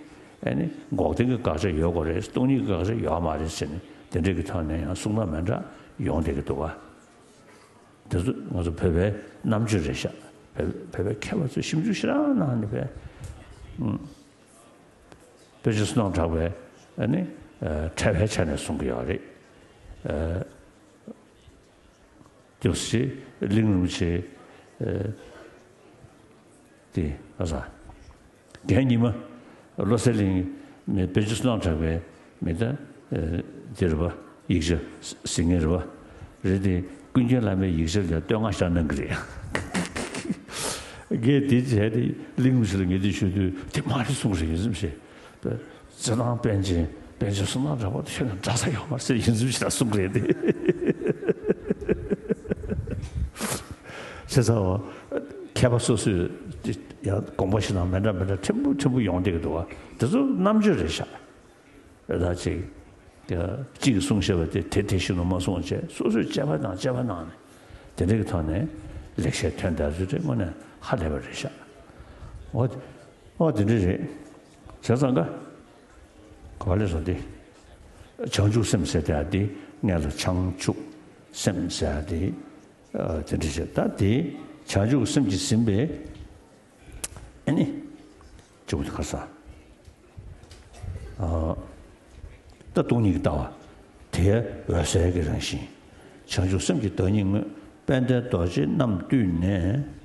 ཨེ་ནི་འགོག་བདེན་གྱི་དགག་བྱ་ཡོད་དགོས་རེད། སྟོང་ཉིད་ཀྱི་དགག་བྱ་ཡོད་མ་རེད་ཟེར་ནས། དེ་འདྲ་གི་ཐོག་ནས་ཡང་གསུང་སྟངས་མི་འདྲ་ཡོང་བསྡད་ཀྱི་འདུག་ག། དེ་ཚོ་ང་ཚོ་བོད་པའི་རྣམ་དཔྱོད་རེད་ཤག། བོད། བོད་པའི་མཁས་པ་ཚོས་ཞིབ་འཇུག་ཞེ་དྲག་གནང་ནས་བས། ཨུམ། དཔེ་ཆ་བསོད་ནམས་གྲགས་པས། ཨ་ནི། ཨ། བྲལ་བའི་ཆ་ནས་གསུང་གི་ཡོད་རེད། ཨ། སྐྱབས་རྗེ་གླིང་རིན་པོ་ཆེ། ཨ། དེ། ཨ་ས། རྒན་ཉི་མ། བློ་གསལ་གླིང་མི་དཔེ་ཆ་བསོད་ནམས་གྲགས་པས་མི་ད། ཨ། དེ་རེད་པ། ཡིག་ཆ་གཟིགས་མཁན་རེད་པ། རེད་དེ། ཀུན་མཁྱེན་བླ་མའི་ཡིག་ཆ་ལ་བསྟོད་བསྔགས་ཞེ་དྲག་གནང་གི་རེད། ངས་དེ་བྱས་ཏེ་གླིང་རིན་པོ་ཆེ་ལ་ངས་དེ་ཞུ་དུས། དེ་མ་རེད་གསུངས་རེད། ཡིན་ཙམ་ཞེས། རྩེད་ཐང་པཎ་ཆེན། པཎ་ཆེན་བསོད་ནམས་གྲགས་པ་དང་ཁྱོད་དང་འདྲ་ས་ཡོད་མ་རེད་ཟེར་ཡིན་ཚུལ་ཞིག་ལ་གསུང་གི་རེད་དེ། བྱས་ཙང་མཁས་པ་སོ་སོས་དེ་ཡང་དགོངས་པ་བཞེས་སྟངས་མི་འདྲ་མི་འདྲ་ཕྲན་བུ་ཕྲན་བུ་ཡོང་བསྡད་ཀྱི་འདུག་བ། དེ་ཚོ་རྣམ་དཔྱོད་རེད་ཤག་ད་ཅིག་གཅིག་གིས་གསུངས་བཞག་པ་དེ་དེ་དེ་བཞིན་དུ་མ་གསུངས་བྱས་སོ་སོས་དཔྱད་པ་དང་དཔྱད་པ་གནང་ནས་དེ་འདྲ་གི་ཐོག་ནས་ལེགས་བཤད་ཐོན་དར་ཚུལ་དེ་དངོས་གནས་ཧ་ལས་པ་རེད་ཤག་འོ་འོ་དེ་འདྲ་རེད། བྱས་ཙང་ཀ་ག་པར་སླེབས་སོང་དེ། བྱང་ཆུབ་སེམས་ཟེར་དེ་ཡ་དེ་སྔོན་ལ་བྱང་ཆུབ་སེམས་ཟེར་ཡ་དེ། ཨ་དེ་འདྲ་བྱས་ད་དེ་བྱང་ཆུབ་སེམས་ཀྱིས་ཟིན་པའི་ཨ་ནི་གཅིག་པུ་དེ་ག་ས། ཨ་ད་སྟོང་ཉིད་ཀྱི་ལྟ་བ་དེ་འོད་གསལ་གྱི་རང་བཞིན། བྱང་ཆུབ་སེམས་ཀྱི་བདག་ཉིད་དངོས། དཔལ་ལྡན་རྡོ་རྗེ་རྣམས་བཏུལ་ནས།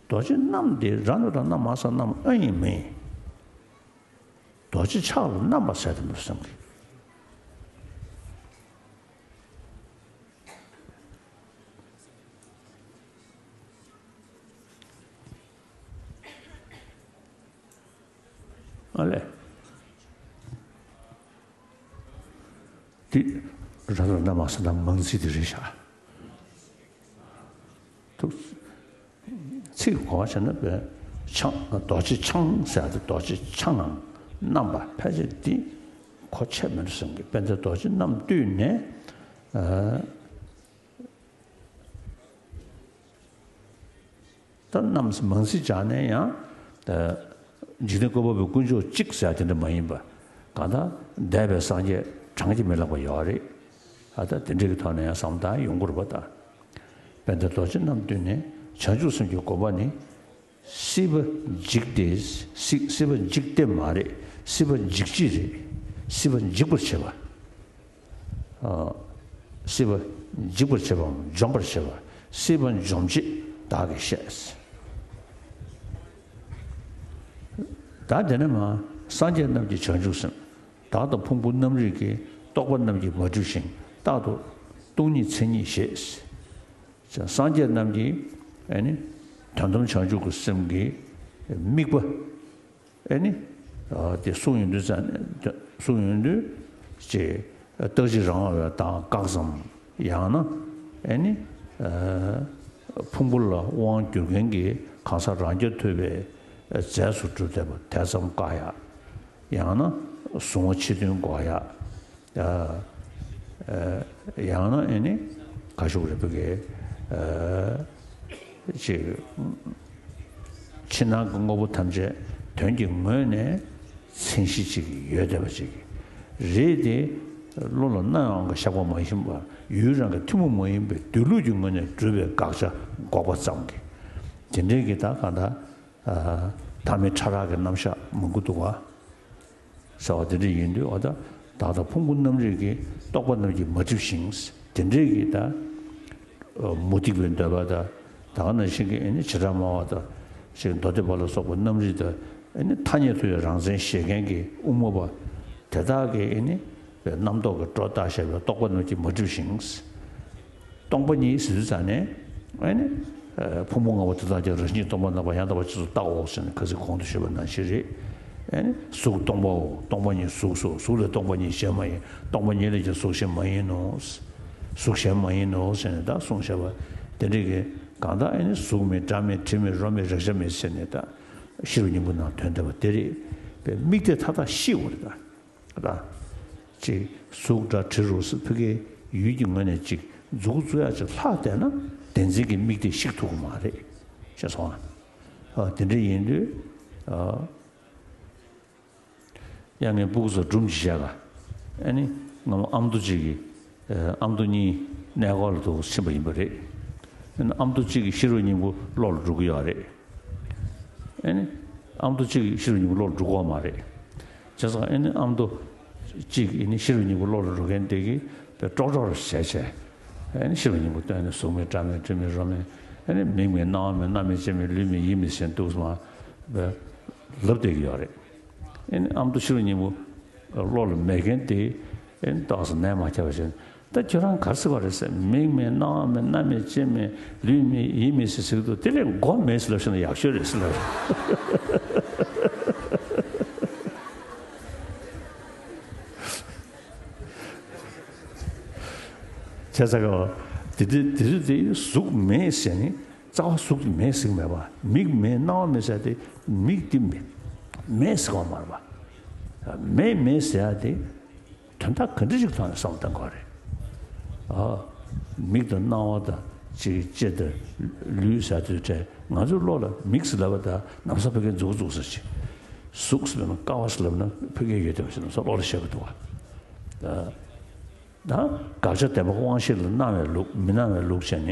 རྡོ་རྗེ་རྣམས་དེ་རང་ལ་རང་རྣམ་མ་ས་རྣམ་ཨ་ཡིན་མིན། རྡོ་རྗེ་ཕྱག་ལ་བསྣམས་པ་ཟེར་དེ་མོ་བསམ་གི། ཨ་ལས། འདི་རང་ལ་རྣམ་མ་ས་རྣམ་མང་ཚིག་དེ་རེད་ཤག་ཐུགས། ཚིག་གོ་བ་བྱས་ན་བས་ཆང་རྡོ་རྗེ་ཆང་ཟེར་ཏེ་རྡོ་རྗེ་ཆང་ངམ་རྣམ་པ་ཕལ་ཆེར་འདི་གོ་ཆེ་མི་འདུག་བསམ་གི། དཔལ་ལྡན་རྡོ་རྗེ་རྣམས་བཏུལ་ནས། ཨ་ད་རྣམ་མང་ཚིག་སྦྱར་ནས་ཡང་ད་འཇིག་རྟེན་བཀོད་པ་པོའི་དཀོན་མཆོག་གཅིག་ཟེར་དེ་འདྲ་མ་ཡིན་པ། གང་ལྟར་འདས་པའི་སངས་རྒྱས་བགྲང་གིས་མི་ལང་པ་ཡོད་རེད། ཨ་ད་དེ་འདྲ་གི་ཐོག་ནས་ཡང་བསམ་བློ་ཡོང་གི་རེད་པ་ད། དཔལ་ལྡན་རྡོ་རྗེ་རྣམས་བཏུལ་ནས་བྱང་ཆུབ་སེམས་ཀྱི་དགོངས་པ་ནི། སྲིད་པ་འཇིག་སྟེ། སྲིད་སྲིད་པ་འཇིག་སྟེ་མ་རེད། སྲིད་པ་འཇིག་བྱེད་རེད། སྲིད་པ་འཇིག་པར་བྱེད་པ། ཨ་སྲིད་པ་འཇིག་པར་བྱེད་པའམ་འཇོམས་པར་བྱེད་པ། སྲིད་པ་འཇོམས་བྱེད་བདག་གིས་བཤད། ད་དེ་ནས་མ་སངས་རྒྱས་རྣམས་ཀྱི་བྱང་ཆུབ་སེམས། བདག་དང་ཕུང་པོ་རྣམ་རིག་གི་རྟོག་པ་རྣམས་ཀྱིས་མ་བསྒྲིབས་ཤིང་རྟག་ཏུ་སྟོང་ཉིད་མཚན་ཉིད་ཞེས། སངས་རྒྱས་རྣམས་ཀྱིས་ཨ་ནི་དོན་དམ་བྱང་ཆུབ་ཀྱི་སེམས་ཀྱི་དམིགས་པ་ཨ་ནི་དེ་གསུངས་ཡོང་དུས་ཙང་གསུངས་ཡོང་དུས་ཅེས་རྟག་གཅིག་རང་དབང་བའི་དང་བཀག་ཙམ། ཡང་ན་ཨ་ནི་ཕུང་པོ་ལ་དབང་བསྒྱུར་མཁན་གྱི་གང་ཟག་རང་རྐྱ་ཐུབ་པའི་རྫས་སུ་གྲུབ་བསྡད་པ་དེ་ཙམ་བཀག་ཡག་ཡང་ན་གཟུང་བ་ཕྱི་དོན་འགོག་ཡག་ཨ་ཨ་ཡང་ན་ཨེ་ནི་ག་ཤོག་རེད་པ་གི་ཨ་ཅིག་ཕྱི་ནང་གི་དངོས་པོ་ཐམས་ཅད་དོན་གྱི་ངོས་ནས་མཚན་གཞི་ཅིག་ཡོད་བསྡད་པ་ཅིག་རེད་དེ། བློ་ལ་སྣང་བའི་དབང་གིས་བཞག་པ་མ་ཡིན་པར་ཡུལ་རང་གི་ཐུན་མོང་མ་ཡིན་པའི་སྡོད་ལུགས་ཀྱི་ངོས་ནས་གྲུབ་པའི་དགག་བྱ་འགོག་པ་ཙམ་གྱིས་དེ་འདྲའི་གི་ད་གང་ལྟར། ཨ་མཐའ་མེད་ཕྲ་རགས་ཀྱི་རྣམ་གཞག་མང་པོ་འདུག་བ། ཟེར་བ་དེ་འདྲ་ཡིན་དུས་འོ་ད་བདག་དང་ཕུང་པོ་རྣམ་རིག་གི་རྟོག་པ་རྣམས་ཀྱིས་མ་བསྒྲིབས་ཤིང་། དེ་འདྲའི་གི་ད་མུ་སྟེགས་པའི་འདོད་པ་དང་ད་ག་ནང་བཞིན་གྱི་ཨེ་ནི་བྱེ་བྲག་སྨྲ་བ་དང་ཞིག་མདོ་སྡེ་པ་ལ་སོགས་པ་རྣམ་རིག་དང་ཨེ་ནི་ཐ་སྙད་ཐོས་པའི་རང་མཚན་བཞེད་མཁན་གྱི་དབུ་མ་པ་དེ་དག་གིས་ཨེ་ནི་རྣམ་རྟོག་གི་སྒྲོ་བཏགས་བཞག་པའི་རྟོག་པ་རྣམས་ཀྱིས་མ་བསྒྲིབས་ཤིང་། སྟོང་པ་ཉིད་ཟེར་དུས་ཙང་ནས་ཨེ་ནི་ཕུང་པོ་ལྔ་པོ་དེ་དག་ཀྱང་རང་བཞིན་སྟོང་པར་རྣམ་པར་ཡང་དག་པར་རྗེས་སུ་བལྟའོ་ཟེར་ནས་ཁ་སང་གོང་དུ་ཞུས་པ་ནང་བཞིན་རེད། ཨེ་ནི་གཟུགས་སྟོང་པའོ། སྟོང་པ་ཉིད་གཟུགས་སོ། གཟུགས་ལས་སྟོང་པ་ཉིད་གཞན་མ་ཡིན། སྟོང་པ་ཉིད་ལས་ཀྱང་གཟུགས་གཞན་མ་ཡིན་ནོ། གཟུགས་གཞན་མ་ཡིན་ནོ་ཟེར་ནས་ད་གསུངས་བཞག་པ་དེ་འདྲ་གི་གང་ལྟར་ཨེ་ནི་གཟུགས་མེད་སྒྲ་མེད་དྲི་མེད་རོ་མེད་རེག་བྱ་མེད་ཟེར་ནས་ད་ཤེས་རབ་སྙིང་པོ་ནང་དོན་བསྡུས་པ་དེ་རེད། པའི་དམིགས་གཏད་མཐའ་དག་ཤེས་དགོས་རེད་ད། ད་ཅིག་གཟུགས་སྒྲ་དྲི་རོ་ཟེར་ཕ་གིའི་ཡུལ་གྱི་ངོས་ནས་ཅིག་མཛུབ་བཙུགས་ཡག་ཅིག་ལྷག་བསྡད་ན་བདེན་འཛིན་གྱི་དམིགས་གཏད་ཤིག་ཐུབ་ཀྱི་མ་རེད། ཤེས་སོང་ཨ། ཨ་དེ་འདྲ་ཡིན་དུས་ཨ་ཡང་ངའི་སྤུ་གུ་ཚོ་སྒྲུང་ཅིག་བཤད་ག་ཨ་ནི་སྔ་མོ་ཨ་མདོ་གཅིག་གིས་ཨ་མདོ་གཉིས་གནས་སྐོར་ལ་འདུག་ཕྱིན་པ་ཡིན་པ་རེད། ཨ་ནི་ཨ་མདོ་གཅིག་གིས་ཤེས་རབ་སྙིང་པོ་ཀློག་ལ་འགྲོ་གི་ཡོད་རེད། ཨེ་ནི། ཨ་མདོ་གཅིག་གིས་ཤེས་རབ་སྙིང་པོ་ཀློག་འགྲོ་གི་ཡོད་མ་རེད། བྱས་ཙང་ཨེ་ནི་ཨ་མདོ་གཅིག་གིས་ཨེ་ནི་ཤེས་རབ་སྙིང་པོ་ཀློག་ལ་འགྲོ་མཁན་དེ་གིས་དཔེ་ཀྲོག་ཀྲོག་རེ་བྱས་བྱས། ཨེ་ནི་ཤེས་རབ་སྙིང་པོ་བཏོན་ནས་གཟུགས་མེད་སྒྲ་མེད་དྲི་མེད་རོ་མེད། ཨེ་ནི་མིག་མེད་རྣ་བ་མེད་སྣ་མེད་ལྕེ་མེད་ལུས་མེད་ཡིད་མེད་ཟེར་འདུག་སེ་མར་ལབ་བསྡད་ཀྱི་ཡོད་རེད། ཨེ་ནི་ཨ་མདོ་ཤེས་རབ་སྙིང་པོ་ཀློག་ལ་མེད་མཁན་དེ་ཨེ་ནི་ཏོག་ཙམ་ནད་མ་ཁྱབ་པ་བྱས། ད་ཁྱོད་རང་ག་རེ་ཟེར་བ་རེད་ཟེར། མིག་མེད་རྣ་བ་མེད་སྣ་མེད་ལྕེ་མེད་ལུས་མེད་ཡིད་མེད་ཟེར་ཟེར་གི་འདུག་དེ་ལས་མགོ་མེད་ཟེར་ལབ་ཤེས་ན་ཡག་ཤོས་རེད་ཟེར་ལབ། བྱས་ཙང་ག་དེ་དེ་དེ་དེ་དེ་གཟུགས་མེད་ཟེར་ནི་རྩ་བ་གཟུགས་དེ་མེད་ཟེར་གི་མེད་པ། མིག་མེད་སྣང་བ་མེད་ཟེར་དེ་མིག་དེ་མེད་མེད་ཟེར་བ་མ་རེད་པ། མེད་མེད་ཟེར་ཡ་དེ་དོན་དག་ག་འདྲ་ཞིག་ཐོག་ནས་བསམ་བློ་གཏང་དགོས་རེད། ཨ། མིག་དང་རྣ་བ་དང་ཅིག་ལྕེ་དང་ལུས་ཟེར་དུས་དྲན་ང་ཚོའི་བློ་ལ་མིག་ཟེར་ལབ་པ་དང་ནམ་ས་ཕ་གིའི་མཛུག་གུ་བཙུགས་ས་ཅིག་གཟུགས་ཟེར་ན་ཀ་བ་ཟེར་ལབ་ན་ཕ་གིའི་ཡོད་དེ་བ་ཞིག་ནམ་ས་བློ་ལ་ཤར་གི་འདུག་བ། ད་དགག་བྱ་བདེན་པ་དབང་ཤེས་ལ་སྣང་བའི་ལུགས་མི་སྣང་བའི་ལུགས་བྱས་ནས་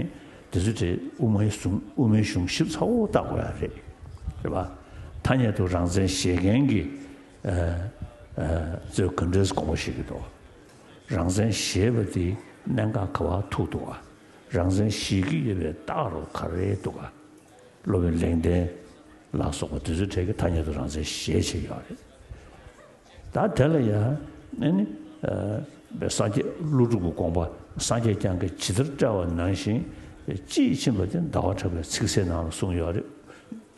དེ་ཚོ་དེ་དབུ་མའི་གཞུང་དབུ་མའི་གཞུང་ཞིབ་ཚགས་པོ་བལྟ་དགོས་ཡ་རེད། རེད་པ། ཐ་སྙད་དུ་རང་མཚན་བཞེད་མཁན་གྱི་ཨ་ཨ་ཚོས་ག་འདྲས་དགོངས་པ་བཞེས་ཀྱི་འདུག་རང་མཚན་བཞེད་པ་དེ་གནད་འགག་ག་པར་ཐུག་འདུག་ག་རང་མཚན་བཞེད་ཀྱི་ཡོད་པའི་རྟགས་རུ་ག་རེ་འདུག་ག་སློབ་དཔོན་ལེགས་ལྡན་ལ་སོགས་པ་དེ་ཚོའི་གྲས་ཀྱི་ཐ་སྙད་དུ་རང་མཚན་བཞེད་བྱས་ཡོད་རེད། ད་དེ་ལ་ཡང་ཨ་ནི་ཨ་སངས་རྒྱས་ཀླུ་སྒྲུབ་ཀྱི་དགོངས་པ་སངས་རྒྱས་བསྐྱངས་ཀྱིས་ཇི་ལྟར་བཀྲལ་བ་ནང་བཞིན་དཔྱིས་ཕྱིན་པ་དེ་ཟླ་བ་གྲགས་པའི་ཚིག་གསལ་ནང་ལ་གསུངས་ཡོད་རེད།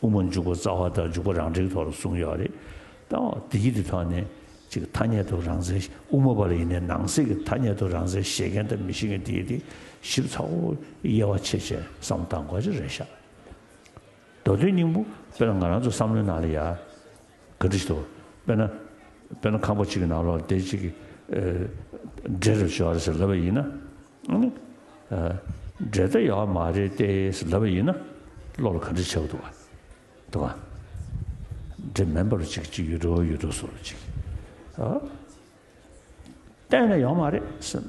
དབུ་མ་འཇུག་པ་རྩ་བ་དང་འཇུག་པ་རང་འགྲེལ་གྱི་ཐོག་ལ་གསུངས་ཡོད་རེད། ད་འདི་གི་དེ་ཐོག་ནས་ཅིག་ཐ་སྙད་དུ་རང་མཚན་དབུ་མ་པ་ལ་ཡིན་ནའི་ནང་གསེས་ཀྱི་ཐ་སྙད་དུ་རང་མཚན་བཞེད་མཁན་དང་མི་བཞེད་མཁན་དེ་དེ་ཞིབ་ཚགས་པོ་དབྱེ་བ་ཕྱེ་བྱས་བསམ་བློ་གཏང་དགོས་ཀྱི་རེད་ཤག་མདོ་དོན་སྙིང་པོ་དཔེར་ན་ང་རང་ཚོ་བསམ་བློའི་ནང་ལ་ཡ་ག་འདྲ་ཞིག་འདུག་དཔེར་ན་དཔེར་ན་ཁང་པ་གཅིག་གི་ནང་ལོགས་ལ་དེ་གཅིག་གི་ཨ་འདྲེ་རུ་ཤོར་ཟེར་ལབ་པ་ཡིན་ན་ཨ་ནི་ཨ་འདྲེ་ད་ཡོད་མ་རེད་དེ་ཟེར་ལབ་པ་ཡིན་ན་བློ་ལ་ག་འདྲ་ཆགས་འདུག་ག་འདུག་ག་འདྲེ་མིན་པ་རུ་གཅིག་གཅིག་ཡོད་འགྲོ་ཡོད་འགྲོ་བཟོ་རུ་གཅིག་ཨ། གཏན་ནས་ཡོད་མ་རེད་ཟེར།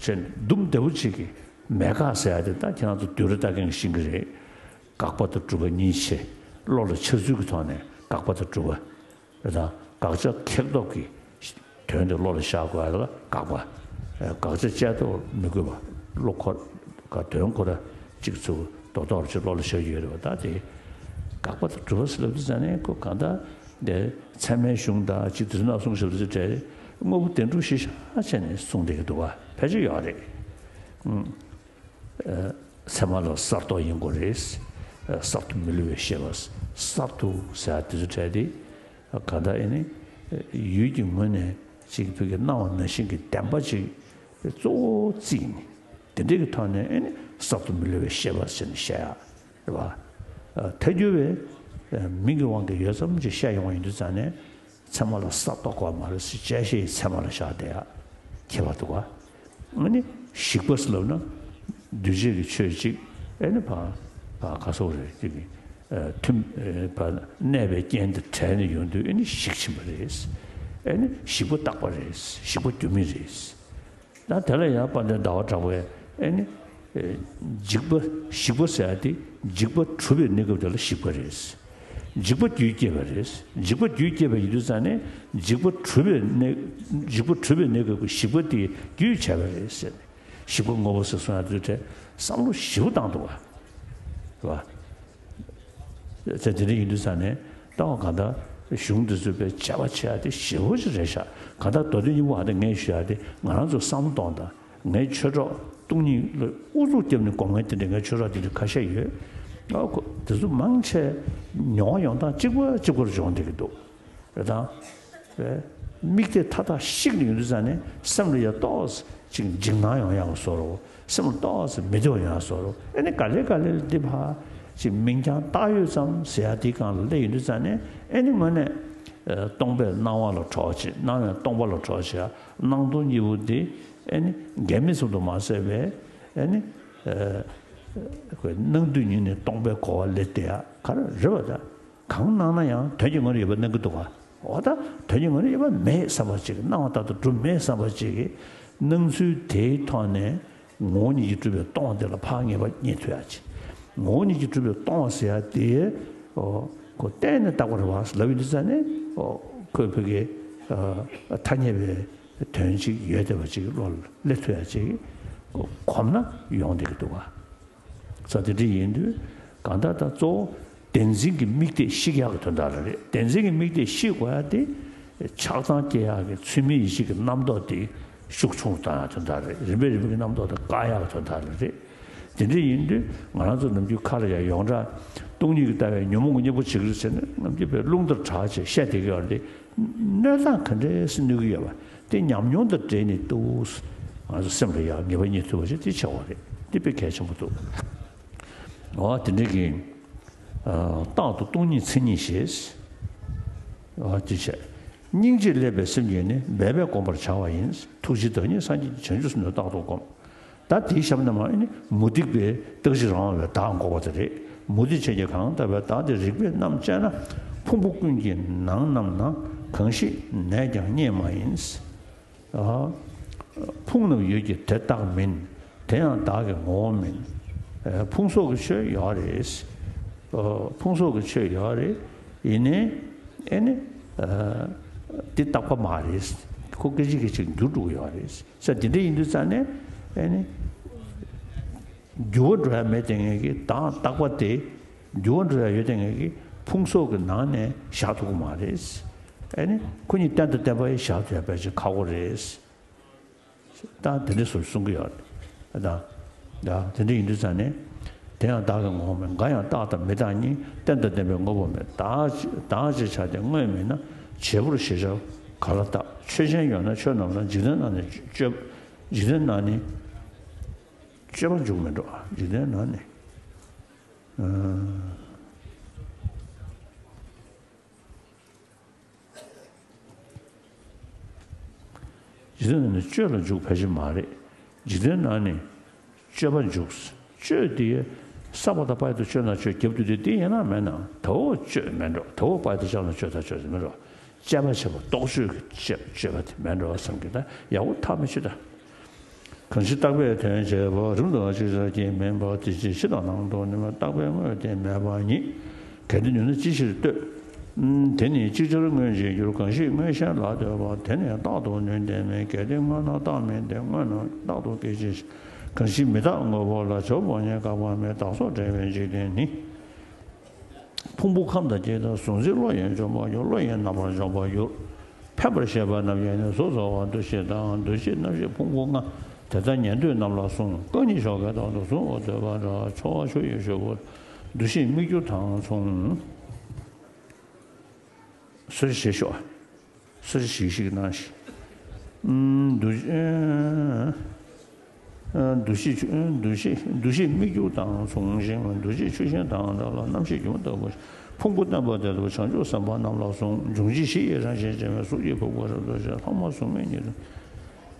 ཅེས་འདུམ་བདེ་བོ་ཅིག་གིས་མེད་དགག་ཟེར་ཡ་དེ་ད་ཁྱེད་རང་ཚོ་བསྡུས་གྲྭ་ལྟ་མཁན་གྱིས་ཤེས་ཀྱི་རེད། དགག་པ་དང་སྒྲུབ་པ་གཉིས་ཆེ། བློ་ལ་འཆར་ཚུལ་གྱི་ཐོག་ནས་དགག་པ་དང་སྒྲུབ་པ། རེད་དང་དགག་བྱ་ཁེགས་ཐོབ་ཀྱི་དོན་དེ་བློ་ལ་ཤར་དགོས་ཡ་ལ་དགག་པ། དགག་བྱ་དཔྱད་རྟོགས་མི་དགོས་པ་བློ་ཁོ་ག་དོན་ཁོ་ར་གཅིག་ཚུར་རྡོག་རྡོག་ཅིག་བློ་ལ་ཤར་གྱི་ཡོད་རེད་བ། ད་དེ་དགག་པ་དང་སྒྲུབ་པ་ཟེར་ལབ་དུས་ཙང་ནས་ཁོ་གང་ལྟར་དེ་ཚད་མའི་གཞུང་དང་ཅིག་དེ་ཚོ་ནང་གསུངས་ཞབས་ཚུལ་གྲས་དངོས་པོ་བདེན་གྲུབ་གཞི་བཞག་བྱས་ནས་གསུངས་བསྡད་ཀྱི་འདུག་བ། ཕལ་ཆེར་ཡོད་རེད། ཨ་ཚད་མ་ལ་གསར་རྟོགས་ཡིན་དགོས་རེད། ཨ་གསར་དུ་མི་བསླུ་བའི་ཤེས་པ། གསར་དུ་ཟེར་དེ་ཚོ་གྲས་དེ་གང་ལྟར་ཨེ་ནི་ཡུལ་གྱི་ངོས་ནས་ཅིག་བོད་ཀྱི་སྣང་བ་ནང་བཞིན་གྱི་བདེན་པ་ཅིག་གཙོ་བོ་བརྩིས་ནས་དེ་འདྲའི་གི་ཐོག་ནས་ཨེ་ནི་གསར་དུ་མི་བསླུ་བའི་ཤེས་པ་ཟེར་ནས་བཤད་ཡ་རེད་བ། ཨ་ཐལ་འགྱུར་བའི་ཨ་མིང་གི་དབང་གིས་ཡོད་ཙམ་ཅིག་བཤད་ཡོང་བ་ཡིན་དུས་ཙང་ནས་ཚད་མ་ལ་གསར་རྟོགས་དགོས་མ་རེད་ཟེར། དཔྱད་ཤེས་ཀྱི་ཚད་མ་ལ་བཞག་བསྡད་ཡ་ཁྱད་པར་འདུག་བ། ཨ་ནི་ཞིག་པ་ཟེར་ལབ་ན་འདུས་བྱས་ཀྱི་ཆོས་ཅིག་ཨེ་ནི་ཕ་ཕ་ག་སོགས་རེད་ཅིག་གི་ཨ་ཐུན་ཨེ་ཕ་གནས་པའི་རྐྱེན་དང་བྲལ་ནས་ཡོང་དུས་ཨེ་ནི་ཞིག་ཕྱིན་པ་རེད། ཨེ་ནི་ཞིག་པ་རྟག་པ་རེད། ཞིག་པ་འགྱུར་མེད་རེད། ད་དེ་ལ་ཡང་དཔལ་ལྡན་ཟླ་བ་གྲགས་པས་ཨེ་ནི་ཨེ་འཇིག་པ་ཞིག་པ་ཟེར་ཡ་དེ་འཇིག་པ་གྲུབ་པའི་གནས་སྐབས་དེ་ལ་ཞིག་པ་རེད། འཇིག་པ་རྒྱུད་སྐྱེས་པ་རེད། འཇིག་པ་རྒྱུད་སྐྱེས་པ་ཡིན་དུས་ཙང་ནས་འཇིག་པ་གྲུབ་པའི་གནས་འཇིག་པ་གྲུབ་པའི་གནས་སྐབས་ཀྱི་ཞིག་པ་དེ་རྒྱུད་བྱས་པ་རེད་ཟེར་ནས་ཞིག་པ་དངོས་པོ་ཟེར་གསུང་ཡ་དེ་ཚོའི་གྲས་བསམ་བློ་ཞེ་པོ་བཏང་འདུག་བ། རེད་བ། ཚེ་དེ་འདྲ་ཡིན་དུས་ཙང་ནས་ལྟ་བ་གང་ལྟར་གཞུང་འདི་ཚོའི་དཔེ་བྱ་བ་བྱེད་ཡ་དེ་ཞེ་པོ་ཅིག་རེད་ཤག་གང་ལྟར་མདོ་དོན་སྙིང་པོ་ཨ་ནི་ངས་ཞུ་ཡ་དེ་ང་རང་ཚོ་བསམ་བློ་གཏོང་དང་། ངའི་ཆོས་གྲོགས་སྟོང་ཉིད་ལ་ཨུ་ཚུགས་བརྒྱབ་ནས་སྒོམ་མཁན་དེ་འདྲ་ངའི་ཆོས་གྲོགས་དེ་འདྲ་ཁ་ཤས་ཡོད། ཨ་ཁོ་དེ་ཚོ་མང་ཆེ་མྱོང་བ་ཡོང་སྟངས་གཅིག་པ་གཅིག་པ་རུ་སྦྱོང་བསྡད་ཀྱི་འདུག་རེད་དང་། རེད། མིག་དེ་མཐའ་དག་བཤིག་ནས་ཡོང་དུས་ཙང་ནས་སེམས་ལ་ཡ་ཏོག་ཙམ་ཅིག་འཇིགས་སྣང་ཡོང་ཡག་བཟོ་འདྲ། སེམས་ལ་ཏོག་ཙམ་མི་བདེ་བ་ཡོང་ཡག་བཟོ་འདྲ། ཨ་ནི་ག་ལེ་ག་ལེ་ལ་འདི་ཕར་ཅིག་མིང་རྐྱང་བཏགས་ཡོད་ཙམ་ཟེར་ཡ་དེའི་སྒང་ལ་སླེབས་ཡོང་དུས་ཙང་ནས་ཨ་ནི་དངོས་གནས་ཨ་སྟོང་པས་སྣང་བ་ལ་གྲོགས་བྱེད། སྣང་བས་སྟོང་པ་ལ་གྲོགས་བྱེད། སྣང་སྟོང་གཉིས་པོ་འདི་ཨ་ནི་འགལ་མེད་ཙམ་དུ་མ་ཟད་པའི་ཨ་ནི་ཨ་ཁོས་སྣང་དུས་ཉིད་ནས་སྟོང་པའི་གོ་བ་ལས་འདས་ཡག་ག་རེ་རེད་པ། ད། གང་སྣང་ན་ཡང་དོན་གྱི་ངོས་ནས་ཡོད་པ་སྣང་གི་འདུག་ག་འོ་ད་དོན་གྱི་ངོས་ནས་ཡོད་པ་མེད་བསམ་པ་ཅིག་སྣང་བ་ལྟར་དུ་གྲུབ་མེད་བསམ་པ་ཅིག་གི་སྣང་ཚུལ་དེའི་ཐོག་ནས་ངོ་བོ་ཉིད་ཀྱིས་གྲུབ་པའི་སྟོང་པ་དེ་ལ་ཕར་ངེས་པ་རྙེད་ཐུབ་ཡ་ཅིག་ངོ་བོ་ཉིད་ཀྱིས་གྲུབ་པའི་སྟོང་པ་ཟེར་ཡ་དེ་ཨོ་ཁོ་གཏན་ནས་རྟག་པ་རེད་བ་ལབ་ཡོང་དུས་ཙང་ནས་ཨོ་ཁོས་བོད་ཀྱི་ཨ་ཐ་སྙད་པའི་དོན་ཅིག་ཡོད་བསྡད་པ་ཅིག་བློ་ལ་སླེབས་ཐུབ་ཡ་ཅིག་གོམས་ན་ཡོང་བསྡད་ཀྱི་འདུག་ག་ས་དེ་འདྲ་ཡིན་དུས་གང་ལྟར་ད་གཙོ་བོ་བདེན་འཛིན་གྱི་དམིགས་གཏད་བཤིག་ཡག་གི་དོན་དག་ལ་རེད། བདེན་འཛིན་གྱི་དམིགས་གཏད་བཤིག་དགོས་ཡ་དེ་ཆགས་སྡང་སྐྱེ་ཡག་གི་ཚུལ་མིན་ཡིད་བྱེད་ཀྱི་རྣམ་རྟོག་དེ་ཤུགས་ཆུང་བཏང་ཡག་དོན་དག་རེད། རིམ་པས་རིམ་པས་ཀྱི་རྣམ་རྟོག་དེ་བཀག་ཡག་གི་དོན་དག་ལ་རེད། དེ་འདྲ་ཡིན་དུས་ང་རང་ཚོ་ནམ་རྒྱུན་ཁ་ལ་ཡང་ཡོངས་གྲགས་སྟོང་ཉིད་ཀྱི་ལྟ་བའི་ཉོན་མོངས་ཀྱི་གཉེན་པོ་བྱེད་ཀྱི་རེད་ཟེར་ནས་ནམ་རྒྱུན་པའི་རླུང་ལྟར་གྲགས་བྱས་བཤད་བསྡད་ཀྱི་ཡོད་རེད། གནོད་སྟངས་ག་འདྲས་སེ་གནོད་ཀྱི་ཡོད་པ་དེ་ཉམས་མྱོང་དང་འབྲེལ་ནས་ཏུའུ་ ང་ཚོ་སེམས་ལ་ཡང་ངེས་པ་རྙེད་ཐུབ་པ་ཞིག་དེ་ཆེ་བ་རེད། དེ་དཔེ་གལ་ཆེན་པོ་འདུག། འོ་དེ་འདྲ་གི། ཨ། རྟག་ཏུ་སྟོང་ཉིད་མཚན་ཉིད་ཞེས། འོ་དེ་བྱས། སྙིང་རྗེས་བསླད་པའི་སེམས་ཀྱིས་ནི། འབད་པས་བསྒོམ་པར་བྱ་བ་ཡིན། ཐུགས་རྗེའི་བདག་ཉིད་སངས་རྒྱས་ཀྱི། བྱང་ཆུབ་སེམས་དང་རྟག་ཏུ་བསྒོམ། ད་དེའི་ཞབས་ནས་མར་ཨེ་ནི་མུ་སྟེགས་པའི་རྟག་གཅིག་རང་དབང་བའི་བདག་འགོག་པ་དེ་རེད། མུ་སྟེགས་ཅན་གྱིས་གང་ལྟར་བའི་བདག་དེ་རིགས་པས་རྣམ་དཔྱད་ན། ཕུང་པོ་ཀུན་གྱི་ནང་རྣམས་ན། གང་ཞིག་ནས་ཀྱང་རྙེད་མ་ཡིན། ཨ། ཕུང་རྣམས་ཡོད་ཀྱི་དེ་རྟག་མིན། དེ་ཡང་བདག་གི་ངོ་བོ་མིན། ཨ། ཕུང་སོགས་ཀྱི་ཆོས་ཡོད་རེད། ཨ། ཕུང་སོགས་ཀྱི་ཆོས་ཡོད་རེད། ཡིན་ནའི་ཨེ་ནི། ཨ། དེ་རྟག་པ་མ་རེད། ཁོ་སྐད་ཅིག་སྐད་ཅིག་འགྱུར་འགྲོ་གི་ཡོད་རེད། ས་དེ་འདྲ་ཡིན་དུས་ཙང་ནས་ཨེ་ནི། འགྱུར་བ་འགྲོ་ཡ་མེད་དེ་ངེས་ཀྱི་བདག་རྟག་པ་དེ། འགྱུར་བ་འགྲོ་ཡ་ཡོད་དེ་ངེས་ཀྱི་ཕུང་སོགས་ཀྱི་ནང་ནས་བཞག་ཐུབ་ཀྱི་མ་རེད། ཨེ་ནི་ཁོ་གཉིས་གཏན་དང་བདེན་པ་ཡི་བཞག་ཐུབ་ཡ་ཕལ་ཆེར་ཁག་པོ་རེད། ད་དེ་འདྲ་སོགས་གསུང་གི་ཡོད་རེད། ད་ད་དེ་འདྲ་ཡིན་དུས་ཙང་ནས། དེ་ཡང་བདག་གི་ངོ་བོ་མེད། འགའ་ཡང་རྟག་དང་མི་རྟག་གཉིས། གཏན་དང་བདེན་པའི་དངོས་པོ་མེད། བདག་བདག་ཅེས་བྱ་སྟེ་དངོས་མིན་ན། བྱེད་པོར་ཞེས་བྱ་ག་ལ་བཏགས། ཆོས་ཅན་ཡོད་ན་ཆོས་རྣམས་ལ། འཇིག་རྟེན་ན་ནི་སྤྱོད། འཇིག་རྟེན་ན་ནི། སྤྱོད་པ་འཇུག་མི་འགྲོ། འཇིག་རྟེན་ན་ནི། ཨ། འཇིག་རྟེན་ན་ནི་སྤྱོད་ལ་འཇུག་ཕལ་ཆེར་མ་རེད། འཇིག་རྟེན་ན་ནི་སྤྱོད་པ་འཇུག། སྤྱོད་དེ་ས་པ་ད་པ་ཡ་ཏུ་སྤྱོད་ན་སྤྱོད། རྒྱབ་ཏུ་དེ་དེ་ཡིན་ན་མེད་ན། ད་འོ་སྤྱོད་མི་འགྲོ། ད་འོ་པ་ཡ་ཏུ་ཅ་ན་སྤྱོད་ད་སྤྱོད་མི་འགྲོ། དཔྱད་པ་བྱེད་པ་རྟོག་དཔྱོད་ཀྱི་དཔྱད་དཔྱད་པ་དེ་མེད་འགྲོ་བསམ་གྱི། ད་ཡག་པོ་ཐག་མི་ཆོད་ད། གང་ཞིག་རྟག་པའི་དོན་བྱེད་པ། རིམ་དང་ཅིག་ཅར་གྱིས་མིན་པ། དེ་ཕྱིར་ཕྱི་དང་ནང་དུ་ནུས་པ། རྟག་པའི་དངོས་དེ་མེད་པ་ཉིད། གལ་ཏེ་ཉོན་ན་ཅི་ཕྱིར་ལྟོས། དེ་ནི་ཅིག་ཅར་མངོན་བྱེད་འགྱུར། གང་ཞིག་མངོན་ཞེན་ལ་ལྟོས་པ། དེ་ནི་རྟག་ཏུ་ནུས་ལྡན་མིན། གལ་ཏེ་མངོན་ན་རྟག་མིན་ཏེ། མངོན་ན་རྟག་ཏུ་སྐད་ཅིག་ཕྱིར། གང་ཞིག་མི་རྟག་དངོས་པོ་ལ། བྱ་བ་ཉིད་བཀག་པ་མེད། བདག་སོགས་བྲལ་བའི་འཇིག་རྟེན་ནི། ཕུང་པོ་ཁམས་དང་རྐྱེན་དང་གཟུང་འཛིན་བློ་ཡིས་འཇོམས་པར་འགྱུར། བློ་ཡིས་རྣམ་པར་འཇོམས་པར་འགྱུར། ཕལ་པར་ཤེས་པ་རྣམས་ཀྱིས་ནི། གཟུགས་ཚོར་བ་འདུ་ཤེས་དང་། འདུ་ཤེས་རྣམ་ཤེས་ཕུང་པོ་ལྔ། དེ་ལྟར་ཉན་ཐོས་རྣམས་ལ་གསུངས། རྐང་གཉིས་ཤོག་གེ་དང་དུ་གཟུང་བ་འདོད་པ་འདྲ། ཕྱོགས་ཆུ་ཡི་ཤོག་བུ། འདུ་ཤེས་སྨིག་རྒྱུ་དང་མཚུངས། གསོལ་ཇ་བཞེས་ཤོག། གསོལ་ཇ་ཞིག་ཞིག་གནང་ཞིག། ཨུམ། འདུ་ཨ། འདུ་ཤེས་ཆུ། འདུ་ཤེས། འདུ་ཤེས་སྨིག་རྒྱུ་དང་མཚུངས་ཤིང་། འདུ་བྱེད་ཆུ་ཤིང་དང་འདྲ་ལ། རྣམ་ཤེས་སྒྱུ་མ་ལྟ་བུ། ཕུང་པོ་བརྟན་པ་དེ་ལྟ་བུ། བྱང་ཆུབ་སེམས་དཔའ་རྣམས་ལ་གསུངས། འབྱུང་བཞི་བཞི་ཡི་རང་བཞིན་ཅན། གཟུགས་ཀྱི་ཕུང་པོ་རབ་ཏུ་ཕྱེ། ལྷག་མ་གཟུགས་མེད་ཉིད་དུ།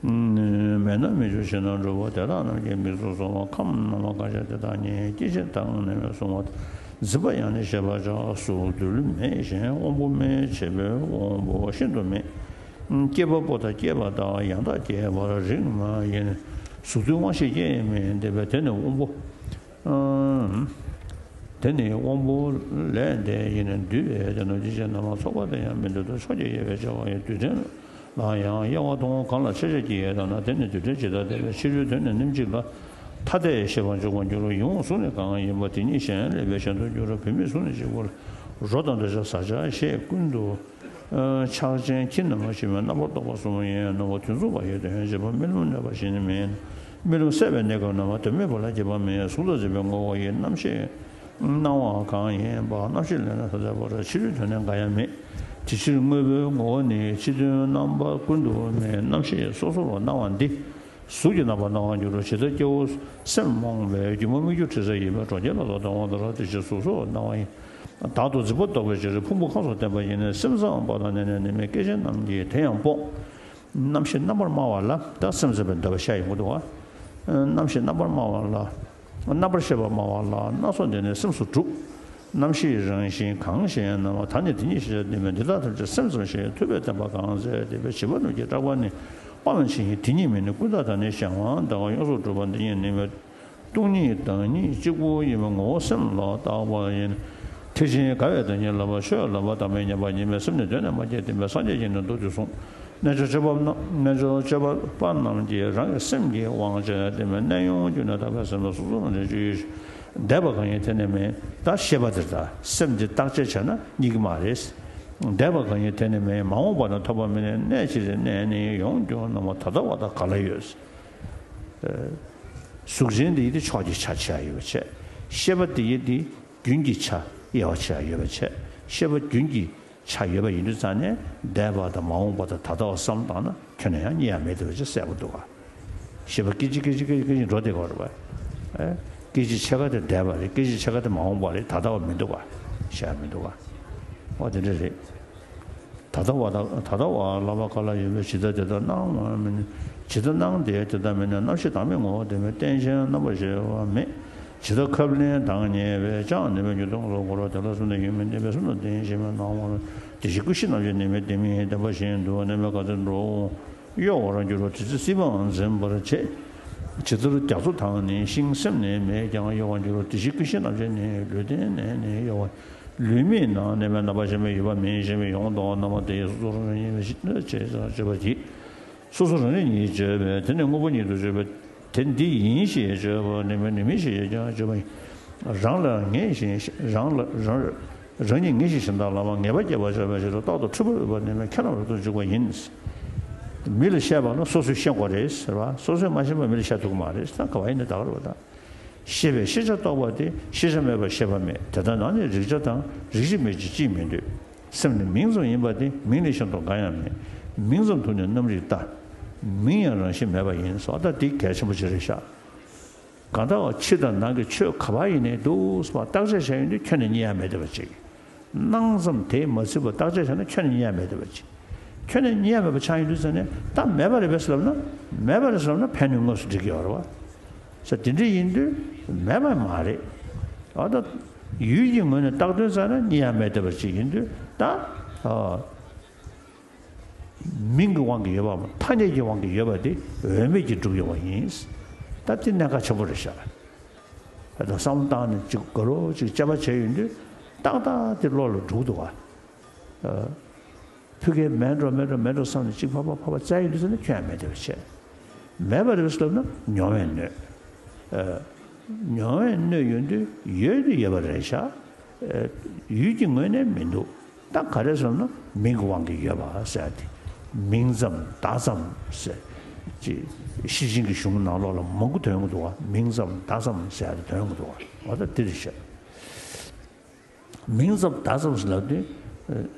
མེད་ན་མི་འགྱུར་ཕྱིར་ན་འགྲོ་བ། དེ་དག་རྣམས་ཀྱི་མིང་གཟུགས་སོགས་པ། ཁམས་རྣམ་པ་ཀ་ཤ་དེ་དག་ཉིད། སྐྱེ་མཆེད་དག་རྣམས་ནི་གཟུང་བ་དང་། འཛིན་པ་ཡང་ནི་ཤེས་པར་བྱ། གཟུགས་རྡུལ་མེད་གཞན་དབང་པོ་མེད། བྱེད་པོའི་དབང་པོ་ཤིན་ཏུ་མེད། སྐྱེས་པ་པོ་དང་སྐྱེས་པ་དག་ཡང་དག་སྐྱེས་པར་རིགས་མ་ཡིན། གཟུགས་རྡུལ་དབང་ཤེས་སྐྱེ་ཡི་མིན། དེ་བས་དེ་ནི་དབང་པོ། ཨ། དེ་ནི་དབང་པོ་ལས་འདས་ཡིན་ནས་འདུས་པས་དེ་ནི་སྐྱེ་མཆེད་རྣམ་པར་ཚོགས་པ་དེ་ཡང་མི་འདོད་དོ། ཕྱོགས་ཀྱི་དབྱེ་བས་དབྱེ་བ་ཡི། རྡུལ་ཕྲན་ལའང་ཡང་དབྱེ་བ་མཐོང་། གང་ལ་ཕྱེད་ཕྱེད་ཀྱིས་དབྱེ་ལྟ་ན། དེ་ནི་རྡུལ་ཕྲན་ཇི་ལྟར་འདས་པའི་ཕྱེད་རྡུལ་དོན་ནི་སྣོད་གཅིག་ལ་ཐ་དད་ཤེས་པར་འཇུག་པར་འགྱུར་རོ། ཡིད་འོང་གཟུགས་ནི་གང་ཡིན་པ་དེ་ཉིད་གཞན་ལས་པའི་གཞན་དུ་འགྱུར་རོ། བུད་མེད་གཟུགས་ནི་གཅིག་པུ་ལ། རོ་དང་འདོད་ཆགས་ཟ་བྱ་ཞེས་ཀུན་ཏུ་ཆགས་ཅན་ཁྱི་རྣམས་ལ་ཞེན་པའི་རྣམ་པར་རྟོག་པ་གསུམ་ཡིན་ནོ། དུས་མཚུངས་པ་ཡི་དོན་བྱེད་པ། རྨི་ལམ་གནོད་པ་ཞིག་ནི་མིན། རྨི་ལམ་སད་པའི་གནས་སྐབས་རྣམ་པ་དོན་སྨྲས་པ་ལ་རྒྱས་པ་མེད། གཟུགས་ལ་འཛིན་པའི་ངོ་བོ་ཡི་རྣམ་ཤེས་སྣང་བ་གང་ཡིན་པ། རྣམ་ཤེས་ལས་ནི་ཐ་དད་པར་ཕྱེད་རྡུལ་དོན་ནི་འགའ་ཡང་མེད། དེ་ཕྱིར་དངོས་པོའི་ངོ་བོ་ནི་ཕྱེད་དོན་རྣམ་པ་ཀུན་ཏུ་མེད། རྣམ་ཤེས་སོ་སོར་སྣང་བ་འདི། གཟུགས་ཀྱི་རྣམ་པར་སྣང་བར་འགྱུར་རོ། ཇི་ལྟར་སྐྱེ་བོ་སེམས་རྨོངས་པས་སྒྱུ་མ་སྨིག་རྒྱུ་དྲི་ཟ་ཡིན་པས་གྲོང་ཁྱེར་ལ་སོགས་པའི་དབང་དུ་ར། དེ་ཕྱིར་གཟུགས་སོགས་སྣང་བ་ཡིན། བདག་ཏུ་འཛིན་པ་ལྡོག་པའི་ཕྱིར། ཕུང་པོ་ཁམས་སོགས་བརྟེན་པ་ཡིན་ནས། སེམས་ཙམ་པ་དང་ནི་ནི་ནི་མི་སྐད་ཅན་རྣམས་ཀྱིས་དེ་ཡང་སྤོང་། རྣམ་ཤེས་རྣམ་པར་སྨྲ་བ་ལ། ད་སེམས་ཙམ་པའི་འདོད་པ་བཤད་ཡོང་གི་འདུག་བ། རྣམ་ཤེས་རྣམ་པར་སྨྲ་བ་ལ། རྣམ་པར་ཤེས་པ་སྨྲ་བ་ལ། སྣ་ཚོགས་འདི་ནི་སེམས་སུ་གྲུབ། རྣམ་ཤེས་རང་བཞིན་གང་ཞེ་ན། ད་ནི་དེ་ཉིད་ཤེས་བྱ་སྟེ་མེད། འདི་དག་ཐམས་ཅད་སེམས་ཙམ་ཞེས། ཐུབ་པས་བསྟན་པ་གང་མཛད་དེ། བྱིས་པ་རྣམས་ཀྱི་སྐྲག་པ་ནི། དཔའ་མི་ཆེན་ཡིན་དེ་ཉིད་མིན། ཀུན་བརྟགས་དང་ནི་གཞན་དབང་དང་། ཡོངས་སུ་གྲུབ་པ་འདི་ཉིད་ནི་མེད། སྟོང་ཉིད་བདག་ཉིད་གཅིག་པུ་ཡིན་པའི་ངོ་བོ་སེམས་ལ་བརྟག་པ་ཡིན། ཐེག་ཆེན་དགའ་བའི་བདག་ཉིད་ལ་བ། ཆོས་ལ་བ་དམ་པའི་མཉམ་པ་ཉིད་མེད། སེམས་ནི་གདོད་ནས་མ་སྐྱེས་བདེན་པས། སངས་རྒྱས་ཀྱིས་ནི་མདོར་བསྡུས་གསུངས། རྣལ་འབྱོར་སྤྱོད་པ་རྣམས། རྣལ་འབྱོར་སྤྱོད་པ་པ་རྣམས་ཀྱིས་རང་གི་སེམས་ཀྱི་དབང་བྱས་ཏེ་གནས་དབྱུང་བསྒྱུར་ནས་དག་པའི་སེམས་ལ་སོ་སོ་རང་བཞིན་སྤྱོད་ཡུལ། འདས་པ་གང་ཡིན་དེ་ནི་མིན། ད་ཤེས་པ་དེར་ད་སེམས་འདི་བརྟག་དཔྱད་བྱས་ན་རྙེད་ཀྱི་མ་རེད། འདས་པ་གང་ཡིན་དེ་ནི་མིན། མ་འོངས་པ་ན་ཐོབ་པ་མིན། གནས་ཕྱི་རོལ་གནས་ནི་ཡོངས་གྱུར་རྣམ་པ་ད་ལྟ་བ་དང་ག་ལ་ཡོད། གཟུགས་ཅན་འདི་ཡི་དེ་ཕྱོགས་ཀྱི་ཆ་བྱས་ཡོད་པ་བྱས། ཤེས་པ་འདི་ཡི་དེ་རྒྱུན་གྱི་ཆ་དབྱེ་བ་བྱས་ཡོད་པ་བྱས། ཤེས་པ་རྒྱུན་གྱི་ཆ་ཡོད་པ་ཡིན་དུས་ཙང་ནས་འདས་པ་དང་མ་འོངས་པ་དང་ད་ལྟ་བ་བསམ་བཏང་ན་ཁྱོན་ནས་ཡང་རྙེད་ཡ་མེད་དེ་བ་ཅིག་གསལ་པོ་འདུག་ག། ཤེས་པ་སྐད་ཅིག་སྐད་ཅིག་སྐད་ཅིག་སྐད་ཅིག་འགྲོ་བསྡད་ཀྱི་ཡོད་རེད་པ། ཨེ། སྐད་ཅིག་ཕྱེད་ཀ་དེ་འདས་པ་རེད། སྐད་ཅིག་ཕྱེད་ཀ་དེ་མ་འོངས་པ་རེད། ད་ལྟ་བ་མི་འདུག་པ། བཤད་ཡ་མི་འདུག་པ། ཨོ་དེ་འདྲ་རེད། ད་ལྟ་བ་དང་ད་ལྟ་བ་ལ་བ་ག་ལ་ཡོད་པའི་ཇི་ལྟ་དེ་ལྟར་སྣང་བ་མིན། ཇི་ལྟར་སྣང་དེ་དེ་ལྟར་མིན་ན། རྣམ་ཤེས་བདག་མེད་ངོ་བོ་དེ་མེད། རྟེན་ཅན་རྣམ་པར་ཤེས་པ་མེད། ཇི་ལྟར་ཁབ་ལེན་དང་ཉེ་བའི་ལྕགས་ནི་མེད། འགྱུར་ལྡོག་ངོ་བོར་དེ་ལ་གསུམ་དུ་ཡོད་མིན། བརྟེན་པའི་གསུམ་དུ་བརྟེན་ཞེས་མིན་སྣང་བ། དེ་བཞིན་ཀུན་ཤེས་རྣམ་ཤེས་ནི་མེད། དེ་མིན་བརྟེན་པ་གཞན་དུ་གནས་མེད། ག་ཚོད་འགྲོ་འོང་གཡོ་བར་འགྱུར་རོ། དེ་ཚེ་སྲིད་པའང་འཛིན་པར་བྱེད། ཇི་ལྟར་རྒྱ་མཚོ་དང་ནི་ཤིང་སེམས་ནི་མེད་ཀྱང་གཡོ་བར་འགྱུར་རོ། དེ་བཞིན་ཀུན་ཤེས་རྣམ་ཤེས་ནི་ལུས་རྟེན་ནི་ནི་གཡོ་བ། ལུས་མེད་ན་གནས་མེད། རྣམ་པར་ཤེས་པའི་ཡོད་པ་མིན་ཞེན་པའི་ཡོངས་རྟོག་རྣམ་པ་དེ་ཡི་སོ་སོར་རང་ཉིད་ཉིད་བྱེད་པར་བྱེད། སོ་སོ་རང་རིག་ཉིད་བརྗོད་པས་དེ་ནི་དངོས་པོ་ཉིད་དུ་བརྗོད་པས། དེ་འདི་ཡིན་ཞེས་བརྗོད་པ་ནི་མེད། ནི་མིན་ཞེས་ཀྱང་བརྗོད་པ་ཡིན། རང་ལ་ངེས་ཤིང་རང་ལ་རང་རང་ཉིད་ངེས་ཤིང་གཞན་དག་ལ་ངེས་པ་སྐྱེད་པར་བྱ་བའི་ཕྱིར་དུ་རྟག་ཏུ་འཁྲུལ་པ་ཡོད་པ་ནི་མེད། ཁྱེད་རང་རབ་ཏུ་འཇུག་པ་ཡིན། མི་ལ་བཤད་པ་ན་སོ་སོས་ཤེས་དགོས་རེད་ཟེར་བ། སོ་སོས་མ་ཤེས་པ་མི་ལ་བཤད་ཐུབ་ཀྱི་མ་རེད། ད་ག་བ་ཡིན་ནའི་ད་ག་རེད་པ་ད། ཤེས་པས་ཤེས་བྱ་རྟོགས་པ་སྟེ། ཤེས་བྱ་མེད་པར་ཤེས་པ་མེད། དེ་ལྟར་ན་ནི་རིག་བྱ་དང་རིག་བྱེད་མེད་ཅེས་ཅིས་མི་འདོད། སེམས་ནི་མིང་ཙམ་ཡིན་པ་སྟེ། མིང་ལས་གཞན་དུ་འགའ་ཡང་མེད། མིང་ཙམ་དུ་ནི་རྣམ་རིག་ལྟ། མིང་ཡང་རང་བཞིན་མེད་པ་ཡིན་སོགས། ད་འདི་གལ་ཆེན་པོ་ཅིག་རེད་ཤག་གང་ལྟར་ཕྱི་དང་ནང་གི་ཆོས་ག་པར་ཡིན་ནའི་འདུག་སེ་བརྟག་དཔྱད་བྱས་ཡོང་དུས་ཁྱོན་ནས་རྙེད་ཡ་མེད་བསྡད་པ་ཅིག་སྣང་ཙམ་དེས་མ་ཚིག་པར་བརྟག་དཔྱད་བྱས་ན་ཁྱོན་ནས་རྙེད་ཡ་མེད་བསྡད་པ་ཅིག་ཁྱོན་ནས་རྙེད་ཡ་མེད་པ་ཆགས་ཡོང་དུས་ཙ་ནས་ད་མེད་པ་རེད་པས་ལབ་ན། མེད་པ་རེད་ལབ་ན་ཕན་ནུས་དངོས་སུ་འགྲིག་གི་ཡོད་རེད་པ། ས་དེ་འདྲ་ཡིན་དུས་མེད་པ་མ་རེད། ཨ་ད་ཡུལ་གྱི་ངོས་ནས་བརྟག་དོན་བཙལ་ན་རྙེད་ཡ་མེད་བསྡད་པ་ཅིག་ཡིན་དུས་ད། ཨ། མིང་གི་དབང་གིས་ཡོད་པའམ་ཐ་སྙད་ཀྱི་དབང་གིས་ཡོད་པ་དེ་འོས་མེད་ཀྱིས་གྲུབ་ཡོང་བ་ཡིན། ད་དེ་གནད་འགག་ཆེན་པོ་རེད་ཤག་ད་བསམ་བློ་བཏང་ནས་ཅིག་དགའ་རོགས་ཅིག་དཔྱད་པ་བྱས་ཡོང་དུས་ཏག་ཏག་དེ་བློ་ལ་འགྲོ་གི་འདུག་ག་ཨ། ཕ་གིར་མེད་འགྲོ་མེད་འགྲོ་མེད་འགྲོ་བསམ་ནས་གཅིག་ཕར་ཕར་ཕར་ཕར་བཙལ་ཡོང་དུས་ཙ་ན་ཁྱོན་ཡང་མེད་བསྡད་པ་བྱས། མེད་པ་རེད་ཟེར་ན་མྱོང་བས་གནོད། ཨ། མྱོང་བས་གནོད་ཡོང་དུས་ཡོད་དུ་ཡོད་པ་རེད་ཤག་ཨ། ཡུལ་གྱི་ངོས་ནས་མི་འདུག་ད་ག་རེ་ཟེར་ན་མིང་གི་དབང་གིས་ཡོད་པ་ཟེར་ཏེ། མིང་ཙམ་བརྡ་ཙམ་ཟེར། ཅེས་ཤེར་ཕྱིན་གྱི་གཞུང་ནང་ལོགས་ལ་མང་པོ་ཐོན་གྱི་འདུག་ག་མིང་ཙམ་བརྡ་ཙམ་ཟེར་ཏེ་ཐོན་གྱི་འདུག་ག་འོ་ད་འདི་རེད་ཤག་མིང་ཙམ་བརྡ་ཙམ་ཟེར་ལབ་དུས།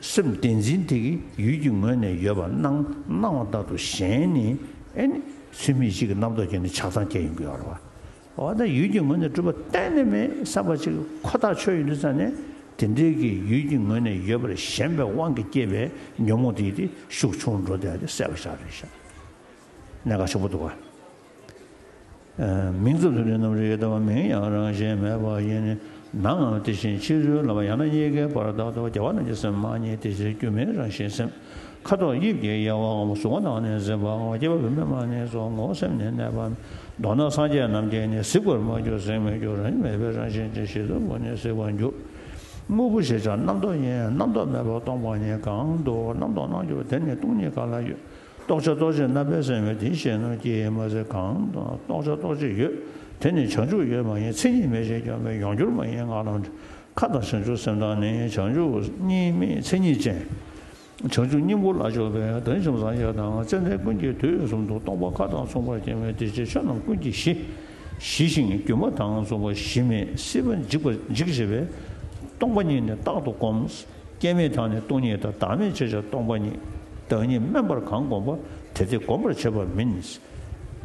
སེམས་བདེན་འཛིན་དེ་གིས་ཡུལ་གྱི་ངོས་ནས་ཡོད་པ་སྣང་སྣང་བ་ལྟར་དུ་ཞེན་ནས། ཨེ་ནི་ཚུལ་མིན་ཅིག་གི་རྣམ་རྟོག་བརྒྱབ་ནས་ཆགས་སྡང་སྐྱེ་ཡོང་གི་ཡོད་རེད་པ། འོ་ད་ཡུལ་གྱི་ངོས་ནས་གྲུབ་པ་གཏན་ནས་མེད་བསམ་པ་ཅིག་ཁོ་ཐག་ཆོད་ཡོང་དུས་ཙ་ནས་དེ་འདྲའི་གི་ཡུལ་གྱི་ངོས་ནས་ཡོད་པར་ཞེན་པའི་དབང་གིས་སྐྱེས་པའི་ཉོན་མོངས་དེ་དེ་ཤུགས་ཆུང་འགྲོ་བསྡད་དེ་སད་པ་ཤག་རེད་ཤག་གནད་འགག་ཆེན་པོ་འདུག་ག་མིང་ཙམ་དུ་ནི་རྣམ་རིག་ལྟ་བ། མིང་ཡང་རང་བཞིན་མེད་པ་ཡིན། ནའང་དེ་བཞིན་ཕྱི་རོལ་ལ་བ་ཡང་ན་གཉིས་ཀའི་བར་དག་ཏུ་རྒྱལ་བ་རྣམས་ཀྱི་སེམས་མ་རྙེད་དེ་ཕྱིར་སྒྱུ་མའི་རང་བཞིན་སེམས། ཁ་དོག་དབྱིབས་ཀྱི་དབྱེ་བའམ་གཟུགས་པོ་དང་ནི་གཟིགས་པའམ་སྐྱེ་བ་བུད་མེད་མ་རྙེད་སོགས་ངོ་བོ་སེམས་ནི་གནས་པ་མེད། མདོར་ན་སངས་རྒྱས་རྣམས་ཀྱིས་ནི་གཟིགས་པར་མ་གྱུར་གཟིགས་མི་འགྱུར། རང་བཞིན་མེད་པའི་རང་བཞིན་ཅན་ཞིག་ཏུ་བུད་ནས་གཟིགས་པར་འགྱུར། དངོས་པོ་ཞེས་བྱ་རྣམ་རྟོག་ཡིན། རྣམ་རྟོག་མེད་པར་སྟོང་པ་ཉིད། གང་དུ་རྣམ་རྟོག་སྣང་གྱུར་པ་དེར་ནི་སྟོང་ཉིད་ག་ལ་ཡོད། རྟོག་བྱ་རྟོག་བྱེད་རྣམ་པའི་སེམས་ཡོད་དེ་ཞེས་ནོ་ཀྱེ་མ་ཟེར། གང་དུ་རྟོག་བྱ་རྟོག་བྱེད་ཡོད་དེར་ནི་བྱང་ཆུབ་ཡོད་མ་ཡིན། མཚན་ཉིད་མེད་ཅེས་ཀྱང་མེད། ཡོངས་གྱུར་མ་ཡིན་ངག་ལམ་འདྲ། ཁ་དང་བྱང་ཆུབ་སེམས་དང་ནི། བྱང་ཆུབ་གཉིས་མེད་མཚན་ཉིད་ཅན། བྱང་ཆུབ་སྙིང་པོ་ལ་འཇོག་པའི་དོན་བྱམས་སངས་རྒྱས་དང་། ཙནྡན་ཀུན་གྱི་དུས་གསུམ་དུ་སྟོང་པ་ཁ་དང་མཚུངས་པར་སྐྱེ་བའི་དེ་ཕྱིར་ཆོས་རྣམས་ཀུན་གྱི་གཞི། ཞི་ཞིང་སྒྱུ་མ་དང་མཚུངས་པ་གཞི་མེད་སྲིད་པ་འཇིག་པ་འཇིག་བྱེད་པའི་སྟོང་པ་ཉིད་ནི་རྟག་ཏུ་བསྒོམ། སྐྱེ་མེད་དང་ནི་སྟོང་ཉིད་དང་། བདག་མེད་ཕྱིར་བྱ་སྟོང་པ་ཉིད། བདག་ཉིད་དམན་པར་གང་བསྒོམ་པ། དེ་དེ་བསྒོམ་པར་བྱེད་པ་མིན།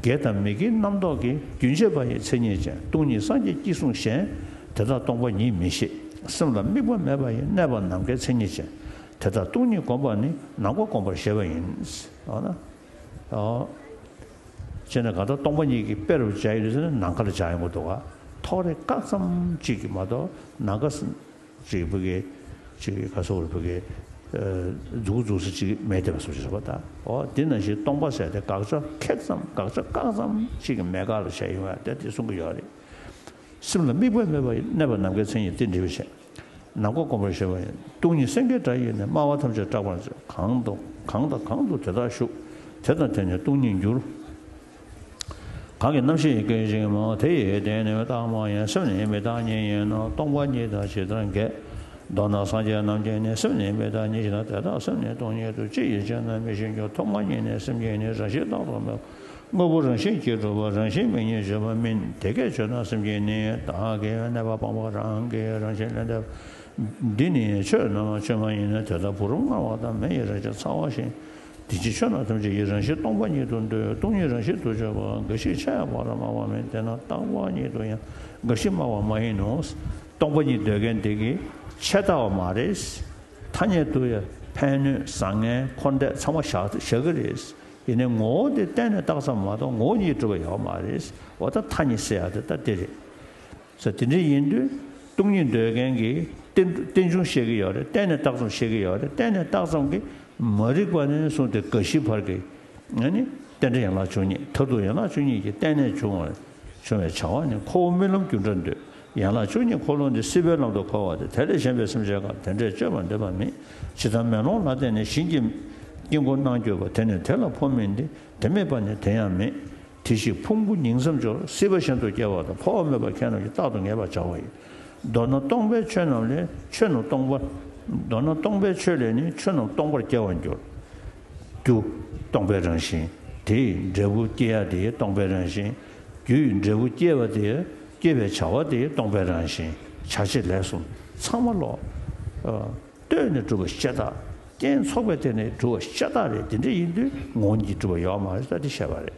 དགེ་དང་མི་དགེའི་རྣམ་རྟོག་གིས། རྒྱུན་ཆད་པ་ཡི་མཚན་ཉིད་ཅན། སྟོང་ཉིད་སངས་རྒྱས་སྐྱེས་གསུངས་གཞན། དེ་དག་སྟོང་པ་ཉིད་མི་ཤེས། སེམས་ལ་དམིགས་པ་མེད་པ་ཡི། གནས་པ་ནམ་མཁའི་མཚན་ཉིད་ཅན། དེ་དག་སྟོང་ཉིད་བསྒོམ་པ་ནི། ནམ་མཁའ་བསྒོམ་པར་བཞེད་པ་ཡིན། འོ་ན། འོ། བྱས་ན་གང་ལྟར་སྟོང་པ་ཉིད་ཀྱི་དཔེ་རུ་སྦྱར་ཡོད་དུས་ནི་ནམ་མཁའ་ལ་སྦྱར་ཡོང་གི་འདུག་ག་ཐོག་རེ་བཀག་ཙམ་གཅིག་གིས་མ་གཏོགས་ནམ་མཁའ་ཅིག་ཕ་གི་ཅིག་ག་སོགས་ཕ་གི་འཛུགས་འཛུགས་ས་ཅིག་མེད་བསྡད་པ་སོགས་ཅིག་རེད་པ། ད་འོ་དེ་ནང་བཞིན་སྟོང་པ་ཟེར་དེ་དགག་བྱ་ཁེག་ཙམ་དགག་བྱ་བཀག་ཙམ་ཅིག་གི་མེད་དགག་ལ་བྱས་ཡོང་བ་དེ་དེ་གསུང་གི་ཡོད་རེད། སེམས་ལ་དམིགས་པ་མེད་པ་ཡི། གནས་པ་ནམ་མཁའི་མཚན་ཉིད་དེ་འདྲ་བའི་ཕྱིར། ནམ་མཁའ་བསྒོམ་པར་བཞེད་པ་ཡིན། སྟོང་ཉིད་སེང་གེའི་སྒྲ་ཡིས་ནི། སྨྲ་བ་ཐམས་ཅད་སྐྲག་པར་མཛད། གང་དུ་གང་དང་གང་དུ་དེ་དག་བཞུགས། དེ་དང་དེ་ནི་སྟོང་ཉིད་འགྱུར། གང་གི་རྣམ་ཤེས་ཡིད་སྐད་ཅིག་མ། དེ་ཡི་དོན་ནི་རྟག་མ་ཡིན། སེམས་ནི་མི་རྟག་ཉིད་ཡིན་ནོ། སྟོང་པ་ཉིད་དང་ཇི་ལྟར་འགལ། མདོར་ན་སངས་རྒྱས་རྣམས་ཀྱིས་ནི། སེམས་ནི་མི་རྟག་ཉིད་ཅེ་ན། དེ་དག་སེམས་ནི་སྟོང་ཉིད་དོ། ཅི་ཡིས་བྱས་ན་མི་ཤེས་འགྱུར། ཐོག་མ་ཉིད་ནས་སེམས་ཀྱི་ནི། རང་བཞིན་རྟག་ཏུ་མེད་པ། དངོས་པོ་རང་བཞིན་གྱིས་གྲུབ་པ། རང་བཞིན་མེད་ཉིད་བརྗོད་པ་མིན། དེ་སྐད་བརྗོད་ན་སེམས་ཀྱི་ནི། བདག་གིས་གནས་པ་སྤངས་པ་རང་གི་རང་བཞིན་ལས་འདས་པ། འདི་ནི་ཆོས་རྣམས་ཆོས་མ་ཡིན་ནོ། དེ་ལྟར་བུ་རམ་མངར་བ་དང་། མེ་ཡི་རེག་བྱ་ཚ་བ་བཞིན། དེ་ཕྱིར་ཆོས་རྣམས་ཐམས་ཅད་ཀྱི་རང་བཞིན་སྟོང་པ་ཉིད་དུ་འདོད། སྟོང་ཉིད་རང་བཞིན་དུ་བརྗོད་པ། རྒ་ཤི་ཆ་ཡང་བར་དུ་སྨྲ་བ་མིན། དེས་ན་རྟག་པ་ཉིད་དུ་ཡང་རྒ་ཤི་སྨྲ་བ་མ་ཡིན་ནོ། སྟོང་པ་ཉིད་འདོད་མཁན་དེ་གིས་ཆད་ལྟ་བ་མ་རེད། ཐ་སྙད་དུ་ཡང་ཕན་གནོད་བཟང་ངན་འཁོར་འདས་ཚང་མ་བཞག་བཞག་གི་རེད། ཡིན་ནའི་ངོ་བོ་དེ་གཏན་ནས་བཏགས་ཙམ་མ་གཏོགས་ངོ་བོ་ཉིད་གྲུབ་པ་ཡོད་མ་རེད། འོ་ད་ཐ་སྙད་ཟེར་ཡག་དེ་ད་དེ་རེད། ས་དེ་འདྲ་ཡིན་དུས་སྟོང་ཉིད་འདོད་མཁན་གྱིས་རྟེན་རྟེན་འབྱུང་བཤད་ཀྱི་ཡོད་རེད། གཏན་ནས་བཏགས་ཙམ་བཤད་ཀྱི་ཡོད་རེད། གཏན་ནས་བཏགས་ཙམ་གྱིས་མ་རིག་པ་ནས་བཟུང་སྟེ་རྒ་ཤིའི་བར་གྱི་ཨ་ནི་རྟེན་འབྲེལ་ཡན་ལག་བཅུ་གཉིས། མཐར་ཐུག་ཡན་ལག་བཅུ་གཉིས་ཀྱི་རྟེན་གནས་བྱུང་བ་བྱུང་བའི་བྱ་བ་ནི་ཁོ་བོ་རྨི་ལམ་རྒྱུ་འབྲས་འདོད། ཡན་ལག་བཅུ་གཉིས་འཁོར་ལོ་འདི་སྲིད་པའི་ལམ་དུ་འཁོར་བ་སྟེ། དེ་ལས་གཞན་པའི་སེམས་ཅན་གང་དེ་འདྲས་སྤྱོད་པར་འདོད་པ་མེད། ཇི་ལྟར་མེ་ལོང་ལ་བརྟེན་ནས་ཞིང་གི་དཀྱིལ་འཁོར་སྣང་གྱུར་པ། དེ་ནི་དེ་ལ་འཕོ་མིན་ཏེ། དེ་མེད་པ་ནི་དེ་ཡང་མེད། དེ་ཕྱིར་ཕུང་པོ་ཉིང་མཚམས་སྦྱོར། སྲིད་པ་གཞན་དུ་སྐྱེ་བ་དང་འཕོ་བ་མེད་པ་མཁྱེན་རྣམས་ཀྱིས་རྟག་ཏུ་ངེས་པར་བྱ་བ་ཡིན། མདོར་ན་སྟོང་པའི་ཆོས་རྣམས་ལས་ཆོས་རྣམས་སྟོང་པ། མདོར་ན་སྟོང་པའི་ཆོས་ལས་ནི་ཆོས་རྣམས་སྟོང་པར་སྐྱེ་བར་འགྱུར། རྒྱུ་སྟོང་པའི་རང་བཞིན། དེའི་འབྲས་བུ་སྐྱེ་ཡ་དེ་སྟོང་པའི་རང་བཞིན། རྒྱུའི་འབྲས་བུ་སྐྱེ་བ་དེ་སྐྱེ་བའི་བྱ་བ་དེ་སྟོང་པའི་རང་བཞིན། བྱ་བྱེད་ལས་གསུམ་ཚང་མ་ལོ། ཨ། ལྟོས་ནས་གྲུབ་པ་ཤ་སྟག་རྐྱེན་ཚོགས་པའི་སྟེང་ནས་གྲུབ་པ་ཤ་སྟག་རེད། དེ་འདྲ་ཡིན་དུས་ངོ་བོ་ཉིད་གྲུབ་པ་ཡོད་མ་རེད། ད་དེ་བཤད་པ་རེད།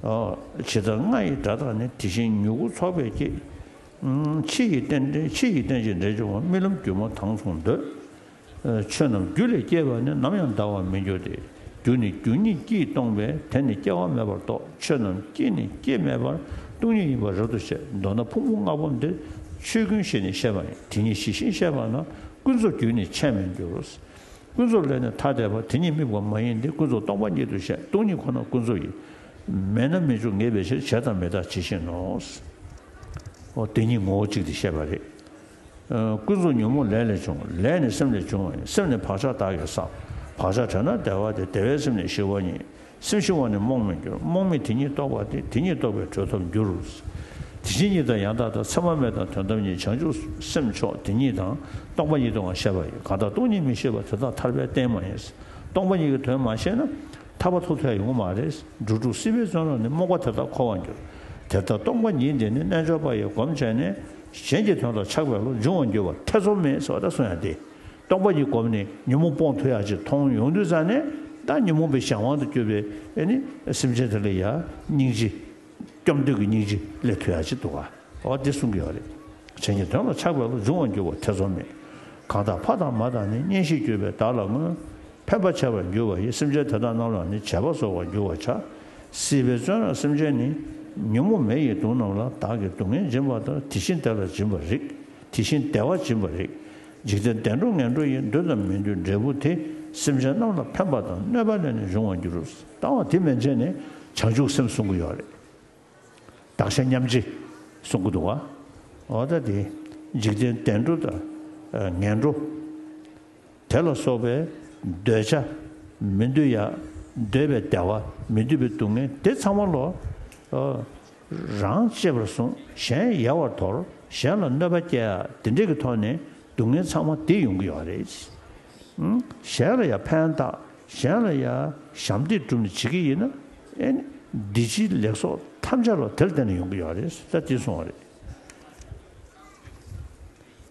ཨོ། ཇི་ལྟར་རྔ་ཡི་སྒྲ་དག་ནི། དེ་བཞིན་མྱུ་གུ་ཚོགས་པས་སྐྱེད། ཕྱི་ཡི་རྟེན་འབྲེལ་ཕྱི་ཡི་རྟེན་ཅིང་འབྲེལ་འབྱུང་བ། རྨི་ལམ་སྒྱུ་མ་དྭངས་མཚུངས་འདོད། ཆོས་རྣམས་རྒྱུ་ལས་སྐྱེས་པ་ནི། ནམ་ཡང་འདའ་བར་མི་འགྱུར་ཏེ། རྒྱུ་ནི་རྒྱུ་ཉིད་སྐྱེ་ཡི་སྟོང་པས། དེ་ནི་སྐྱེ་བ་མེད་པར་རྟོགས། ཆོས་རྣམས་སྐྱེ་ནི་སྐྱེ་མེད་པར། སྟོང་ཉིད་ཡིན་པར་རབ་ཏུ་ཤེས། མདོར་ན་ཕུང་པོ་ལྔ་པོ་འདིར་ཆོས་ཀུན་ཞེས་ནི་བཤད་པ་ཡིན། དེ་ཉིད་ཞི་ཞིང་ཤེས་པ་ན། ཀུན་རྫོབ་རྒྱུ་ནི་ཆད་མི་འགྱུར། ཀུན་རྫོབ་ལས་ནི་ཐ་དད་པ། དེ་ཉིད་དམིགས་པ་མ་ཡིན་ཏེ། ཀུན་རྫོབ་སྟོང་པ་ཉིད་དུ་བཤད། སྟོང་ཉིད་ཁོ་ན་ཀུན་རྫོབ་ཡིན། མེད་ན་མི་འབྱུང་ངེས་པའི་ཕྱིར། བྱས་དང་མི་རྟག་ཇི་བཞིན་ནོ། འོ་དེ་ཉིད་ངོ་བོ་གཅིག་དེ་བཤད་པ་རེད། ཨ། ཀུན་རྫོབ་ཉོན་མོངས་ལས་ལས་བྱུང་། ལས་ནི་སེམས་ལས་བྱུང་བ་ཡིན། སེམས་ནི་བག་ཆགས་དག་གིས་བསགས། བག་ཆགས་དྲན་ན་བདེ་བ་སྟེ། བདེ་བའི་སེམས་ནི་ཞི་བ་ཉིད། སེམས་ཞི་བ་ནི་རྨོངས་མི་འགྱུར། རྨོངས་མེད་དེ་ཉིད་རྟོགས་པ་སྟེ། དེ་ཉིད་རྟོགས་པས་གྲོལ་ཐོབ་འགྱུར། དེ་བཞིན་ཉིད་དང་ཡང་དག་ལྟ། མཚན་མ་མེད་དང་དོན་དམ་ཉིད། བྱང་ཆུབ་སེམས་མཆོག་དེ་ཉིད་དང་། སྟོང་པ་ཉིད་དུའང་ཤེས་པ་ཡིན། གང་དག་སྟོང་ཉིད་མི་ཤེས་པ། དེ་དག་ཐར་པའི་རྟེན་མ་ཡིན། སྟོང་པ་ཉིད་ཀྱི་དོན་མ་ཤེས་ན་ཐར་པ་ཐོབ་ཐུབ་ཡ་ཡོང་གི་མ་རེད། འགྲོ་དྲུག་སྲིད་པའི་བཙོན་རར་ནི། རྨོངས་པ་དེ་དག་འཁོར་བར་འགྱུར། དེ་ལྟར་སྟོང་པ་ཉིད་འདི་ནི། རྣལ་འབྱོར་པ་ཡིས་བསྒོམས་བྱས་ནས། གཞན་གྱི་དོན་ལ་ཆགས་པའི་བློ། འབྱུང་བར་འགྱུར་བ་ཐེ་ཚོམ་མེད། ཟེར་བ་ད་གསུང་ཡ་དེ། སྟོང་པ་ཉིད་བསྒོམས་ནས་ཉོན་མོངས་སྤོང་ཐུབ་ཡ་ཅིག་མཐོང་ཡོང་དུས་ཙང་ནས། ད་ཉོན་མོངས་པའི་གཞན་དབང་དུ་གྱུར་པའི་ཨེ་ནི་སེམས་ཅན་དེ་ལ་ཡ་སྙིང་རྗེ། སྐྱོབ་འདོད་ཀྱི་སྙིང་རྗེ་སླེབས་ཐུབ་ཡ་ཅིག་འདུག་ག་འོ་དེ་གསུང་གི་ཡོད་རེད། གཞན་གྱི་དོན་ལ་ཆགས་པའི་བློ། འབྱུང་བར་འགྱུར་བ་ཐེ་ཚོམ་མེད། གང་དག་ཕ་དང་མ་དང་ནི། གཉེན་བཤེས་གྱུར་པས་བདག་ལ་མངོན། ཕན་པར་བྱ་བར་འགྱུར་བ་ཡིས། སེམས་ཅན་དེ་དག་རྣམས་ལ་ནི། བྱེད་པ་གསོག་པར་འགྱུར་བར་བྱ། སྲིད་པའི་བཙོན་རར་སེམས་ཅན་ནི། ཉོན་མོངས་མེ་ཡི་དུག་རྣམས་ལ། བདག་གིས་སྡུག་བསྔལ་སྦྱིན་པ་ལྟར། དེ་བཞིན་བདེ་ལ་སྦྱིན་པར་རིགས། དེ་བཞིན་བདེ་བ་སྦྱིན་པར་རིགས། འཇིག་རྟེན་བདེ་འགྲོ་ངན་འགྲོ་ཡི། འདོད་དང་མི་འདོད་འབྲས་བུ་དེ། སེམས་ཅན་རྣམས་ལ་ཕན་པ་དང་། གནོད་པ་ལས་ནི་འབྱུང་བར་འགྱུར། ལྟ་བ་དེ་མན་ཆད་ནས་བྱང་ཆུབ་སེམས་གསུང་གི་ཡོད་རེད། བདག་གཞན་མཉམ་བརྗེ་གསུང་གི་འདུག་བ། འོ་ད་དེ་འཇིག་རྟེན་བདེ་འགྲོ་དང་ངན་འགྲོ། དེ་ལ་སོགས་པའི་འདོད་ཆགས། མི་འདོད་ཡ། འདོད་པའི་བདེ་བ། མི་འདོད་པའི་སྡུག་བསྔལ་དེ་ཚང་མ་ལོ། ཨ། རང་གཅེས་པར་བཟུང་། གཞན་ཡལ་བར་དོར། གཞན་ལ་གནོད་པ་སྐྱེལ་ཡ་དེ་འདྲས་ཀྱི་ཐོག་ནས་སྡུག་བསྔལ་ཚང་མ་དེ་ཡོང་གི་ཡོད་རེད། ཨང་། གཞན་ལ་ཡ་ཕན་བཏགས། གཞན་ལ་ཡ་ཞབས་འདེགས་སྒྲུབ་ནས་བྱེད་ཀྱི་ཡིན་ན། ཨེ་ནི་འདི་ཕྱིའི་ལེགས་ཚོགས་ཐམས་ཅད་ལོ་དེ་ལ་བརྟེན་ནས་ཡོང་གི་ཡོད་རེད། ད་དེ་གསུངས་པ་རེད།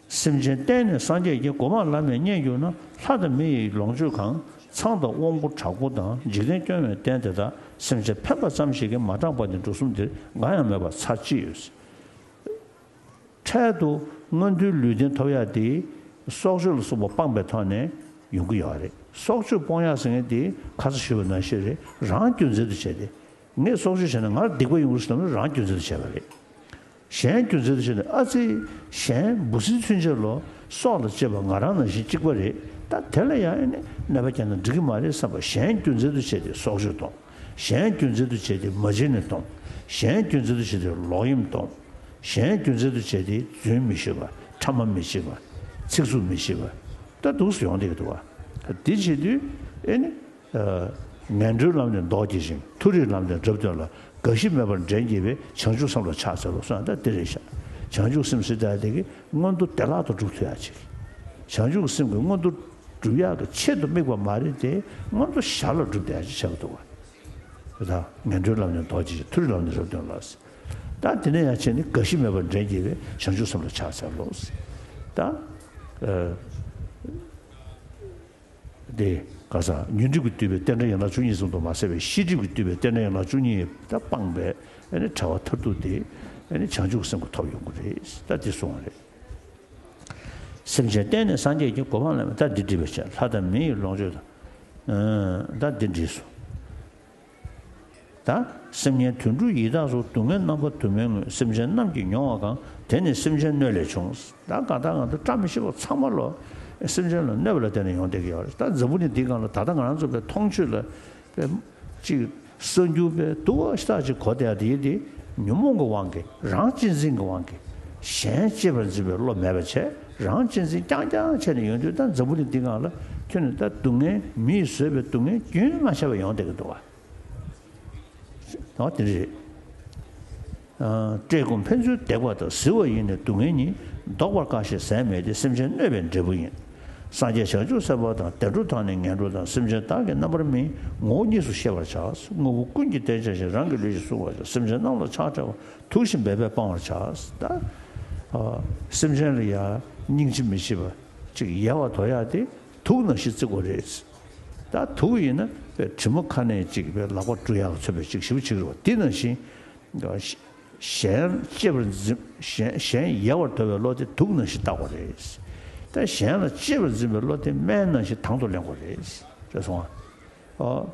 སེམས་ཅན་བསྟེན་ནས་སངས་རྒྱས་ཀྱི། གོ་འཕང་ལམ་ཡང་རྙེད་གྱུར་ན། ལྷ་དང་མི་ཡི་ལོངས་སྤྱོད་གང་། ཚངས་དང་དབང་པོ་དྲག་པོ་དང་། འཇིག་རྟེན་སྐྱོང་བའི་རྟེན་དེ་དག། སེམས་ཅན་ཕན་པ་ཙམ་ཞིག་གིས། མ་དྲངས་པ་ནི་འབྲུ་གསུམ་འདིར། འགའ་ཡང་མེད་པ་ཚར་གཅིག་ཡོད། འཕྲལ་དུ་མངོན་མཐོའི་ལུས་རྟེན་ཐོབ་ཡག་དེ་སྲོག་གཅོད་ལ་སོགས་པ་སྤངས་པའི་ཐོག་ནས་ཡོང་གི་ཡོད་རེད། སྲོག་གཅོད་སྤོང་ཡག་ཟེར་མཁན་དེ་ཁ་སང་ཞུས་པ་ནང་བཞིན་རེད། རང་རྒྱུ་མཚན་དུ་བྱས་ཏེ། ངས་སྲོག་གཅོད་བྱས་ན་ང་ལ་སྡིག་པ་ཡོང་གི་རེད་བསམ་ནས་རང་རྒྱུ་མཚན་དུ་བྱས་པ་རེད། གཞན་རྒྱུ་མཚན་དུ་བྱས་ནས་ཨ་ཙི་གཞན་འབུ་སྲིན་ཚུན་ཆད་ལོ་སྲོག་ལ་གཅེས་པ་ང་རང་ནང་བཞིན་གཅིག་པ་རེད། ད་དེ་ལ་ཡང་ཨེ་ནས་གནོད་པ་བསྐྱལ་ན་འགྲིག་གི་མ་རེད་བསམ་པ། གཞན་རྒྱུ་མཚན་དུ་བྱས་ཏེ་སྲོག་གཅོད་གཏོང་། གཞན་རྒྱུ་མཚན་དུ་བྱས་ཏེ་མ་བྱིན་ནས་གཏོང་། གཞན་རྒྱུ་མཚན་དུ་བྱས་ཏེ་ལོག་གཡེམ་གཏོང་། གཞན་རྒྱུ་མཚན་དུ་བྱས་ཏེ་རྫུན་མི་བཤད་པ། ཕྲ་མ་མི་བཤད་པ། ཚིག་རྩུབ་མི་བཤད་པ། ད་འདུག་སེ་ཡོང་བསྡད་ཀྱི་འདུག་བ། དེ་བྱེད་དུས་ཨེ་ནི། ངན་འགྲོའི་ལམ་ནས་ལྡོག་བགྱིད་ཅིང་། མཐོ་རིས་ལམ་ནས་རབ་སྟོན་ལ། རྒ་ཤི་མེད་པར་འདྲེན་བགྱིད་པའི། བྱང་ཆུབ་སེམས་ལ་ཕྱག་འཚལ་ལོ་གསུངས་ཡ་ད་དེ་རེད་ཤག་བྱང་ཆུབ་སེམས་ཟེར་ཡ་དེ་གི་མངོན་མཐོ་བདེ་བླག་ཏུ་སྒྲུབ་ཐུབ་ཡ་ཅིག་བྱང་ཆུབ་སེམས་ཀྱི་མངོན་མཐོ་སྒྲུབ་ཡག་གི་ཆེད་དུ་དམིགས་པ་མ་རེད་དེ། མངོན་མཐོ་ཞར་ལ་སྒྲུབ་བསྡད་ཡག་ཅིག་ཆགས་ཀྱི་འདུག་བ། དེ་དག་ངན་འགྲོའི་ལམ་ནས་ལྡོག་བགྱིད་ཅིང་། མཐོ་རིས་ལམ་ནས་རབ་སྟོན་ལ། ད་དེ་ནས་ཡང་བྱས་ནས་རྒ་ཤི་མེད་པར་འདྲེན་བགྱིད་པའི། བྱང་ཆུབ་སེམས་ལ་ཕྱག་འཚལ་ལོ། ད། ཨ། དེ་ག་ས་ཉོན་སྒྲིབ་ཀྱིས་བསྡུས་པའི་རྟེན་འབྲེལ་ཡན་ལག་བཅུ་གཉིས་ཙམ་དུ་མ་ཟད་པའི་ཤེས་སྒྲིབ་ཀྱིས་བསྡུས་པའི་རྟེན་འབྲེལ་ཡན་ལག་བཅུ་གཉིས་ད་སྤངས་པའི་ཨ་ནི་བྲལ་བ་མཐར་ཐུག་དེ་ཨ་ནི་བྱང་ཆུབ་སེམས་ཀྱིས་ཐོབ་ཡོང་གི་རེད། ད་འདི་གསུངས་པ་རེད། སེམས་ཅན་བརྟེན་ནས་སངས་རྒྱས་ཀྱི་གོ་འཕང་ལ། ད་འདི་འདྲི་བའི་ཕྱིར་ལྷ་དང་མི་ཡི་ལོངས་སྤྱོད་དང་། ད་འདི་འདྲིས་སོ། ད་སེམས་ངན་དུད་འགྲོ་ཡི་དྭགས་སོགས། སྡུག་བསྔལ་རྣམ་པ་དུ་མའི་དངོས། སེམས་ཅན་རྣམས་ཀྱིས་མྱོང་བ་གང་། དེ་ནི་སེམས་ཅན་གནོད་ལས་བྱུང་། ད་གང་ལྟར་ང་ཚོ་བཀྲ་མི་ཤིས་པ་ཚང་མ་ལོ་སེམས་ཅན་ལ་གནོད་པ་ལ་བརྟེན་ནས་ཡོང་བསྡད་ཀྱི་ཡོད་རེད། ད་འཛམ་བུ་གླིང་འདིའི་སྒང་ལ་ད་ལྟ་ང་རང་ཚོ་པའི་མཐོང་ཆོས་ལ་པའི་ཅིག་གསར་འགྱུར་པའི་སྡུག་པ་ཞེ་དྲག་ཅིག་གོ་བསྡད་ཡ་དེ་དེ་ཉོན་མོངས་ཀྱི་དབང་གིས། རང་གཅེས་འཛིན་གྱི་དབང་གིས། གཞན་གཅེས་པར་འཛིན་པའི་བློ་མེད་པ་བྱས། རང་གཅེས་འཛིན་རྐྱང་རྐྱང་བྱས་ནས་ཡོང་དུས། ད་འཛམ་བུ་གླིང་འདིའི་སྒང་ལ་ཁྱོན་ནས་ད་སྡུག་བསྔལ། མིས་བཟོས་པའི་སྡུག་བསྔལ་རྒྱུན་མ་ཆད་པ་ཡོང་བསྡད་ཀྱི་འདུག་བ། ཨོ་དེ་རེད། ཨ། བཀྲེས་སྐོམ་ཕན་ཚུན་འདེགས་པ་དང་། གཟིར་བ་ཡིས་ནི་སྡུག་བསྔལ་ཉིད། བཟློག་པར་དཀའ་ཞེས་ཟད་མེད་དེ། སེམས་ཅན་གནོད་པའི་འབྲས་བུ་ཡིན། སངས་རྒྱས་བྱང་ཆུབ་སེམས་དཔའ་དང་། བདེ་འགྲོ་དང་ནི་ངན་འགྲོ་དང་། སེམས་ཅན་བདག་གི་རྣམ་པར་སྨིན། ངོ་བོ་གཉིས་སུ་ཤེས་པར་བྱ། དངོས་པོ་ཀུན་གྱི་རྟེན་བྱ་ཞིང་། རང་གི་ལུས་ཀྱིས་བསྲུང་བར་བྱ། སེམས་ཅན་རྣམས་ལ་ཕྱག་བྱ་བ། དུག་བཞིན་འབད་པས་སྤང་བར་བྱ། ད་ཨ་སེམས་ཅན་ལ་ཡ་སྙིང་རྗེ་མི་བྱེད་པ་ཅིག་ཡལ་བར་དོར་ཡག་དེ། དུག་ནང་བཞིན་བརྩི་དགོས་རེད། ད་དུག་ཡིན་ན་དྲི་མ་ཁ་ནས་ཅིག་པའི་ལག་པ་བཀྲུ་ཡག་ལ་མཚོན་པའི་ཅིག་ཞེ་པོ་ཅིག་རེད་བ། དེ་ནང་བཞིན་གཞན་གཅེས་པར་འཛིན། གཞན་གཞན་ཡལ་བར་དོར་བའི་བློ་དེ་དུག་ནང་བཞིན་བལྟ་དགོས་རེད། ད་གཞན་ལ་གཅེས་པར་འཛིན་པའི་བློ་དེ་སྨན་ནང་བཞིན་དང་དུ་ལེན་དགོས་རེད། རེད་སོང་ཨ། ཨོ།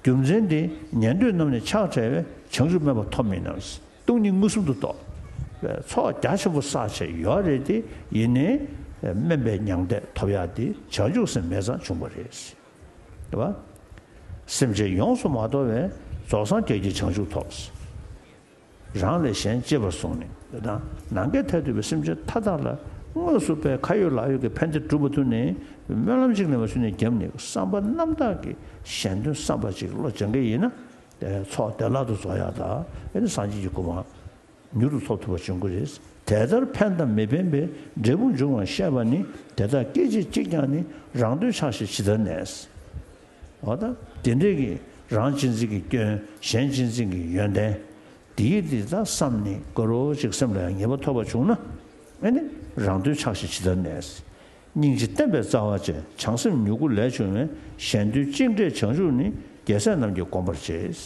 རྒྱུ་མཚན་དེ་ཉན་ཐོས་རྣམས་ནི་ཕྱག་བྲལ་བས། བྱང་ཆུབ་སྨོན་པ་ཐོབ་མིན་ནམ། སྟོང་ཉིད་མངོན་སུམ་དུ་རྟོགས་པས། ཚོགས་རྒྱ་ཆེན་པོ་བསགས་བྱས་ཡོད་རེད་དེ། ཡིན་ནའི་དམན་པའི་མྱང་འདས་ཐོབ་ཡག་དེ་བྱང་ཆུབ་སེམས་མེད་ཙང་བྱུང་བ་རེད། རེད་བ། སེམས་ཅན་ཡོངས་སུ་མ་དོར་བས། རྫོགས་སངས་རྒྱས་ཀྱི་བྱང་ཆུབ་ཐོབ། རང་ལས་གཞན་གཅེས་པར་བཟུང་ནས། དེ་དང་ནམ་མཁའི་མཐས་གཏུགས་པའི་སེམས་ཅན་མཐའ་དག་ལ་དངོས་སུ་པའི་ཁ་ཡོད་ལག་ཡོད་ཀྱི་ཕན་བདེ་བསྒྲུབ་པ་ཐུབ་ནས། སྨོན་ལམ་གཅིག་ལས་མ་བྱུང་ནས་བརྒྱབ་ནས། བསམ་པ་རྣམ་དག་གིས་གཞན་དོན་བསམ་པ་ཅིག་བློ་སྦྱང་གི་ཡིན་ན། དེ་ཚོགས་བདེ་བླག་ཏུ་རྫོགས་ཡག་དང་། ཨེ་ནི་སངས་རྒྱས་ཀྱི་གོ་འཕང་མྱུར་དུ་ཐོབ་ཐུབ་པ་བྱུང་གི་རེད། དེ་ལྟར་ཕན་དང་མི་ཕན་པའི་འབྲས་བུ་འབྱུང་བར་བཤད་པ་ནི། དེ་དག་སྐད་ཅིག་གཅིག་ཀྱང་ནི། རང་དོན་ཆགས་ཞེན་ཇི་ལྟར་ནས། འོ་ད་དེ་འདྲས་ཀྱི་རང་གཅེས་འཛིན་གྱི་སྐྱོན། གཞན་གཅེས་འཛིན་གྱི་ཡོན་ཏན། དེའི་དེ་ལྟར་བསམ་ནས་དགའ་རབ་ཅིག་སེམས་ལ་ཡང་ངེས་པ་ཐོབ་པ་བྱུང་ན། ཨེ་ནི་རང་དོན་ཆགས་ཞེན་ཇི་ལྟར་ནས། སྙིང་རྗེ་བསྟན་པའི་རྩ་བ་ཅན། བྱང་སེམས་མྱུ་གུ་ལས་བྱུང་བའི། གཞན་དོན་གཅིག་འབྲས་བྱང་ཆུབ་ནི། རྒྱལ་སྲས་རྣམས་ཀྱིས་བསྒོམ་པར་བྱེད།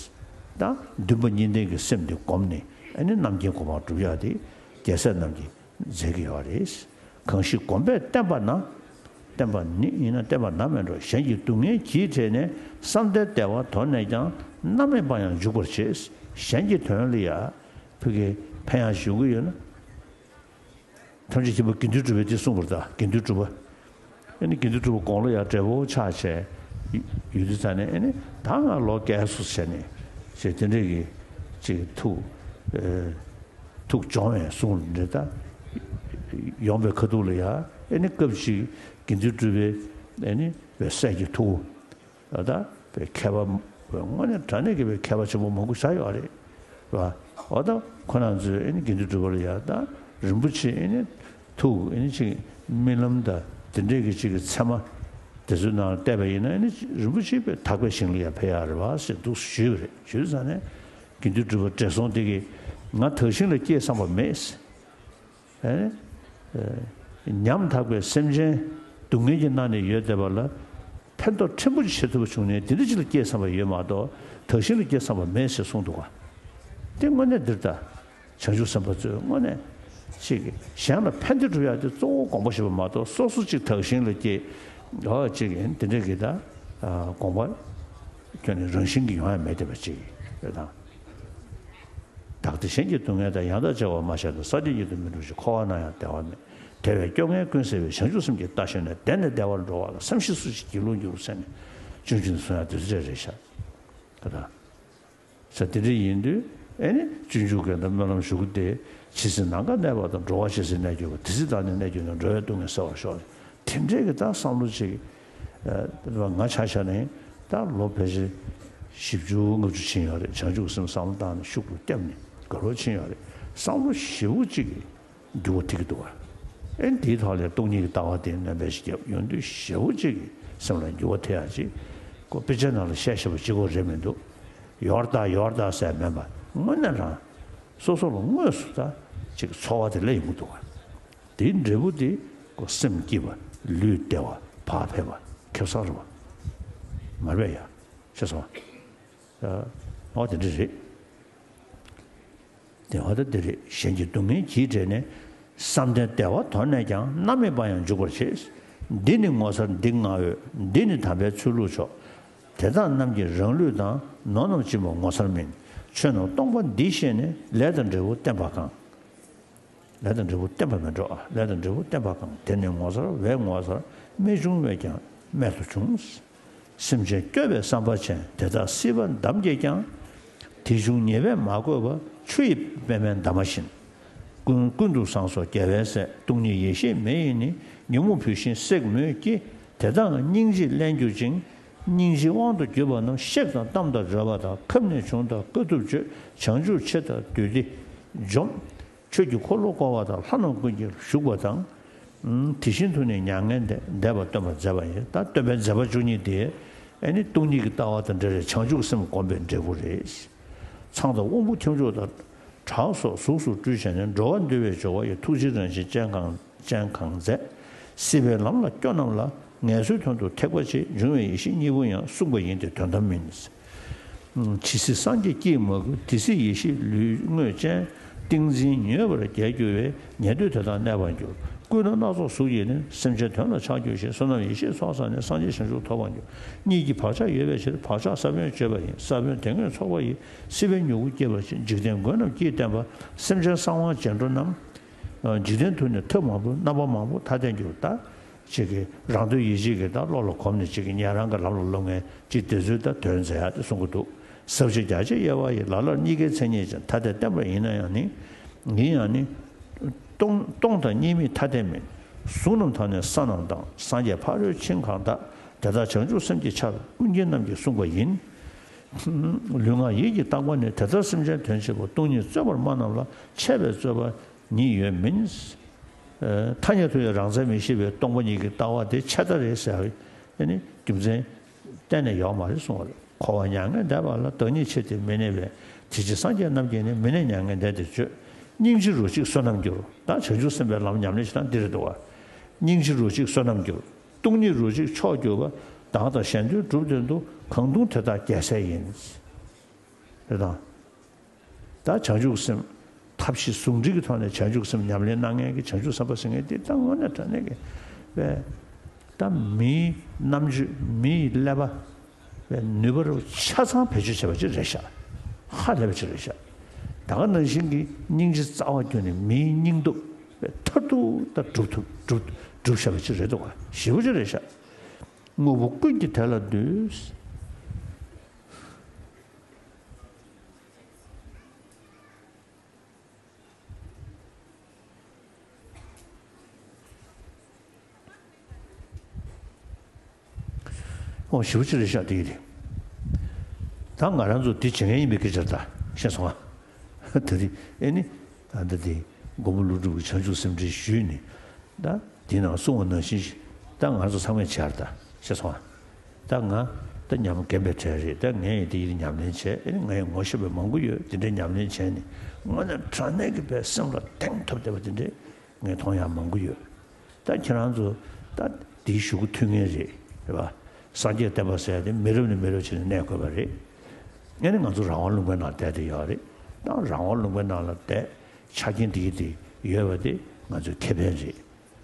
ད་འདུན་པ་གཉིས་ལྡན་གྱི་སེམས་དེ་བསྒོམས་ནས། ཨེ་ནི་རྣམ་མཁྱེན་གོ་འཕང་སྒྲུབ་ཡག་དེ་རྒྱལ་སྲས་རྣམས་ཀྱིས་མཛད་ཀྱི་ཡོད་རེད། གང་ཞིག་བསྒོམས་པས་བརྟན་པ་ན། བརྟན་པ་ནི་ཡིན་ན་བརྟན་པ་ན་མེད་འགྲོ། གཞན་གྱི་སྡུག་བསྔལ་གྱིས་བྲེལ་ནས། བསམ་གཏན་བདེ་བ་དོར་ནས་ཀྱང་། རྣམ་སྨིན་པ་ཡང་འཇུག་པར་བྱེད། གཞན་གྱི་དོན་ལ་ཡ་ཕ་གི་ཕན་ཡག་ཞུ་གི་ཡོད་ན། ཐམས་ཅད་མཁྱེན་པ་དགེ་འདུན་གྲུབ་པས་དེ་གསུངས་པར་གདའ། དགེ་འདུན་གྲུབ་པ། ཨེ་ནི་དགེ་འདུན་གྲུབ་པ་དགུང་ལོ་ཡར་བགྲེས་པོ་ཆགས་བྱས་ཡོད་དུས་ཙང་ནས། ཨེ་ནི་ད་ང་ལོ་རྒས་སོང་བྱས་ནས་ཞེས་དེ་འདྲས་ཀྱི་ཅིག་ཐུགས་ཨེ་ཐུགས་སྦྱོང་བའི་གསུང་འདི་ལྟར་ཡོང་པའི་ཁ་ཐུག་ལ་ཡ། ཨེ་ནི་སྐབས་ཅིག་དགེ་འདུན་གྲུབ་པའི་ཨེ་ནི་པའི་སྲས་ཀྱི་ཐུ་བོ། ད་ལྟ་པའི་མཁས་པ་དངོས་གནས་དྲང་གནས་ཀྱི་པའི་མཁས་པ་ཆེན་པོ་མང་པོ་བཞག་ཡོད་རེད། རེད་བ། འོ་ད་ཁོ་རང་ཚོས་ཨེ་ནི་དགེ་འདུན་གྲུབ་པ་ལ་ཡ། ད་རིན་པོ་ཆེ་ཨེ་ནི་ཐུགས་ཨེ་ནི་ཅིག་རྨི་ལམ་དང་དེ་འདྲས་ཀྱི་ཅིག་གི་མཚན་མ་དེ་ཚོའི་ནང་ལ་བལྟས་པ་ཡིན་ན། ཨེ་ནི་རིན་པོ་ཆེ་པའི་དག་པའི་ཞིང་ལ་ཡ་ཕེབས་ཡག་རེད་བ་ཟེར་འདུག་ཞུས་པ་རེད། ཞུས་ཙང་ནས་དགེ་འདུན་གྲུབ་པ་བགྲེས་སོང་དེ་གིས་ང་དག་ཞིང་ལ་སྐྱེས་བསམ་པ་མེད། ཨེ། ཨེ། ཉམ་ཐག་པའི་སེམས་ཅན་སྡུག་བསྔལ་གྱི་ནང་ནས་ཡོད་བསྡད་པ་ལ་ཕན་ཐོགས་ཕྲན་བུ་ཅིག་བྱེད་ཐུབ་པ་བྱུང་ནས། དེ་འདྲ་ཅིག་ལ་སྐྱེས་བསམ་པ་ཡོད་མ་གཏོགས། དག་ཞིང་ལ་སྐྱེས་བསམ་པ་མེད་ཟེར་གསུངས་འདུག་ག། དེ་དངོས་གནས་འདིར་ད་བྱང་ཆུབ་སེམས་དཔའ་ཚོས་དངོས་གནས་ཅིག་གཞན་ལ་ཕན་བདེ་སྒྲུབ་ཡག་དེ་གཙོ་བོ་དགོངས་པ་བཞེས་པ་མ་གཏོགས། སོ་སོ་ཅིག་དག་ཞིང་ལ་སྐྱེས། འོ་ཅིག་ཡིན་དེ་འདྲ་གི་ད་དགོངས་པ་ཁྱོན་ནས་རང་བཞིན་གྱིས་ཡོང་ཡ་མེད་བསྡད་པ་ཅིག་རེད་དང་། བདག་བདེ་གཞན་གྱི་སྡུག་བསྔལ་དང་། ཡང་དག་བྱ་བ་མ་བྱས་ན། སངས་རྒྱས་ཉིད་དུ་མི་འགྲུབ་ཅིང་། འཁོར་བ་ན་ཡང་བདེ་བ་མེད། དེ་བས་སྐྱོ་ངལ་ཀུན་སེལ་བའི། བྱང་ཆུབ་སེམས་ཀྱིས་བལྟ་ཤེས་ན། བདེ་ནས་བདེ་བར་འགྲོ་བ་ལ། བསམ་ཤེས་སུ་ཞིག་སྒྱིད་ལུག་འགྱུར་ཟེར་ནས། ཆུང་ཆུང་ནས་གསུང་ཡག་དེ་ཚོ་རེ་རེ་བཞག་ད་ལྟ། ས་དེ་འདྲ་ཡིན་དུས་ཨེ་ནི་སྤྱོད་འཇུག་གི་ད་སྨོན་ལམ་ཞུ་གི་དེ། ཇི་སྲིད་ནམ་མཁའ་གནས་པ་དང་། འགྲོ་བ་ཇི་སྲིད་གནས་གྱུར་པ། དེ་སྲིད་བདག་ནི་གནས་གྱུར་ནས། འགྲོ་བའི་སྡུག་བསྔལ་སེལ་བར་ཤོག། དེ་འདྲའི་གི་ད་བསམ་བློ་ཅིག་ཨ་ང་ཆ་བཞག་ནས་ད་ལོ་ཕལ་ཆེར་བཞི་བཅུ་ལྔ་བཅུ་ཕྱིན་ཡོད་རེད། བྱང་ཆུབ་སེམས་བསམ་བློ་བཏང་ནས་ཤུགས་ཏུ་བརྒྱབ་ནས་དགའ་རབ་ཕྱིན་ཡོད་རེད། བསམ་བློ་ཞེ་པོ་ཅིག་འགྱུར་བ་ཐེབས་ཀྱི་འདུག་ག། ཨེ་འདིའི་ཐོག་ལ་སྟོང་ཉིད་ཀྱི་ལྟ་བ་དེ་སྣོན་པ་ཞིག་བརྒྱབ་ཡོང་དུས། ཞེ་པོ་ཅིག་གི་སེམས་ལ་འགྱུར་བ་ཐེབས་ཡག་ཅིག་ཁོ་དཔེ་ཆ་ནང་ལ་བཤད་བཤད་པ་གཅིག་པོ་རེད་མི་འདུག། ཡོར་ད་ཡོར་ད་ཟེར་མིན་པ། དངོས་གནས་རང་སོ་སོ་ལ་དངོས་སུ་ད་ཅིག་ཚོར་བ་དེ་སླེབས་ཡོང་གི་འདུག་ག། དེའི་འབྲས་བུ་དེ་ཁོ་སེམས་སྐྱིད་པ། ལུས་བདེ་བ། བག་ཕེབས་ ཁེབས་སང་རེད་པ། མ་རེད་པས་ཡ། ཤེས་སོང་ཨ། འོ་དེ་འདྲ་རེད། དེ་འོ་ད་འདི་རེད། གཞན་གྱི་སྡུག་བསྔལ་གྱིས་བྲེལ་ནས། བསམ་གཏན་བདེ་བ་དོར་ནས་ཀྱང་། རྣམ་སྨིན་པ་ཡང་འཇུག་པར་བྱེད། འདི་ནི་ངོ་མཚར་འདི་ང་འོད། འདི་ནི་དམ་པའི་ཚུལ་ལུགས་མཆོག་དེ་དག་རྣམས་ཀྱིས་རང་ལུས་དང་། ནོར་རྣམས་སྦྱིན་པ་ངོ་མཚར་མིན། ཆོས་རྣམས་སྟོང་པ་འདི་ཤེས་ནས། ལས་དང་འབྲས་བུ་བསྟན་པ་གང་། ལས་དང་འབྲས་བུ་བསྟན་པ་མི་འགྲོ་ཨ། ལས་དང་འབྲས་བུ་བསྟན་པ་གང་། དེ་ནི་ངོ་མཚར་བས་ངོ་མཚར། རྨད་བྱུང་བས་ཀྱང་རྨད་དུ་བྱུང་། སེམས་ཅན་སྐྱོབ་པའི་བསམ་པ་ཅན། དེ་དག་སྲིད་པ་འདམ་གྱིས་ཀྱང་། དེ་བྱུང་ཉེས་པས་མ་གོས་པ། ཆུ་ཡི་པད་མའི་འདབ་མ་བཞིན། ཀུན་ཀུན་ཏུ་བཟང་སོགས་རྒྱལ་བའི་སྲས། སྟོང་ཉིད་ཡེ་ཤེས་མེ་ཡིས་ནི། ཉོན་མོངས་བུད་ཤིང་བསྲེགས་མོད་ཀྱི། དེ་དག་སྙིང་རྗེས་བརླན་གྱུར་ཅིང་། སྙིང་རྗེའི་དབང་དུ་གྱུར་པ་རྣམས། གཤེགས་དང་བལྟམས་དང་བགྲོད་པ་དང་། ཁབ་ནས་བྱུང་དང་དཀའ་ཐུབ་སྤྱོད། བྱང་ཆུབ་ཆེ་དང་བདུད་སྡེ་འཇོམས། ཆོས་ཀྱི་འཁོར་ལོ་བསྐོར་བ་དང་། ལྷ་རྣམས་ཀུན་གྱིས་བཞུགས་པ་དང་། དེ་བཞིན་དུ་ནི་མྱ་ངན་འདས། འདས་པ་སྟོན་པར་མཛད་པ་ཡིན། ད་སྟོན་པའི་མཛད་པ་བཅུ་གཉིས་དེ་ཨེ་ནི་སྟོང་ཉིད་ཀྱི་ལྟ་བ་དང་འབྲེལ་བའི་བྱང་ཆུབ་སེམས་སྒོམ་པའི་འབྲས་བུ་རེད། ཚངས་དང་དབང་པོ་ཁྱབ་འཇུག་དང་། བྲག་སོགས་གཟུགས་སུ་སྤྲུལ་བྱས་ནས། འགྲོ་བ་འདུལ་བའི་སྦྱོར་བ་ཡི། ཐུགས་རྗེའི་རང་བཞིན་ཅན་གང་ཅན་གང་མཛད། སྲིད་པའི་ལམ་ལ་སྐྱོ་རྣམས་ལ། ངལ་གསོའི་དོན་དུ་ཐེག་པ་ཆེ། འབྱུང་བའི་ཡེ་ཤེས་གཉིས་པོ་ཡང་། གསུངས་པ་ཡིན་ཏེ་དོན་དམ་མིན། ཇི་སྲིད་སངས་རྒྱས་ཀྱིས་མ་བསྐུལ། དེ་སྲིད་ཡེ་ཤེས་ལུས་དངོས་ཅན། ཏིང་འཛིན་མྱོས་པར་རྒྱལ་གྱུར་པའི། ཉན་ཐོས་དེ་དག་གནས་པར་འགྱུར། བསྐུལ་ན་སྣ་ཚོགས་གཟུགས་ཀྱིས་ནི། སེམས་ཅན་དོན་ལ་ཆགས་གྱུར་ཞིང་། བསོད་ནམས་ཡེ་ཤེས་ཚོགས་བསགས་ནས། སངས་རྒྱས་བྱང་ཆུབ་ཐོབ་པར་འགྱུར། གཉིས་ཀྱི་བག་ཆགས་ཡོད་པའི་ཕྱིར། བག་ཆགས་ས་བོན་གཅོད་པ་ཡིན། ས་བོན་དེ་སྔོན་ཚོགས་པ་ཡིས། སྲིད་པའི་མྱུ་གུ་སྐྱེད་པར་བྱེད། འཇིག་རྟེན་མགོན་རྣམས་ཀྱིས་བསྟན་པ། སེམས་ཅན་གསང་བ་རྗེས་འགྲོ་རྣམས། འཇིག་རྟེན་དུ་ནི་ཐབས་མང་པོ། རྣམ་པ་མང་པོ་ཐ་དད་འགྱུར། ད་ཅིག་གིས་རང་དོན་ཡིད་བྱེད་ཀྱི་ད་བློ་ལ་གོམས་ནས་ཅིག་གིས་ཉན་རང་གི་ལམ་ལ་སློབ་མཁན་ཅིག་དེ་ཚོའི་ད་དོན་མཛད་ཡག་དེ་གསུང་གི་འདུག་ཟབ་ཆོས་རྒྱ་ཆེར་དབྱེ་བ་ཡི། ལ་ལར་གཉིས་ཀའི་མཚན་ཉིད་ཅན། ཐ་དད་བསྟན་པ་ཡིན་ན་ཡང་ནི། ཡིན་ཡང་ནི། སྟོང་སྟོང་དང་གཉིས་མེད་ཐ་དད་མིན། གཟུགས་རྣམས་དང་ནི་ས་རྣམས་དང་། སངས་རྒྱས་ཕ་རོལ་ཕྱིན་གང་དག་དེ་དག་བྱང་ཆུབ་སེམས་ཀྱི་ཆར། ཀུན་མཁྱེན་རྣམས་ཀྱིས་གསུངས་པ་ཡིན། ལུས་ངག་ཡིད་ཀྱི་རྟག་པ་ནི། དེ་ལྟར་སེམས་ཅན་དོན་བྱེད་པ། སྟོང་ཉིད་རྩོད་པར་སྨྲ་རྣམས་ལ། འཆད་པའི་རྩོད་པ་ཉིད་ཡོད་མིན། ཐ་སྙད་དུ་ཡང་རང་མཚན་མི་ཤེས་པའི་སྟོང་པ་ཉིད་ཀྱི་ལྟ་བ་དེ་ཆད་ལྟ་རེད་ཟེར་བའི་ནི་རྒྱུ་མཚན་གཏན་ནས་ཡོད་མ་རེད་གསུངས་པ་རེད། འཁོར་བ་མྱ་ངན་འདས་པ་ལ། བདག་ཉིད་ཆེ་སྟེ་མི་གནས་པས། དེ་ཕྱིར་སངས་རྒྱས་རྣམས་ཀྱིས་ནི། མི་གནས་མྱ་ངན་འདས་དེ་བརྗོད། སྙིང་རྗེ་རོ་གཅིག་བསོད་ནམས་འགྱུར། ད་བྱང་ཆུབ་སེམས་དཔའི་ལམ་ཉམས་ལེན་བྱེད་སྟངས་འདི་རེད་འདུག་བ། སྙིང་རྗེ་རོ་གཅིག་བསོད་ནམས་འགྱུར། སྟོང་ཉིད་རོ་གཅིག་མཆོག་གྱུར་པ། བདག་དང་གཞན་དོན་སྒྲུབ་དོན་དུ། གང་དུང་དེ་དག་རྒྱལ་སྲས་ཡིན། རེད་དང་། ད་བྱང་ཆུབ་སེམས། ཐབས་ཤེས་ཟུང་འབྲེལ་གྱི་ཐོག་ནས་བྱང་ཆུབ་སེམས་ཉམས་ལེན་གནང་མཁན་གྱི་བྱང་ཆུབ་སེམས་དཔའ་ཟེར་མཁན་དེ་ད་དངོས་གནས་དྲང་གནས་ཀྱི་པས། ད་མིའི་རྣམ་དཔྱོད། མིའི་ཀླད་པ་པས་ནུས་པ་རུ་ཆ་ཚང་བེད་སྤྱོད་བྱས་པ་ཅིག་རེད་ཤག་ཧ་ལས་པ་ཅིག་རེད་ཤག་ད་ག་ནང་བཞིན་གྱི་སྙིང་རྗེ་རྩ་བ་བརྒྱུད་ནས་མིའི་སྙིང་སྟོབས་པས་མཐར་ཐུག་ད་སྒྲུབ་ཐུབ་སྒྲུབ་སྒྲུབ་བྱས་པ་ཅིག་རེད་འདུག་ག་ཞེ་པོ་ཅིག་རེད་ཤག་དངོས་པོ་ཀུན་གྱི་དེ་ལ་འདུད། ཨོ་ཞེ་པོ་ཅིག་རེད་ཤག་དེ་ཡིན་དེ། ད་ང་རང་ཚོ་དེ་བྱེད་མཁན་ཡིན་པའི་སྐད་ཆ་རེད་ད། ཤེས་སོང་ང་། ད་དེ་ཨེ་ནི། ད་ལྟ་དེ་མགོན་པོ་ཀླུ་སྒྲུབ་ཀྱི་བྱང་ཆུབ་སེམས་འགྲེལ་ཞུས་ནས། ད་དེ་ནང་གསུངས་པ་ནང་བཞིན་ཞིག་ད་ང་ཚོ་ཚང་མས་བྱས་རེད་ད། ཤེས་སོང་ང་། ད་ང་ད་ཉམས་རྒན་པའི་གྲས་རེད། ད་ངས་ཡིན་དེ་ཡིན་ཉམས་ལེན་བྱས། ཨེ་ནི་ངས་ངོ་ཤེས་པ་མང་པོ་ཡོད། དེ་འདྲའི་ཉམས་ལེན་བྱས་ནས་དངོས་གནས་དྲང་གནས་ཀྱི་པའི་སེམས་ལ་གདེང་ཐོབ་བསྡད་པ་དེ་འདྲའི་ངས་མཐོང་ཡག་མང་པོ་ཡོད། ད་ཁྱེད་རང་ཚོ་ད་དེའི་གཞུག་གུ་ཐུག་མཁན་རེད། རེད་པ། སངས་རྒྱས་བསྟན་པ་ཟེར་ཡ་དེ་མི་རབས་ནས་མི་རབས་བྱས་ནས་གནས་དགོས་པ་རེད། ཨེ་ནི་ང་ཚོ་རང་དབང་ལུང་པའི་ནང་བསྡད་དེ་ཡོད་རེད། ད་རང་དབང་ལུང་པའི་ནང་ལ་བསྡད་ཆ་རྐྱེན་དེ་གི་དེ་ཡོད་པ་དེ་ང་ཚོའི་ཁེ་ཕན་རེད།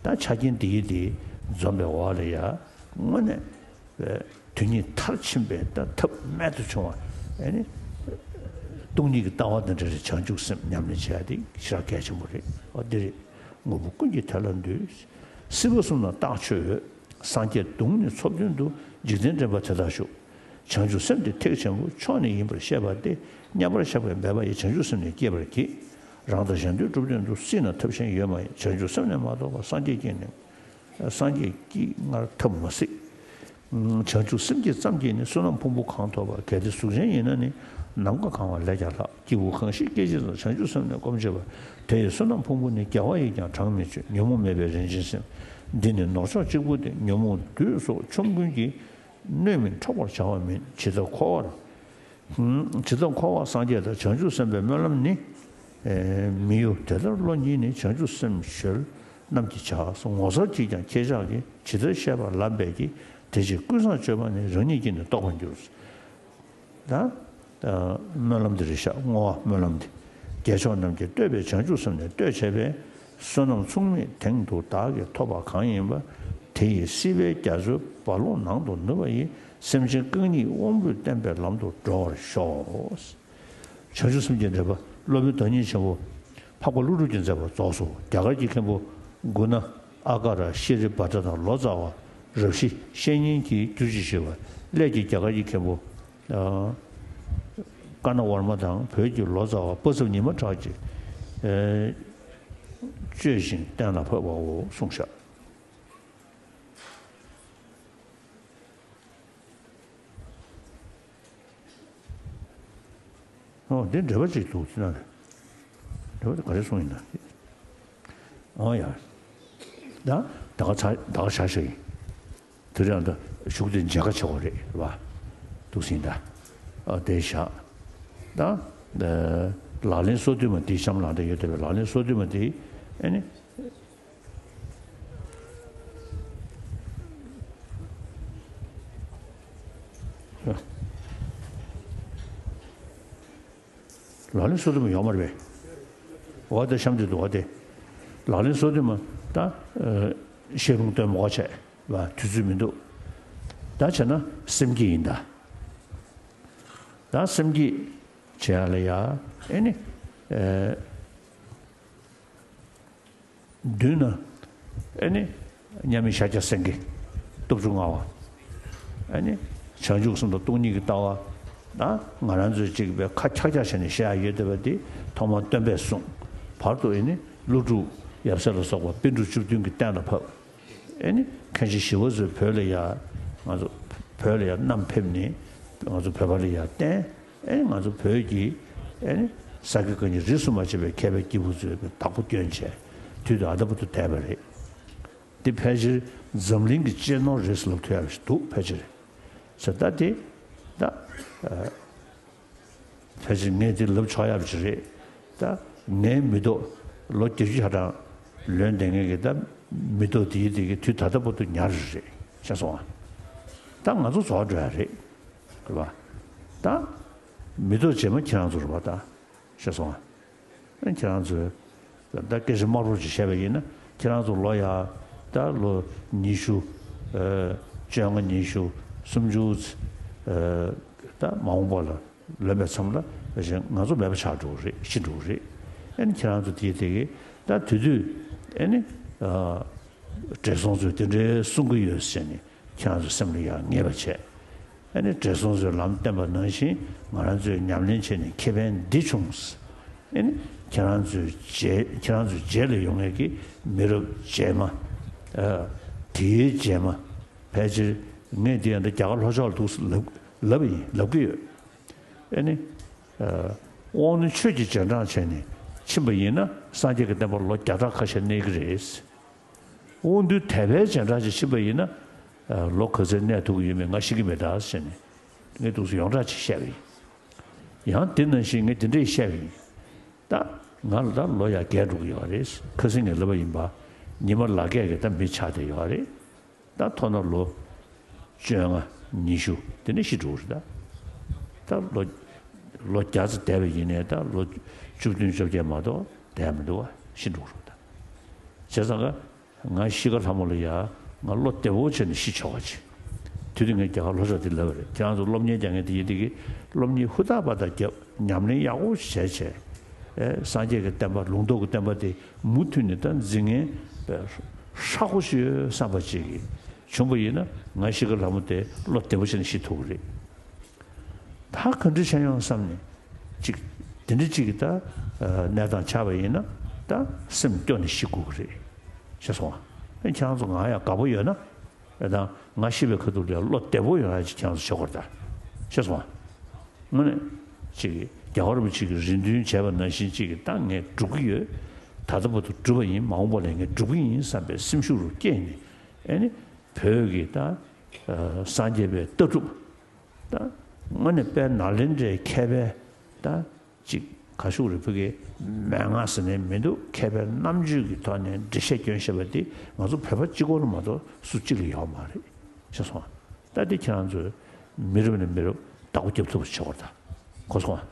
ད་ཆ་རྐྱེན་དེ་གི་དེ་འཛོམས་པའི་འོག་ལ་ཡ་དངོས་གནས་དོན་གཉིས་མཐར་ཕྱིན་པའི་ད་ཐབས་རྨད་དུ་བྱུང་བ། ཨེ་ནི་སྟོང་ཉིད་ཀྱི་ལྟ་བ་དང་འབྲེལ་བའི་བྱང་ཆུབ་སེམས་ཉམས་ལེན་བྱེད་ཡ་དེ་ཞེ་དྲག་གལ་ཆེན་པོ་རེད། འོ་འདི་རེད། དངོས་པོ་ཀུན་གྱི་དེ་ལ་འདུད། སྲིད་པ་གསུམ་ན་རྟག་མཆོད་འོས། སངས་རྒྱས་གདུང་ནི་ཚོགས་མདུན་དུ། འཇིག་རྟེན་འདྲེན་པ་དེ་དག་བཞུགས། བྱང་ཆུབ་སེམས་དེ་ཐེག་ཆེན་པོ། མཆོག་ནི་ཡིན་པར་ཤེས་པ་སྟེ། མཉམ་པར་བཞག་པའི་འབད་པ་ཡིས། བྱང་ཆུབ་སེམས་ནི་བསྐྱེད་པར་བགྱི། རང་དང་གཞན་དོན་སྒྲུབ་དོན་དུ། སྲིད་ན་ཐབས་གཞན་ཡོད་མ་ཡིན། བྱང་ཆུབ་སེམས་ནི་མ་གཏོགས་པ། སངས་རྒྱས་ཀྱིས་ནི། སངས་རྒྱས་ཀྱིས་སྔར་ཐབས་མ་གཟིགས། བྱང་ཆུབ་སེམས་བསྐྱེད་ཙམ་གྱིས་ནི། བསོད་ནམས་ཕུང་པོ་གང་ཐོབ་པ། གལ་ཏེ་གཟུགས་ཅན་ཡིན་ན་ནི། ནམ་མཁའ་གང་བ་ལས་ཀྱང་ལྷག་སྐྱེས་བུ་གང་ཞིག་སྐྱེ་ཅི་ཙམ། བྱང་ཆུབ་སེམས་ནི་སྒོམ་བྱེད་པ། དེ་ཡི་བསོད་ནམས་ཕུང་པོ་ནི། རྒྱལ་བ་ཡིས་ཀྱང་གྲངས་མི་ཆོད། ཉོན་མོངས་མེད་པའི་རིན་ཆེན་སེམས། འདི་ནི་ནོར་མཆོག་གཅིག་པུ་སྟེ། ཉོན་མོངས་བདུད་སོགས་ཆོམ་རྐུན་གྱིས། སྣོད་མིན་འཕྲོག་པར་བྱ་བ་མིན། ཇི་ལྟར་འཁོར་བར། ཇི་ལྟར་འཁོར་བར་སངས་རྒྱས་དང་། བྱང་ཆུབ་སེམས་དཔའི་སྨོན་ལམ་ནི། མི་གཡོ་དེ་ལྟར་བློ་གཉིས་ནི། བྱང་ཆུབ་སེམས་གཞོལ་རྣམས་ཀྱིས་བྱ། ངོ་མཚར་གྱིས་ཀྱང་ཁྱེད་ཅག་གིས། ཇི་ལྟར་བཤད་པ་ལམ་པས་ཀྱི། དེ་ཕྱིར་ཀུན་བཟང་སྤྱོད་པ་ནི། རང་ཉིད་ཀྱིས་ནི་རྟོགས་པར་འགྱུར། ད་ཨ་སྨོན་ལམ་འདི་རེད་ཤག་བསྔོ་བ་སྨོན་ལམ་འདི། རྒྱལ་མཆོག་རྣམས་ཀྱིས་བསྟོད་པའི་བྱང་ཆུབ་སེམས་ནི། བསྟོད་བྱས་པས་བསོད་ནམས་མཚུངས་མེད་དེང་དུ་བདག་གིས་ཐོབ་པ་གང་ཡིན་པ། དེ་ཡི་སྲིད་པའི་རྒྱ་མཚོའི་རྦ་ཀློང་ནང་དུ་ནུབ་པ་ཡི། སེམས་ཅན་རྐང་གཉིས་དབང་པོས་བསྟན་པའི་ལམ་དུ་འགྲོ་བར་ཤོག་བྱང་ཆུབ་སེམས་ཀྱི་འགྲེལ་པ། སློབ་དཔོན་དོན་གཉེར་ཆེན་པོ་འཕགས་པ་ཀླུ་སྒྲུབ་ཀྱིས་མཛད་པ་རྫོགས་སོ། རྒྱ་གར་གྱི་མཁན་པོ་གུ་ན་ཨ་ཀ་ར་ཤྲི་བྷ་དྲ་དང་ལོ་ཙཱ་བ་རབ་ཞི་བཤེས་གཉེན་གྱིས་བསྒྱུར་ཅིང་བཞེས་པ། སླད་ཀྱི་རྒྱ་གར་གྱི་མཁན་པོ་ཀ་ན་ཝར་མ་དང་བོད་ཀྱི་ལོ་ཙཱ་བ་དཔག་བསམ་ཉི་མ་གྲགས་ཀྱིས་བཅོས་ཤིང་གཏན་ལ་ཕབ་པའོ་གསུངས་ཤག་ཨོ་འདི་འགྲེལ་པ་ཅིག་འདུག་ཅི་ན་རེ། འགྲེལ་པ་འདི་ག་རེ་གསུངས་ཡིན་ན། ཨོ་ཡ། ད་ད་ག་ཚ་ད་ག་བྱ་ཞིག་ཡིན། དེ་རེད་ད་གཞུག་དེ་མཇལ་ཁ་བྱེད་དགོས་རེད་བ། འདུག་ཟིན་ད། ཨོ་དེ་བཞག་ད་ལག་ལེན་སོ་བདུན་མ་དེ་གཤམ་ལ་འདྲ་ཡོད་དེ་བས་ལག་ལེན་སོ་བདུན་མ་དེ་ཨེ་ནི། ལག་ལེན་སོ་བདུན་མ་ཡོད་མ་རེད་པས། འོ་དེ་གཤམ་དུ་འདུག་བ་དེ། ལག་ལེན་སོ་བདུན་མ་ད་ཤེས་རུང་སྟོན་མོ་ཁ་བྱས་བ་དུས་ཚོད་མི་འདུག་ད་བྱས་ན་སེམས་བསྐྱེད་ཡིན་ད། ད་སེམས་བསྐྱེད་བྱེད་ཡ་ལ་ཡ་ཨེ་ནི། མདུན་ན་ཨེ་ནི་མཉམ་མེད་ཤཱཀྱ་སེང་གེ་སྟོབས་བཅུ་མངའ་བ། ཨེ་ནི་བྱང་ཆུབ་སེམས་དང་སྟོང་ཉིད་ཀྱི་ལྟ་བ། ད་ང་རང་ཚོས་གཅིག་པའི་ཁ་ཁྱག་ཁྱག་བྱས་ནས་བཤད་ཡ་ཡོད་བསྡད་པ་འདི་ཐོག་མར་སྟོན་པས་གསུངས། བར་དུ་ཨེ་ནི་ཀླུ་སྒྲུབ་ཡབ་སྲས་ལ་སོགས་པ་པཎ་གྲུབ་བཅུ་བདུན་གྱིས་གཏན་ལ་ཕབ། ཨེ་ནི་མཁན་ཆེན་ཞི་བ་འཚོས་བོད་ལ་ཡ་ང་ཚོ་བོད་ལ་ཡ་བསྣམས་ཕེབས་ནས་ང་ཚོ་བོད་པ་ལ་ཡ་བསྟན། ཨེ་ང་ཚོ་བོད་ཀྱི་ཨེ་ས་དགེ་བཀའ་རྙིང་རིས་སུ་མ་ཆད་པའི་མཁས་པའི་སྐྱེས་བུ་ཚོའི་བདག་པོ་བསྐྱོན་བྱས་དུས་དང་ཨ་ད་བར་དུ་བསྡད་པ་རེད། འདི་ཕལ་ཆེར་འཛམ་གླིང་གི་གཅེས་ནོར་རེད་ཟེར་ལབ་ཐུབ་ཡ་ཞིག་འདུག་ཕལ་ཆེར་ཟེར་ད་དེ་ད་ཕལ་ཆེར་ངས་འདི་ལབ་ཆོག་ཡ་ཞིག་རེད། ད་ངའི་མི་ཐོག་ལོ་བརྒྱད་ཅུ་ཧ་གྲངས་ལོན་བསྡད་མཁན་གྱི་ད་མི་ཐོག་དེའི་དེ་གི་དུས་ད་ལྟ་བར་དུ་ཉར་རེད་ཤེས་སོང་ཨ། ད་ང་ཚོ་རྫོགས་འགྲོ་ཡ་རེད། རེད་པ། ད་མི་ཐོག་རྗེས་མ་ཁྱེད་རང་ཚོ་རེད་པ་ད། ཤེས་སོང་ཨ། ཁྱེད་རང་ཚོས་ད་སྐད་ཆ་དམར་པོ་ཅིག་བཤད་པ་ཡིན་ན་ཁྱེད་རང་ཚོ་ལོ་ཡ་ད་ལོ་ཉི་ཤུ། བཅོ་ལྔ་ཉི་ཤུ་སུམ་ཅུ། ད་མ་འོངས་པ་ལ་ལོན་པའི་མཚམས་ལ་ང་ཚོ་མེད་པ་ཆགས་འགྲོ་གི་རེད་ཤི་འགྲོ་གི་རེད། ཨ་ནི་ཁྱེད་རང་ཚོ་དེ་དེ་གི་ད་དེ་དུས་ཨ་ནི། བགྲེས་སོང་ཚོས་དེ་འདྲའི་གསུང་གི་ཡོད་ཟེར་ནས་ཁྱེད་རང་ཚོ་སེམས་ལ་ཡང་ངེས་པ་བྱས། ཨ་ནི་བགྲེས་སོང་ཚོས་ལམ་བསྟན་པ་ནང་བཞིན་ང་རང་ཚོས་ཉམས་ལེན་བྱས་ནས་ཁེ་ཕན་འདི་བྱུང་། ཨ་ནི་ཁྱེད་རང་ཚོའི་རྗེས་ཁྱེད་རང་ཚོའི་རྗེས་ལ་ཡོང་མཁན་གྱི་མི་རབས་རྗེས་མ། དེའི་རྗེས་མ། ཕལ་ཆེར་ངས་འདི་ཡང་འདི་རྒྱ་གར་ལྷོ་ཕྱོགས་ལ་འདུག་ལབ་ལབ་ཡིན་ལབ་ཀྱི་ཡོད། ཨ་ནི། དབང་རྣོན་ཆོས་ཀྱི་རྗེས་འབྲང་བྱས་ནས་ཕྱིན་པ་ཡིན་ན་སངས་རྒྱས་ཀྱི་བསྟན་པ་ལོ་བརྒྱ་ཕྲག་ཁ་ཤས་གནས་ཀྱི་རེད། དབང་རྟུལ་དད་པའི་རྗེས་འབྲང་ཅིག་ཕྱིན་པ་ཡིན་ན། ལོ་ག་ཚོད་གནས་ཐུབ་ཀྱི་ཡོད་མེད་ང་ཤེས་ཀྱི་མེད་ད་ཟེར་ནས། ངས་འདུག་སེ་ཡོངས་གྲགས་ཅིག་བཤད་པ་ཡིན། ཡང་དེ་ནང་བཞིན་ངས་དེ་འདྲས་བཤད་པ་ཡིན། ད་ང་ལ་ད་ལོ་ཡར་རྒས་འགྲོ་གི་ཡོད་རེད། ཁ་སང་ངས་ལབ་པ་ཡིན་པ། ཉི་མ་ལག་བརྒྱད་ཀྱི་ད་མི་ཆགས་བསྡད་ཡོད་རེད། ད་མཐོ་ན་ལོ་བཅོ་ལྔ་ཉི་ཤུ་དེ་ནས་ཤི་འགྲོ་གི་རེད་ད། ད་ལོ་ལོ་བརྒྱ་ཙམ་བསྡད་པ་ཡིན་ནའི་ད་ལོ་བཅུ་བདུན་བཅོ་བརྒྱད་མ་གཏོགས་བསྡད་མི་འདུག་བ་ཤི་འགྲོ་གི་རེད་ད། བྱས་ཙང་ཀ་ང་ཤི་ཁ་ལྷ་མོ་ལ་ཡ་ང་བློ་བདེ་བོ་བྱས་ནས་ཤི་ཆོག་པ་ཅིག་དེ་དུས་ངས་རྒྱ་གར་ལྷོ་ཕྱོགས་དེ་ལབ་པ་རེད། ཁྱེད་རང་ཚོ་སློབ་གཉེར་རྒྱག་མཁན་དེ་ཡིན་དེ་གི་སློབ་གཉེར་ཧུར་ཐག་པ་དང་རྒྱབ་ཉམས་ལེན་ཡག་པོ་བྱས་བྱས། ཨེ་སངས་རྒྱས་ཀྱི་བསྟན་པ་ལུང་རྟོགས་ཀྱི་བསྟན་པ་དེ་མུ་མཐུད་ནས་ད་འཛིན་མཁན་ཧྲག་པོ་ཞིག་ཡོད་བསམ་པ་ཅིག་གིས་བྱུང་པ་ཡིན་ན་ང་ཤི་ཁ་ལྷ་མོ་དེ་བློ་བདེ་པོ་བྱས་ནས་ཤི་ཐུབ་ཀྱི་རེད། ད་ག་འདྲ་བྱས་ཡོང་བསམ་ནས་ཅིག་དེ་འདྲ་ཅིག་གི་ད་གནས་སྟངས་ཆགས་པ་ཡིན་ན་ད་སེམས་སྐྱོ་ནས་ཤི་དགོས་ཀྱི་རེད། ཤེས་སོང་ཨ། ཁྱེད་རང་ཚོ་ང་ཡང་དགའ་པོ་ཡོད་ན། ཨེ་ད་ང་ཤི་བའི་ཁ་ཐུག་ལ་བློ་བདེ་པོ་ཡོང་ཡ་ཅིག་ཁྱེད་རང་ཚོ་བྱེད་དགོས་རེད་ད། ཤེས་སོང་ཨ། དངོས་གནས་ཅིག་རྒྱལ་བ་རིན་པོ་ཆེ་གིས་རེ་འདུན་བྱས་པ་ནང་བཞིན་ཅིག་ད་ངས་སྒྲུབ་ཀྱི་ཡོད། ད་ལྟ་བར་དུ་སྒྲུབ་པ་ཡིན། མ་འོངས་པ་ལ་ངས་སྒྲུབ་ཀྱི་ཡིན་བསམ་པའི་སེམས་ཤུགས་རུ་སྐྱེས་ནས་ཨེ་ནི་བོད་ཀྱི་ད་སངས་རྒྱས་པའི་ལྟ་གྲུབ། ད་དངོས་གནས་དཔལ་ནཱ་ལེནྡྲའི་མཁས་པའི་ད་ཅིག་ག་ཤུག་རེ་ཕུ་གེ་མན་ངག་ཟེར་ནས་མི་འདུག་མཁས་པའི་རྣམ་དཔྱོད་ཀྱི་ཐོག་ནས་འགྲེལ་བཤད་སྐྱོན་བཤད་པ་དེ་ང་ཚོ་བོད་པ་གཅིག་པོ་ལ་མ་གཏོགས་སུ་གཅིག་ལ་ཡོད་མ་རེད། ཤེས་སོང་ ད་དེ་ཁྱེད་རང་ཚོས་མི་རབས་ནས་མི་རབས་བདག་པོ་རྒྱབ་ཐུབ་པ་བྱེད་དགོས་རེད་ད། གོ་སོང་ཨ།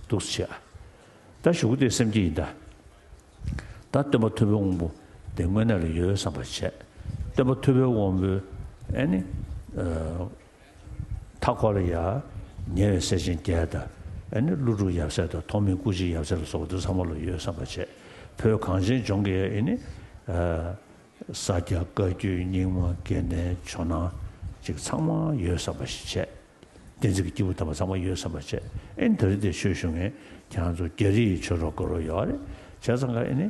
འདུག་སེ་བྱེད་ཨ། ད་གཞུག་གུ་དེ་སེམས་བསྐྱེད་ཡིན་ད། ད་སྟོན་པ་ཐུབ་པའི་དབང་པོ་དེ་དངོས་གནས་ལ་ཡོད་བསམ་པ་བྱས། སྟོན་པ་ཐུབ་པའི་དབང་པོའི་ཨེ་ནི། མཐའ་འཁོར་ལ་ཡ། ཉེ་བའི་སྲས་ཆེན་བརྒྱད་དང་། ཨེ་ནི་ཀླུ་སྒྲུབ་ཡབ་སྲས་དང་ཐོགས་མེད་སྐུ་མཆེད་ཡབ་སྲས་ལ་སོགས་པ་འདི་ཚང་མ་ལ་ཡོད་བསམ་པ་བྱས། བོད་གངས་ཅན་ལྗོངས་ཀྱི་ཨེ་ནི། ས་སྐྱ་བཀའ་བརྒྱུད་རྙིང་མ་དགེ་ལྡན་ཇོ་ནང་ཅིག་ཚང་མ་ཡོད་བསམ་པ་ཞིག་བྱས། བསྟན་འཛིན་གྱི་སྐྱེས་བུ་དམ་པ་ཚང་མ་ཡོད་བསམ་པ་བྱས། ཨེ་ནི་ད་རེས་དེ་ཆོས་ཞུ་མཁན་ཁྱེད་རང་ཚོ་རྒྱ་རིགས་ཆོས་གྲོགས་དགའ་རབ་ཡོད་རེད། བྱས་ཙང་ཀ་ཨེ་ནི་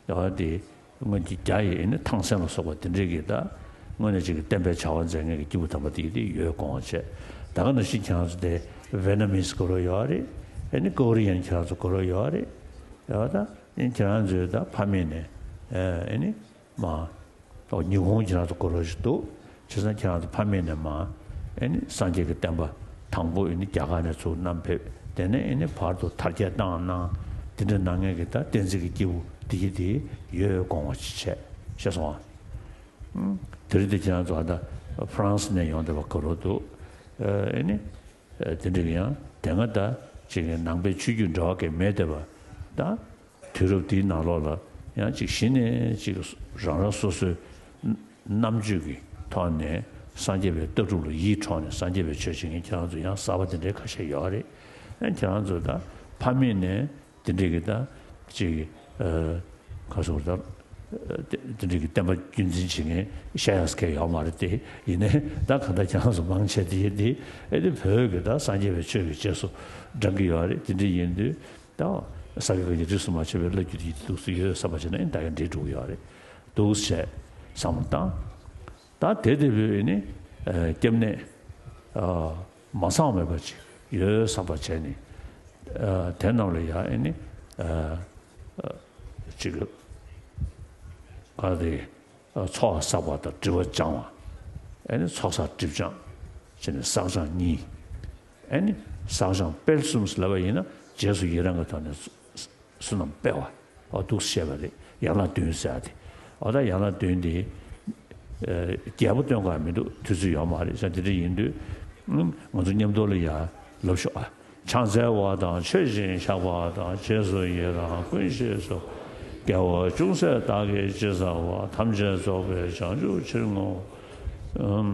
ཡོད་དེ། སྔོན་གྱི་རྒྱ་ཡི་ཨེ་ནི་ཐང་སན་ལ་སོགས་པ་དེ་འདྲས་ཀྱི་ད། དངོས་གནས་ཅིག་གི་བསྟན་པའི་བྱ་བ་མཛད་མཁན་གྱི་སྐྱེས་བུ་དམ་པ་དེ་དེ་ཡོད་དགོངས་པ་བྱས། ད་ག་ནང་བཞིན་ཁྱེད་རང་ཚོ་དེ་ཝེ་ན་མིས་དགའ་རབ་ཡོད་རེད། ཨེ་ནི་ཀོ་རི་ཡན་ཁྱེད་རང་ཚོ་དགའ་རབ་ཡོད་རེད། ཡོད་ད། ཨེ་ནི་ཁྱེད་རང་ཚོའི་ད་ཕ་མེས་ནས་ཨེ་ནི་མ། ཨོ་ཉི་ཧོང་ཁྱེད་རང་ཚོ་དགའ་རབ་ཞིག་འདུག་བྱས་ཙང་ཁྱེད་རང་ཚོ་ཕ་མེས་ནས་མ། ཨེ་ནི་སངས་རྒྱས་ཀྱི་བསྟན་པ་དང་པོ་ཨེ་ནི་རྒྱ་གར་ནས་ཚུར་བསྣམས་ཕེབས། དེ་ནས་ཨེ་ནི་བར་དུ་དར་རྒྱས་བཏང་གནང་། དེ་འདྲ་གནང་མཁན་གྱི་ད་བསྟན་འཛིན་གྱི་སྐྱེས་བུ་དེ་གྱིས་དེ་ཡོད་དགོངས་པ་ཞིག་བྱས། ཤེས་སོང་ཨ། ཨུམ། དེ་རིང་དེ་ཁྱེད་རང་ཚོ་ཨ་ད་ཧྥ་རན་སི་ནས་ཡོང་བསྡད་པ་དགའ་རབ་འདུག་ཨེ་ནི། དེ་འདྲ་གི་ཡང་དེ་སྔ་ད་ཅིག་གི་ནང་པའི་ཆོས་བརྒྱུད་འབྲེལ་བ་གང་མེད་བསྡད་པ་ད། དུས་རབས་འདིའི་ནང་ལོགས་ལ་ཡང་ཅིག་གཞི་ནས་ཅིག་རང་རང་སོ་སོའི་རྣམ་དཔྱོད་ཀྱི་ཐོག་ནས་སངས་རྒྱས་པའི་ལྟ་གྲུབ་ལ་ཡིད་འཕྲོག་ནས་སངས་རྒྱས་པའི་ཆོས་བྱེད་མཁན་ཁྱེད་རང་ཚོ་ཡང་གསར་པ་དེ་འདྲའི་ཁ་ཤས་ཡོད་རེད། ཡང་ཁྱེད་རང་ཚོ་ད་ཕ་མེས་ནས་དེ་འདྲའི་གི་ད་ཅིག་ག་སོགས་ད་དེ་འདྲའི་གི་བསྟན་པ་རྒྱུན་འཛིན་བྱེད་མཁན་བཤད་ཡག་ས་གང་ཡོད་མ་རེད་དེ། ཡིན་ནའི་ད་གང་ལྟར་ཁྱེད་རང་ཚོ་མང་ཆེ་དེ་དེ་ཨེ་དེ་བོད་ཀྱི་ད་སངས་རྒྱས་པའི་ཆོས་ཀྱི་རྗེས་སུ་འབྲང་གི་ཡོད་རེད། དེ་འདྲ་ཡིན་དུས། ད་ས་དགེ་བཀའ་རྙིང་རིས་སུ་མ་ཆད་པའི་བླ་བརྒྱུད་ཀྱི་འདུག་སེ་ཡོད་བསམ་པ་བྱས་ན་ཨེ་ད་ག་འགྲིག་འགྲོ་གི་ཡོད་རེད། འདུག་སེ་བསམ་བློ་བཏང་། ད་དེ་དེ་བོད་ནི་སྐྱབས་གནས་མ་ཚང་མེད་པ་ཅིག་ཡོད་བསམ་པ་བྱས་ནས། དེ་རྣམས་ལ་ཡང་ཨེ་ནི་ཅིག་ག་རེ། ཚོགས་བསགས་པ་དང་སྒྲིབ་པ་སྦྱང་བ། ཨེ་ནི་ཚོགས་བསགས་སྒྲིབ་སྦྱང་། བྱས་ནས་བསགས་སྦྱང་གཉིས། ཨེ་ནི་བསགས་སྦྱང་སྤེལ་གསུམ་ཟེར་ལབ་པ་ཡིན་ན་རྗེས་སུ་ཡི་རང་གི་ཐོག་ནས་བསོད་ནམས་སྤེལ་བ། འོ་འདུག་སེ་བཤད་པ་རེད། ཡན་ལག་བདུན་ཟེར་ཡ་དེ། འོ་ད་ཡན་ལག་བདུན་དེ། རྒྱས་པོ་སྟོན་ག་མི་འདུག་དུས་ཚོད་ཡོད་མ་རེད་ཟེར། དེ་འདྲ་ཡིན་དུས། ང་ཚོ་མཉམ་དུ་ལ་ཡ་ལབ་ཤོག་ཨ། ཕྱག་འཚལ་བ་དང་མཆོད་ཅིང་བཤགས་པ་དང་རྗེས་སུ་ཡི་རང་ཀུན་ཤེས་སོ། དགེ་བ་ཅུང་ཟད་བདག་གིས་ཅི་བསགས་པ་ཐམས་ཅད་རྫོགས་པའི་བྱང་ཆུབ་ཕྱིར་བསྔོ།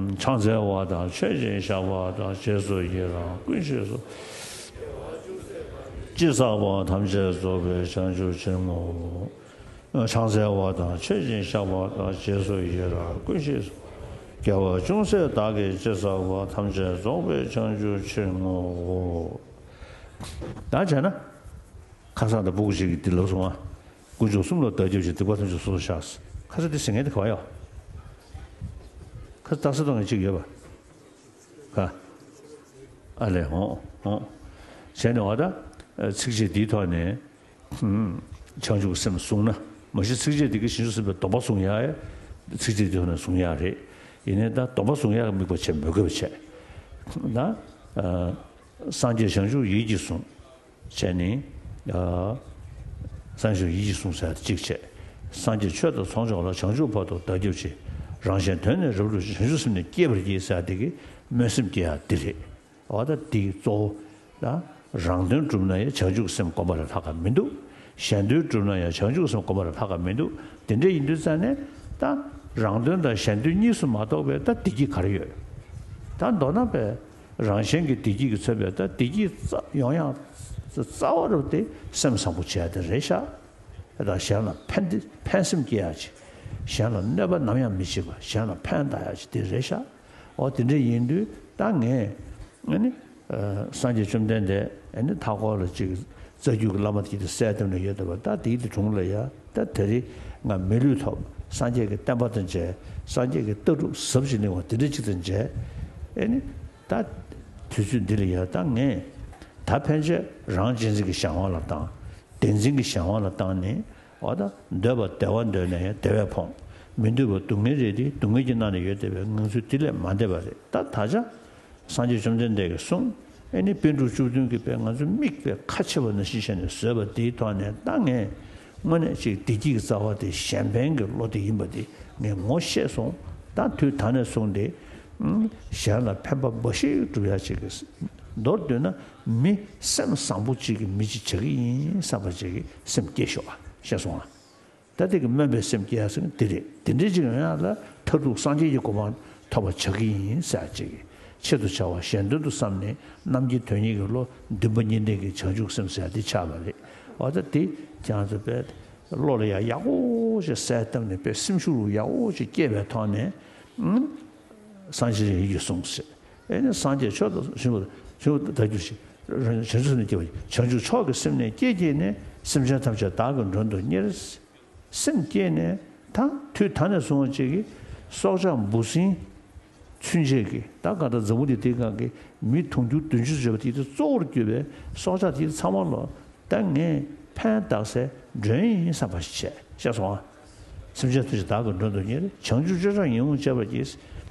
ཕྱག་འཚལ་བ་དང་མཆོད་ཅིང་བཤགས་པ་དང་རྗེས་སུ་ཡི་རང་ཀུན་ཤེས་སོ། ཅི་བསགས་པ་ཐམས་ཅད་རྫོགས་པའི་བྱང་ཆུབ་ཕྱིར་བསྔོ། ཕྱག་འཚལ་བ་དང་མཆོད་ཅིང་བཤགས་པ་དང་རྗེས་སུ་ཡི་རང་ཀུན་ཤེས་སོ། དགེ་བ་ཅུང་ཟད་བདག་གིས་ཅི་བསགས་པ་ཐམས་ཅད་རྫོགས་པའི་བྱང་ཆུབ་ཕྱིར་བསྔོའོ། ད་བྱས་ན། ཁ་སང་དང་སྤུ་གུ་ཞིག་གིས་འདི་ལབ་སོང་ང་། དཀོན་མཆོག་གསུམ་ལ་བདག་སྐྱབས་མཆི། སྡིག་པ་ཐམས་ཅད་སོ་སོར་བཤགས། ཁ་སང་འདི་ཟེར་མཁན་དེ་ག་བ་ཡོད། ཁ་སང་རྟགས་གསལ་གཏོང་མཁན་གཅིག་ཡོད་པ། ག་ཨ་ལས་འོང་འོང་། བྱས་ནས་འོ་ད། ཚིགས་བཅད་འདིའི་ཐོག་ནས། བྱང་ཆུབ་སེམས་བཟུང་ན། མ་གཞི་ཚིགས་བཅད་འདི་གི་བྱང་ཆུབ་སེམས་དཔའི་སྡོམ་པ་བཟུང་ཡ། ཚིགས་བཅད་འདིའི་ཐོག་ནས་བཟུང་ཡ་རེད། ཡིན་ནའི་ད་སྡོམ་པ་བཟུང་ཡ་གི་དམིགས་པ་བྱེད་མི་དགོས་པ་བྱས། ད། སངས་རྒྱས་བྱང་ཆུབ་ཡིད་ཀྱིས་བཟུང་། བྱས་ནས། སངས་རྒྱས་ཡིད་ཀྱིས་བཟུང་ཟེར་ཡ་དེ་གཅིག་བྱས། སངས་རྒྱས་ཆོས་དང་ཚོགས་མཆོག་ལ། བྱང་ཆུབ་བར་དུ་བདག་སྐྱབས་མཆི། རང་གཞན་དོན་ནི་རབ་བསྒྲུབ་ཕྱིར། བྱང་ཆུབ་སེམས་ནི་བསྐྱེད་པར་བགྱི་ཟེར་ཡ་དེ་གི་སྨོན་སེམས་བསྐྱེད་ཡ་འདི་རེད། འོ་ད་འདི་གཙོ་བོ། ད་རང་དོན་བསྒྲུབ་ན་ཡང་བྱང་ཆུབ་སེམས་བསྒོམ་པ་ལས་ལྷག་ག་མི་འདུག་གཞན་དོན་བསྒྲུབ་ན་ཡང་བྱང་ཆུབ་སེམས་བསྒོམ་པ་ལས་ལྷག་ག་མི་འདུག་དེ་འདྲ་ཡིན་དུས་ཙང་ནས་ད་རང་དོན་དང་གཞན་དོན་གཉིས་སུ་མ་གཏོགས་པའི་ད་བདེ་སྐྱིད་ག་རེ་ཡོད། ད་མདོར་ན་པའི་རང་གཞན་གྱི་བདེ་སྐྱིད་ཀྱིས་མཚོན་པའི་ད་བདེ་སྐྱིད་རྩ་ཡོང་ཡག་རྩ་བ་རུ་དེ་སེམས་བཟང་པོ་བྱས་ཏེ་རེད་ཤག་ད་གཞན་ལ་ཕན་བདེ་ཕན་སེམས་སྐྱེ་ཡག་ཅིག་གཞན་ལ་གནོད་པ་ནམ་ཡང་མི་བྱེད་པ། གཞན་ལ་ཕན་བཏགས་ཡག་ཅིག་དེ་རེད་ཤག་འོ་དེ་འདྲ་ཡིན་དུས་ད་ངས་ཨ་ནི་སངས་རྒྱས་བཅོམ་ལྡན་འདས་ཨ་ནི་མཐའ་འཁོར་ལ་ཅིག་རྩ་བརྒྱུད་ཀྱི་བླ་མ་དེ་གིས་གསལ་བཏབ་ནས་ཡོད་བསྡད་པ། ད་དེའི་དེ་དྲུང་ལ་ཡ་ད་དེ་རིང་ང་མི་ལུས་ཐོབ། སངས་རྒྱས་ཀྱི་བསྟན་པ་དང་མཇལ། སངས་རྒྱས་ཀྱི་ལྟ་གྲུབ་ཟབ་ཅིང་བརླིང་བ་དེ་འདྲ་ཅིག་དང་མཇལ། ཨ་ནི་ད་དུས་ཚོད་འདི་ལ་ཡ་ད་ངས་ད་ཕན་ཆད་རང་གཅེས་འཛིན་གྱི་གཞན་དབང་ལ་བཏང་། བདེན་འཛིན་གྱི་གཞན་དབང་ལ་བཏང་ནས། འོ་ད་འདོད་པ་བདེ་བ་འདོད་ནས་ཡང་བདེ་བས་ཕོངས། མི་འདོད་པ་སྡུག་བསྔལ་རེད་དེ། སྡུག་བསྔལ་གྱི་ནང་ན་ཡོད་བསྡད་པའི་ངང་ཚུལ་དེ་ལས་མ་འདས་པ་རེད། ད་ད་ཆ་སངས་རྒྱས་བཅོམ་ལྡན་འདས་ཀྱིས་གསུངས། ཨེ་ནི་པཎ་གྲུབ་བཅུ་བདུན་གྱིས་དཔེ་ང་ཚོའི་མིག་དཔེ་ཁ་ཕྱེ་བ་ནང་བཞིན་བྱས་ནས་བཟོས་པ་དེའི་ཐོག་ནས་ད་ངས་དངོས་གནས་ཅིག་བདེ་སྐྱིད་ཀྱི་རྩ་བ་དེ་གཞན་ཕན་གྱི་བློ་དེ་ཡིན་པ་དེ་ངས་ངོ་ཤེས་སོང་། ད་དུས་ད་ནས་བཟུང་སྟེ་ གཞན་ལ་ཕན་པ་འབའ་ཞིག་སྒྲུབ་ཡ་ཅིག་གི། མདོར་བསྡུས་ན་མི་སེམས་བཟང་པོ་ཅིག་གི་མི་ཅིག་བྱ་གི་ཡིན་བསམ་པ་ཅིག་གི་སེམས་བསྐྱེད་ཤོག་ཨ། ཤེས་སོང་ཨ། ད་དེ་གི་སྨོན་པའི་སེམས་སྐྱེ་ཡ་ཟེར་ན་དེ་རེད། དེ་འདྲའི་ཅིག་ཡོང་ཡ་ལ་མཐར་ཐུག་སངས་རྒྱས་ཀྱི་གོ་འཕང་ཐོབ་པ་བྱ་གི་ཡིན་ཟེར་ཡ་ཅིག་གི་ཆེད་དུ་བྱ་བ་གཞན་དོན་དུ་བསམས་ནས་རྣམ་མཁྱེན་དོན་གཉེར་གྱི་བློ་འདུན་པ་གཉིས་ལྡན་གྱི་བྱང་ཆུབ་སེམས་ཟེར་ཡ་དེ་ཆགས་པ་རེད། འོ་ད་དེ་ཁྱེད་རང་ཚོ་དཔེ་བློ་ལ་ཡ་ཡག་པོ་ཞིག་གསལ་བཏབ་ནས་དཔེ་སེམས་ཤུགས་ཡག་པོ་ཞིག་སྐྱེས་པའི་ཐོག་ནས། སངས་རྒྱས་ཡིད་ཀྱིས་གསུངས་ཟེར། ཨེ་ནི་སངས་རྒྱས་ཆོས་དང་ཞིང་པ་ཞིང་པ་དག་གྱུར་ཅིག་བྱང་ཆུབ་སེམས་ནས་སྐྱེས་པ་བྱང་ཆུབ་མཆོག་གི་སེམས་ནས་སྐྱེས་སྐྱེས་ནས་སེམས་ཅན་ཐམས་ཅད་བདག་གིས་མགྲོན་དུ་གཉེར། སེམས་བསྐྱེད་ནས་ད་དུས་ད་ནས་བཟུང་བ་ཅིག་གིས་སྲོག་ཆགས་འབུ་སྲིན་ཚུན་ཆད་ཀྱི་ད་ག་ད་འཛམ་བུ་གླིང་འདིའི་སྒང་གི་མི་དུང་ཕྱུར་བདུན་ཅུ་བརྗོད་པ་དེ་དེ་གཙོ་བོར་གྱུར་པའི་སྲོག་ཆགས་དེ་ཚང་མ་ལ། ད་ངས་ཕན་བཏགས་སའི་མགྲོན་ཡིན་བསམ་པ་ཞིག་བྱས། ཤེས་སོང་ཨ། སེམས་ཅན་ཐམས་ཅད་བདག་གིས་མགྲོན་དུ་གཉེར། བྱང་ཆུབ་སྤྱོད་མཆོག་ཡིད་འོང་སྤྱད་པར་བགྱི།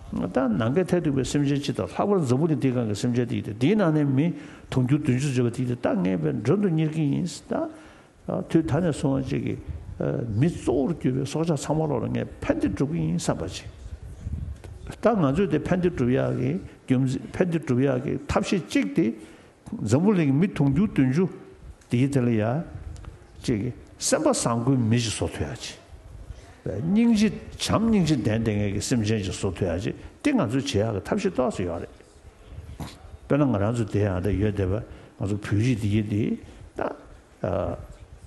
ད་ནམ་མཁའི་མཐས་གཏུགས་པའི་སེམས་ཅན་སྤྱི་དང་ལྷག་པར་འཛམ་བུ་གླིང་འདིའི་སྒང་གི་སེམས་ཅན་དེ་ཡིན་ཏེ། དེའི་ནང་ནས་མི་དུང་ཕྱུར་བདུན་ཅུ་བརྗོད་པ་དེ་ཡིན་ཏེ། ད་ངས་བས་མགྲོན་དུ་གཉེར་གྱི་ཡིན། ད་དུས་ད་ནས་བཟུང་བ་ཅིག་གིས་མི་གཙོ་བོར་གྱུར་པའི་སྲོག་ཆགས་ཚང་མ་ལོག་ལ་ངས་ཕན་བདེ་སྒྲུབ་ཀྱི་ཡིན་བསམ་པ་ཅིག་ད་ང་ཚོས་དེ་ཕན་བདེ་སྒྲུབ་ཡག་གི་རྒྱུ་མཚན། ཕན་བདེ་སྒྲུབ་ཡག་གི་ཐབས་ཤེས་གཅིག་དེ། འཛམ་བུ་གླིང་གི་མི་དུང་ཕྱུར་བདུན་ཅུ་དེའི་དེ་ལ་ཡ་ཅིག་གི་སེམས་པ་བཟང་པོའི་མི་ཞིག་བཟོ་ཐུབ་ཡ་ཅིག་སྙིང་རྗེ་བྱམས་སྙིང་རྗེ་ལྡན་ལྡན་ངེས་ཀྱི་སེམས་ཅན་ཞིག་བཟོ་ཐུབ་ཡ་ཅིག་དེ་ང་ཚོས་བྱེད་ཡག་གི་ཐབས་ཤེས་ཏོག་ཙམ་ཡོད་རེད། དཔེར་ན་ང་རང་ཚོ་དེ་ཡང་ད་ཡོད་བསྡད་པ་ང་ཚོ་བོད་རིགས་དེ་ཡིན་དེ་ད་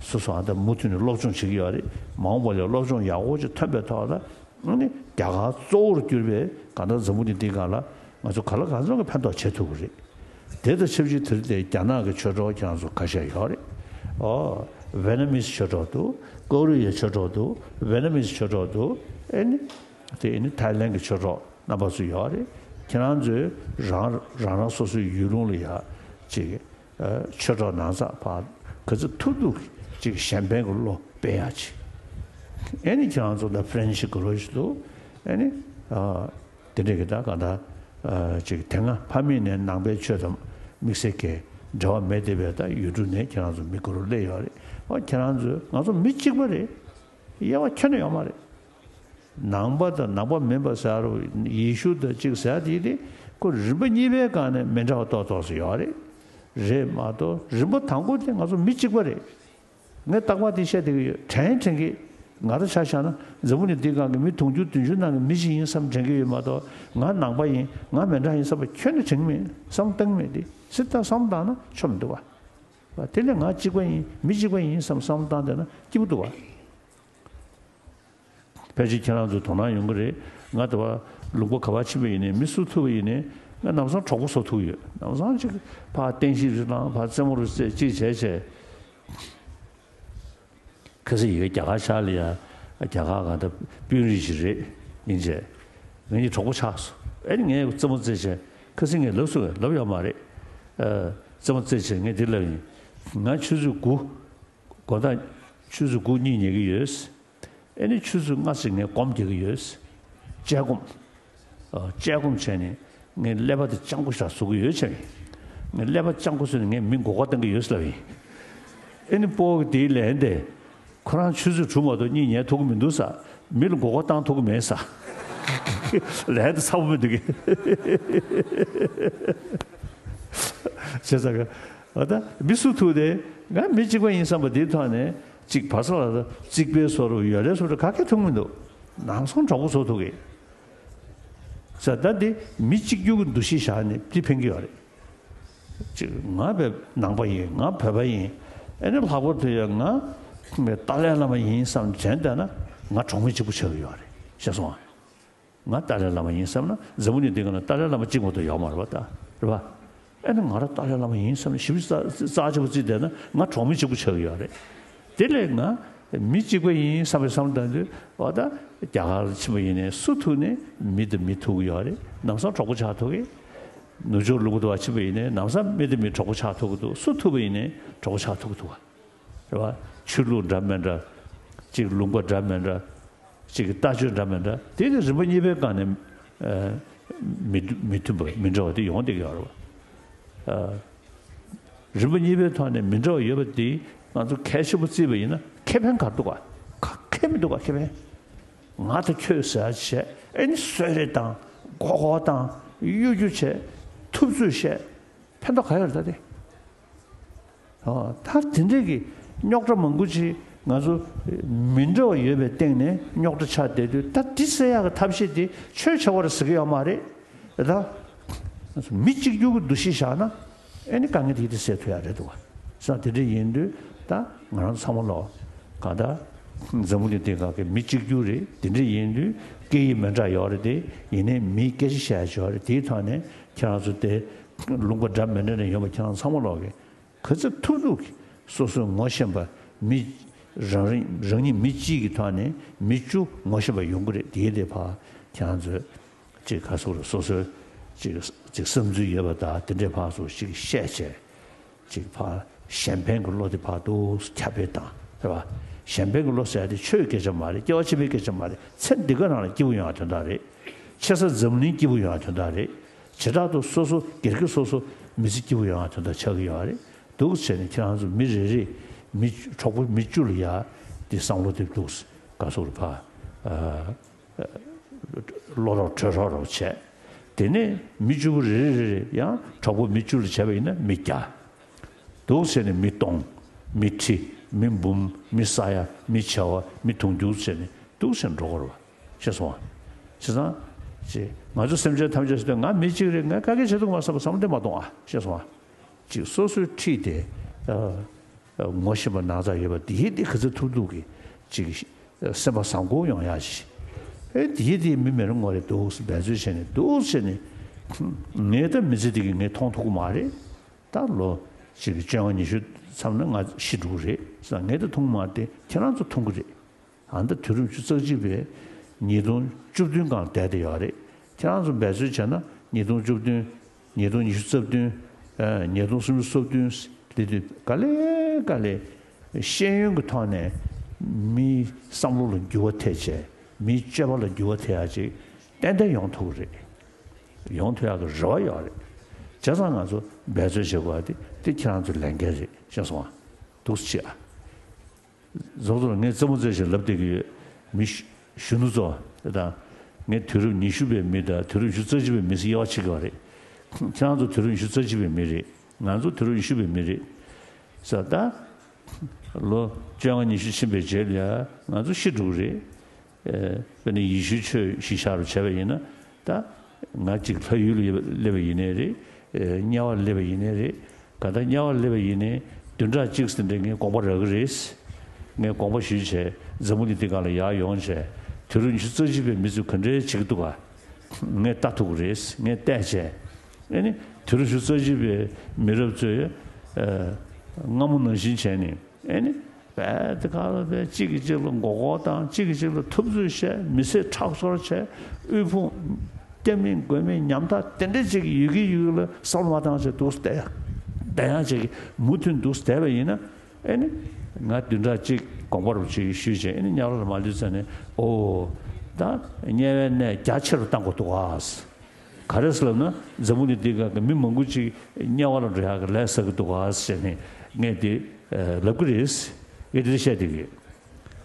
སོ་སོ་ཨ་ད་མུ་མཐུད་ནས་སློབ་སྦྱོང་བྱེད་ཀྱི་ཡོད་རེད། མ་འོངས་པ་ལ་སློབ་སྦྱོང་ཡག་པོ་ཅིག་ཐོན་པའི་ཐོག་ལ། ཨ་ནི་རྒྱ་གར་གཙོ་བོར་གྱུར་པའི་གང་ལྟར་འཛམ་བུ་གླིང་འདིའི་སྒང་ལ་ང་ཚོ་ག་ལ་གང་འཚམ་གྱི་ཕན་ཐོགས་བྱེད་ཐུབ་ཀྱི་རེད། དེ་དང་ཆབས་ཅིག་དེ་རིང་དེ་རྒྱ་ནག་གི་ཆོས་གྲོགས་ཁྱེད་རང་ཚོ་ཁ་ཤས་ཡོད་རེད། ཨོ། ཝེ་ན་མིས་ཆོས་གྲོགས་འདུག་ཀོ་རི་ཡའི་ཆོས་གྲོགས་འདུག་ཝེ་ན་མིས་ཆོས་གྲོགས་འདུག་ཨེ་ནི། དེ་ཨེ་ནི་ཐའི་ལན་གྱི་ཆོས་གྲོགས་རྣམ་པ་ཚོ་ཡོད་རེད། ཁྱེད་རང་ཚོས་རང་རང་རང་སོ་སོའི་ཡུལ་ལུང་ལ་ཡ་ཅིག་ཆོས་གྲོགས་ནང་ཚགས་ཕར་ག་ཚོད་ཐུབ་ཐུབ་ཅིག་གཞན་ཕན་གྱི་བློ་སྤེལ་ཡ་ཅིག་ཨེ་ནི་ཁྱེད་རང་ཚོ་ད་ཕ་རན་ཤི་ག་རོ་ཞིག་འདུག་ཨེ་ནི་དེ་འདྲ་གི་ད་ག་ད་ཅིག་དེ་སྔ་ཕ་མེས་ནས་ནང་པའི་ཆོས་དང་དམིགས་བསལ་གྱི་འབྲེལ་བ་མེད་བསྡད་པའི་ད་ཡུལ་གྲུ་ནས་ཁྱེད་རང་ཚོ་མི་ག་རོ་སླེབས་ཡོད་རེད། ཨོ་ཁྱེད་རང་ཚོས་ང་ཚོ་མི་གཅིག་པ་རེད། དབྱེ་བ་ཁྱོན་ནས་ཡོད་མ་རེད། ནང་པ་དང་ནང་པ་མིན་པ་ཟེར་རོ། ཡེ་ཤུ་དང་གཅིག་ཟེར་དེ་དེ་ཁོ་རིམ་པ་གཉིས་པའི་སྒང་ནས་མི་འདྲ་བ་ཏོག་ཏོག་ཙམ་ཡོད་རེད། རེད་མ་གཏོགས་རིམ་པ་དང་པོ་དེ་ང་ཚོ་མི་གཅིག་པ་རེད། ངས་རྟག་པར་དེ་བཤད་བསྡད་ཀྱི་ཡོད། དྲན་དྲན་གྱི་ང་ཚོ་ཆ་བཞག་ན་འཛམ་བུ་གླིང་འདིའི་སྒང་གི་མི་དུང་ཕྱུར་བདུན་ཅུ་ནང་གི་མི་ཞིག་ཡིན་བསམ་དྲན་གྱི་ཡོད་མ་གཏོགས། ང་ནང་པ་ཡིན། ང་མི་འདྲ་ཡིན་བསམ་པ་ཁྱོན་ནས་དྲན་གྱི་མེད། བསམ་བཏང་གི་མེད། དེ་སྲིད་ད་བསམ་བཏང་ན་ཆོ་མི་འདུག་བ། དེ་ལས་ང་གཅིག་པ་ཡིན། མི་གཅིག་པ་ཡིན་བསམ་བསམ་བཏང་བསྡད་ན་སྐྱིད་པོ་འདུག་བ། ཕལ་ཆེར་ཁྱེད་རང་ཚོ་དོ་སྣང་ཡོང་གི་རེད། ང་དེ་བ་ལུང་པ་ག་པར་ཕྱིན་པ་ཡིན་ནའི་མི་བསུ་ཐུབ་པ་ཡིན་ནའི་ང་ལམ་སང་གྲོགས་པོ་བཟོ་ཐུབ་ཡོད། ལམ་སང་ཅིག་ཕར་བསྟན་བཤིག་རེ་བཏང་། ཕར་རྩེད་མོ་རེ་རྩེ་ཅིག་བྱས་བྱས། ཁ་སང་ཡི་གེ་རྒྱ་གར་ཤར་ལ་ཡ་རྒྱ་གར་ག་ད་དཔོན་རིགས་ཤིག་རེད། ཡིན་བྱས་ངེད་གཉིས་གྲོགས་པོ་ཆགས་སོང་། ཨེ་ནི་ངས་རྩེད་མོ་རྩེ་བྱས་ཁ་སང་ངས་ལབ་སོང་། ལབ་ཡོད་མ་རེད། ཨ། རྩེད་མོ་རྩེ་བྱས་ངས་འདི་ལབ་ཡིན། ང་ཆུ་ཚོད་དགུ། དགོང་དག་ཆུ་ཚོད་དགུ་གཉིད་ཉལ་གྱི་ཡོད། ཨེ་ནི་ཆུ་ཚོད་ལྔ་ཙམ་ངས་སྒོམ་རྒྱག་གི་ཡོད། དཔྱད་སྒོམ། ཨ། དཔྱད་སྒོམ་བྱས་ནས་ངས་ཀླད་པ་དེ་སྤྱང་པོ་ཞིག་བཟོ་གི་ཡོད་བྱས་ནས། ངས་ཀླད་པ་སྤྱང་པོ་བཟོས་ནས་ངས་མི་མགོ་སྐོར་གཏོང་གི་ཡོད་ལབ་ཡིན། ཨེ་ནི་སྤོ་བོ་གིས་དེའི་ལན་དེ། ཁོ་རང་ཆུ་ཚོད་དྲུག་མ་གཏོགས་གཉིད་ཉལ་ཐུབ་ཀྱི་མི་འདུག་ས། མི་ལ་མགོ་སྐོར་བཏང་ཐུབ་ཀྱི་མེད་ས། ལན་དེ་ཚ་པོ་མི་འདུག་གི། བྱས་ཙང་གི། ཨ། ད་མི་བསུ་ཐུབ་དེ་ང་མི་གཅིག་པ་ཡིན་བསམ་པ་འདིའི་ཐོག་ནས་གཅིག་བར་སོང་ལ་རྩིག་པའི་བཟོ་འདྲ་ཡོ་ལེ་བཟོ་འདྲ་ག་གེ་ཐུབ་མི་འདུག་ནང་སོང་གྲོགས་པོ་བཟོ་ཐུབ་གི། ས་ད་འདི་མི་གཅིག་གྱུར་གྱི་འདུ་ཤེས་བཞག་ནས་འདི་ཕན་གྱི་ཡོད་རེད། གཅིག་ང་བས་ནང་པ་ཡིན། ང་བོད་པ་ཡིན། ཨེ་ནི་ལྷག་པར་དུ་ཡང་ང་ཏཱ་ལའི་བླ་མ་ཡིན་བསམ་དྲན་བསྡད་ན་ང་གྲོགས་མི་གཅིག་པུ་ཆགས་ཀྱི་ཡོད་རེད། ཤེས་སོང་ཨ། ང་ཏཱ་ལའི་བླ་མ་ཡིན་བསམ་ན་འཛམ་བུ་གླིང་འདི་སྒང་ལ་ཏཱ་ལའི་བླ་མ་གཅིག་མ་གཏོགས་ཡོད་མ་རེད་པ། ད་རེད་པ། ཨེ་ནི་ང་རང་ཏཱ་ལའི་བླ་མ་ཡིན་བསམ་ནས་ཞིབ་ཚགས་ཚགས་ཆེ་པོ་བརྩིས་བསྡད་ན་ང་གྲོགས་མི་གཅིག་པུ་ཆགས་ཀྱི་ཡོད་རེད། དེ་ལས་ང་མི་གཅིག་པ་ཡིན་བསམ་པའི་བསམ་བཏང་དུས། འོ་ད་རྒྱ་གར་ཕྱིན་པ་ཡིན་ནའི་བསུ་ཐུབ་ནས་མི་དང་མི་ཐུག་གི་ཡོད་རེད། ལམ་སང་གྲོགས་པོ་ཆགས་ཐུབ་གི། ནུབ་ཕྱོགས་ལུང་པ་དུ་བ་ཕྱིན་པ་ཡིན་ནའི་ལམ་སང་མི་དང་མི་གྲོགས་པོ་ཆགས་ཐུབ་གི་འདུག་བསུ་ཐུབ་པ་ཡིན་ནའི་གྲོགས་པོ་ཆགས་ཐུབ་གི་འདུག་བ། རེད་བ། ཆོས་ལུགས་འདྲ་མི་འདྲ། གཅིག་ལུང་པ་འདྲ་མི་འདྲ། གཅིག་གི་ལྟ་སྤྱོད་འདྲ་མི་འདྲ། དེ་ནི་རིམ་པ་གཉིས་པའི་སྒང་ནས། ཨ། མི་མི་མཐུན་པ་མི་འདྲ་བ་དེ་ཡོང་བསྡད་ཀྱི་ཡོད་རེད་བ། ཨ། རིམ་པ་གཉིས་པའི་ཐོག་ནས་མི་འདྲ་བ་ཡོད་པ་དེ་ང་ཚོ་གལ་ཆེན་པོ་བརྩིས་པ་ཡིན་ན་ཁེ་ཕན་ག་རེ་འདུག་ག་ག་ཁེ་མི་འདུག་ག་ཁེ་ཕན། ང་དང་ཁྱོད་ཟེར་བྱས་ཨེ་ནི་གསོད་རེས་དང་ མགོ་སྐོར་བཏང་། གཡོ་སྒྱུ་བྱས། ཐུབ་ཚོད་བཤད། ཕན་ཐོགས་ག་ཡོད་རེད་ད་དེ། ཨོ། ད་དེ་འདྲས་ཀྱི་རྙོག་དྲ་མང་པོ་ཅིག་ང་ཚོ་མི་འདྲ་བ་ཡོད་པའི་སྟེང་ནས་རྙོག་དྲ་ཆགས་བསྡད་དུས། ད་འདི་སེལ་ཡག་གི་ཐབས་ཤེས་དེ་ཆོས་བྱ་བ་རེད་ཟེར་གྱི་ཡོད་མ་རེད། ད་མི་གཅིག་གྱུར་གྱི་འདུ་ཤེས་བཞག་ན། ཨེ་ནི་དཀའ་ངལ་དེ་དེ་སེལ་ཐུབ་ཡག་རེད་འདུག་བ། ས་དེ་འདྲ་ཡིན་དུས་ད་ང་རང་ཚང་མ་ལོ་ག་ད་འཛམ་བུ་གླིང་འདི་ག་གི་མི་གཅིག་གྱུར་རེད། དེ་འདྲ་ཡིན་དུས་སྐད་ཡིག་མི་འདྲ་ཡོད་རེད་དེ། ཡིན་ནའི་མིའི་སྐད་ཆ་བཤད་ཡག་ཡོད་རེད། དེའི་ཐོག་ནས་ཁྱེད་རང་ཚོ་དེ་ལུང་པ་འདྲ་མི་འདྲ་ནས་ཡོང་བ་ཁྱེད་རང་ཚང་མ་ལོ་གི་ག་ཚོད་ཐུབ་ཐུབ་ཀྱིས་སོ་སོས་ངོ་ཤེས་པ་མི་རང་རིང་རང་ཉིད་མི་གཅིག་གི་ཐོག་ནས་མི་བཅུ་ངོ་ཤེས་པ་ཡོང་གི་རེད། དེའི་དེ་ཕར་ཁྱེད་རང་ཚོས་ཅིག་ག་སོགས་རེད། སོ་སོའི་ཅིག་ཅིག་བསམ་ཚུལ་ཡོད་པ་དང་དེ་འདྲའི་ཕར་ཚུར་ཅིག་བཤད་བྱས། ཅིག་ཕར་གཞན་ཕན་གྱི་བློ་དེ་ཕར་འདུག་ཁྱབ་སྤེལ་བཏང་། རེད་བ། གཞན་ཕན་གྱི་བློ་ཟེར་ཡ་དེ་ཆོས་ཀྱི་སྐད་ཆ་མ་རེད། སྐྱེ་བ་ཕྱི་མའི་སྐད་ཆ་མ་རེད། ཚེ་འདི་ག་རང་ལ་སྐྱིད་པོ་ཡོང་ཡ་དོན་དག་རེད། ཆེ་ས་འཛམ་གླིང་སྐྱིད་པོ་ཡོང་ཡ་དོན་དག་རེད། བྱེ་བྲག་ཏུ་སོ་སོ་སྒེར་གྱི་སོ་སོ་མི་ཚེ་སྐྱིད་པོ་ཡོང་ཡ་དོན་དག་ཆགས་ཀྱི་ཡོད་རེད། འདུག་བྱས་ནས་ཁྱེད་རང་ཚོ་མི་རེ་རེ་མི་གྲོགས་པོ་མི་བཅུ་ལ་ཡ་དེ་བསམ་བློ་དེ་འདུག་ག་སོགས་རེད་ཕ། བློ་རོགས་གྲོས་རོགས་རོགས་བྱས། དེ་ནས་མི་བཅུ་པོ་རེ་རེ་རེ་རེ་ཡང་གྲོགས་པོ་མི་བཅུ་ལ་བྱས་པ་ཡིན་ན་མི་བརྒྱ། འདུག་བྱས་ནས་མི་སྟོང་། མི་ཁྲི། མི་འབུམ། མི་ས་ཡ། མི་བྱེ་བ། མི་དུང་ཕྱུར་བྱས་ནས་འདུག་བྱས་འགྲོ་དགོས་རེད་བ། ཤེས་སོང་ང་། བྱས་ཙང་། ཅེས་ང་ཚོ་སེམས་ཅན་ཐམས་ཅད་ཟེར་དུས་ང་མི་གཅིག་རེད། ང་དཀའ་ངལ་བྱེད་ཐུབ་མ་སོང་བསམ་བློ་དེ་མ་གཏོང་ཨ། ཤེས་སོང་ང་། ཅིག་སོ་སོའི་འཁྲིས་དེ། ཨ། ངོ་ཤེས་པ་ན་ཚ་ཡོད་པ་དེ་དེ་ག་ཚོད་ཐུབ་ཐུབ་ཀྱིས་ཅིག་སེམས་པ་བཟང་པོ་ཡོང་ཡག་ཞིག་ཨེ་དེ་དེ་མི་མེད་རུང་ངོ་རེ་འདུག་འབད་རྩོལ་བྱས་ནས་འདུག་བྱས་ནས། ངས་ད་མི་ཚེ་འདི་གི་ངས་མཐོང་ཐུབ་ཀྱི་མ་རེད། ད་ལོ་ཅིག་གི་བཅོ་ལྔ་ཉི་ཤུ་མཚམས་ན་ང་ཤི་འགྲོ་གི་རེད་ཟེར། ངས་ད་མཐོང་གི་མ་རེད་དེ་ཁྱེད་རང་ཚོ་མཐོང་གི་རེད། ཨ་ནི་ད་དུས་རབས་ཉི་ཤུ་རྩ་གཅིག་པའི་ཉིས་སྟོང་བཅུ་བདུན་སྒང་བསྡད་དེ་ཡོད་རེད། ཁྱེད་རང་ཚོ་འབད་རྩོལ་བྱས་ན་ཉིས་སྟོང་བཅུ་བདུན། ཉིས་སྟོང་ཉི་ཤུ་རྩ་བདུན། ཨ། ཉིས་སྟོང་སུམ་ཅུ་སོ་བདུན་ལ་དུས་ག་ལེ་ག་ལེ་ཤེས་ཡོན་གྱི་ཐོག་ནས་མིའི་བསམ་བློ་ལ་འགྱུར་བ་ཐེབས་བྱས། མིའི་སྤྱོད་པ་ལ་འགྱུར་བ་ཐེབས་ཡག་ཅིག་ཏན་ཏན་ཡོང་ཐུབ་ཀྱི་རེད། ཡོང་ཐུབ་ཡག་གི་རེ་བ་ཡོད་རེད། བྱས་ཙང་ང་ཚོ་འབད་རྩོལ་བྱེད་དགོས་པ་དེ་དེ་ཁྱེད་རང་ཚོའི་ལས་འགན་རེད། ཤེས་སོང་ང་། འདུག་སེ་བྱེད་ཨ། རྫོགས་རྫོགས་ངས་རྩེད་མོ་རྩེ་ཞིག་ལབ་བསྡད་ཀྱི་ཡོད། མི་གཞོན་ནུ་ཚོ་དང་། ངས་དུས་རབས་ཉི་ཤུ་པའི་མི་དང་དུས་རབས་ཉི་ཤུ་རྩ་གཅིག་པའི་མི་ཟེར་དབྱེ་བ་ཕྱེ་གི་ཡོད་རེད། ཁྱེད་རང་ཚོ་དུས་རབས་ཉི་ཤུ་རྩ་གཅིག་པའི་མི་རེད། ང་ཚོ་དུས་རབས་ཉི་ཤུ་པའི་མི་རེད། ས་ད་ལོ་བཅོ་ལྔ་ཉི་ཤུ་ཕྱིན་པའི་རྗེས་ལ་ཡ་ང་ཚོ་ཤི་འགྲོ་གི་རེད། ཨེ། དཔེར་ན་ཡེ་ཤུའི་ཆོས་གཞི་བཞག་རུ་བྱས་པ་ཡིན་ན། ད་ང་གཅིག་ལྷ་ཡུལ་ལ་སླེབས་པ་ཡིན་ནའི་རེད། ཨེ། དམྱལ་བར་སླེབས་པ་ཡིན་ནའི་རེད། ག་ད་དམྱལ་བར་སླེབས་པ་ཡིན་ནའི་བདུན་ཕྲག་གཅིག་ཙམ་འདྲ་ངས་དགོངས་པ་རག་གི་རེད། ངས་དགོངས་པ་ཞུས་བྱས་འཛམ་བུ་གླིང་འདི་སྒང་ལ་ཡར་ཡོང་བྱས། དུས་རབས་ཉི་ཤུ་རྩ་གཅིག་པའི་མི་ཚོས་ག་འདྲའི་བྱེད་ཀྱི་འདུག་ག་ངས་ལྟ་ཐུབ་ཀྱི་རེད། ངས་བལྟས་བྱས། ཨེ་ནི་དུས་རབས་ཉི་ཤུ་རྩ་གཅིག་པའི་མི་རབས་ཚོས། ཨེ། སྔ་མོ་ནང་བཞིན་བྱས་ནས། ཨེ་ནི། རྦད་དེ་ག་ལ་རྦད་གཅིག་གིས་གཅིག་ལ་མགོ་སྐོར་བཏང་། གཅིག་གིས་གཅིག་ལ་ཐུབ་ཚོད་བཤད། མི་ཚེ་ཁྲག་ཤོར་བྱས། དབུལ་ཕོངས། སྐྱ་མིན་མགོ་མིན་ཉམ་ཐག་དེ་འདྲ་ཅིག་ཡོད་ཀྱི་ཡོད་ཀྱི་ལ་བསམ་བློ་མ་བཏང་བྱས་འདུག་སེ་བསྡད་ཡ། བསྡད་ཡ་ཅིག་གིས་མུ་མཐུད་འདུག་སེ་བསྡད་པ་ཡིན་ན། ཨེ་ནི། ང་བདུན་ཕྲག་གཅིག་དགོངས་པ་རུ་ཅིག་ཞུས་བྱས། ཨེ་ནི་དམྱལ་བ་ལ་མ་ལུས་ཙང་ནས། ཨོ། ད་དམྱལ་བའི་གནས་རྒྱ་ཆེ་རུ་བཏང་དགོས་འདུག་ཨ། ག་རེ་ཟེར་ལབ་ན། འཛམ་བུ་གླིང་འདི་སྒང་གི་མི་མང་པོ་ཅིག་དམྱལ་བ་ལ་འགྲོ་ཡག་གི་ལས་བསགས་ཀྱི་འདུག་ག་ཟེར་ནས་ངས་དེ་ལབ་ཀྱི་རེད། ངས་དེ་བཤད་བསྡད་ཀྱི་ཡོད།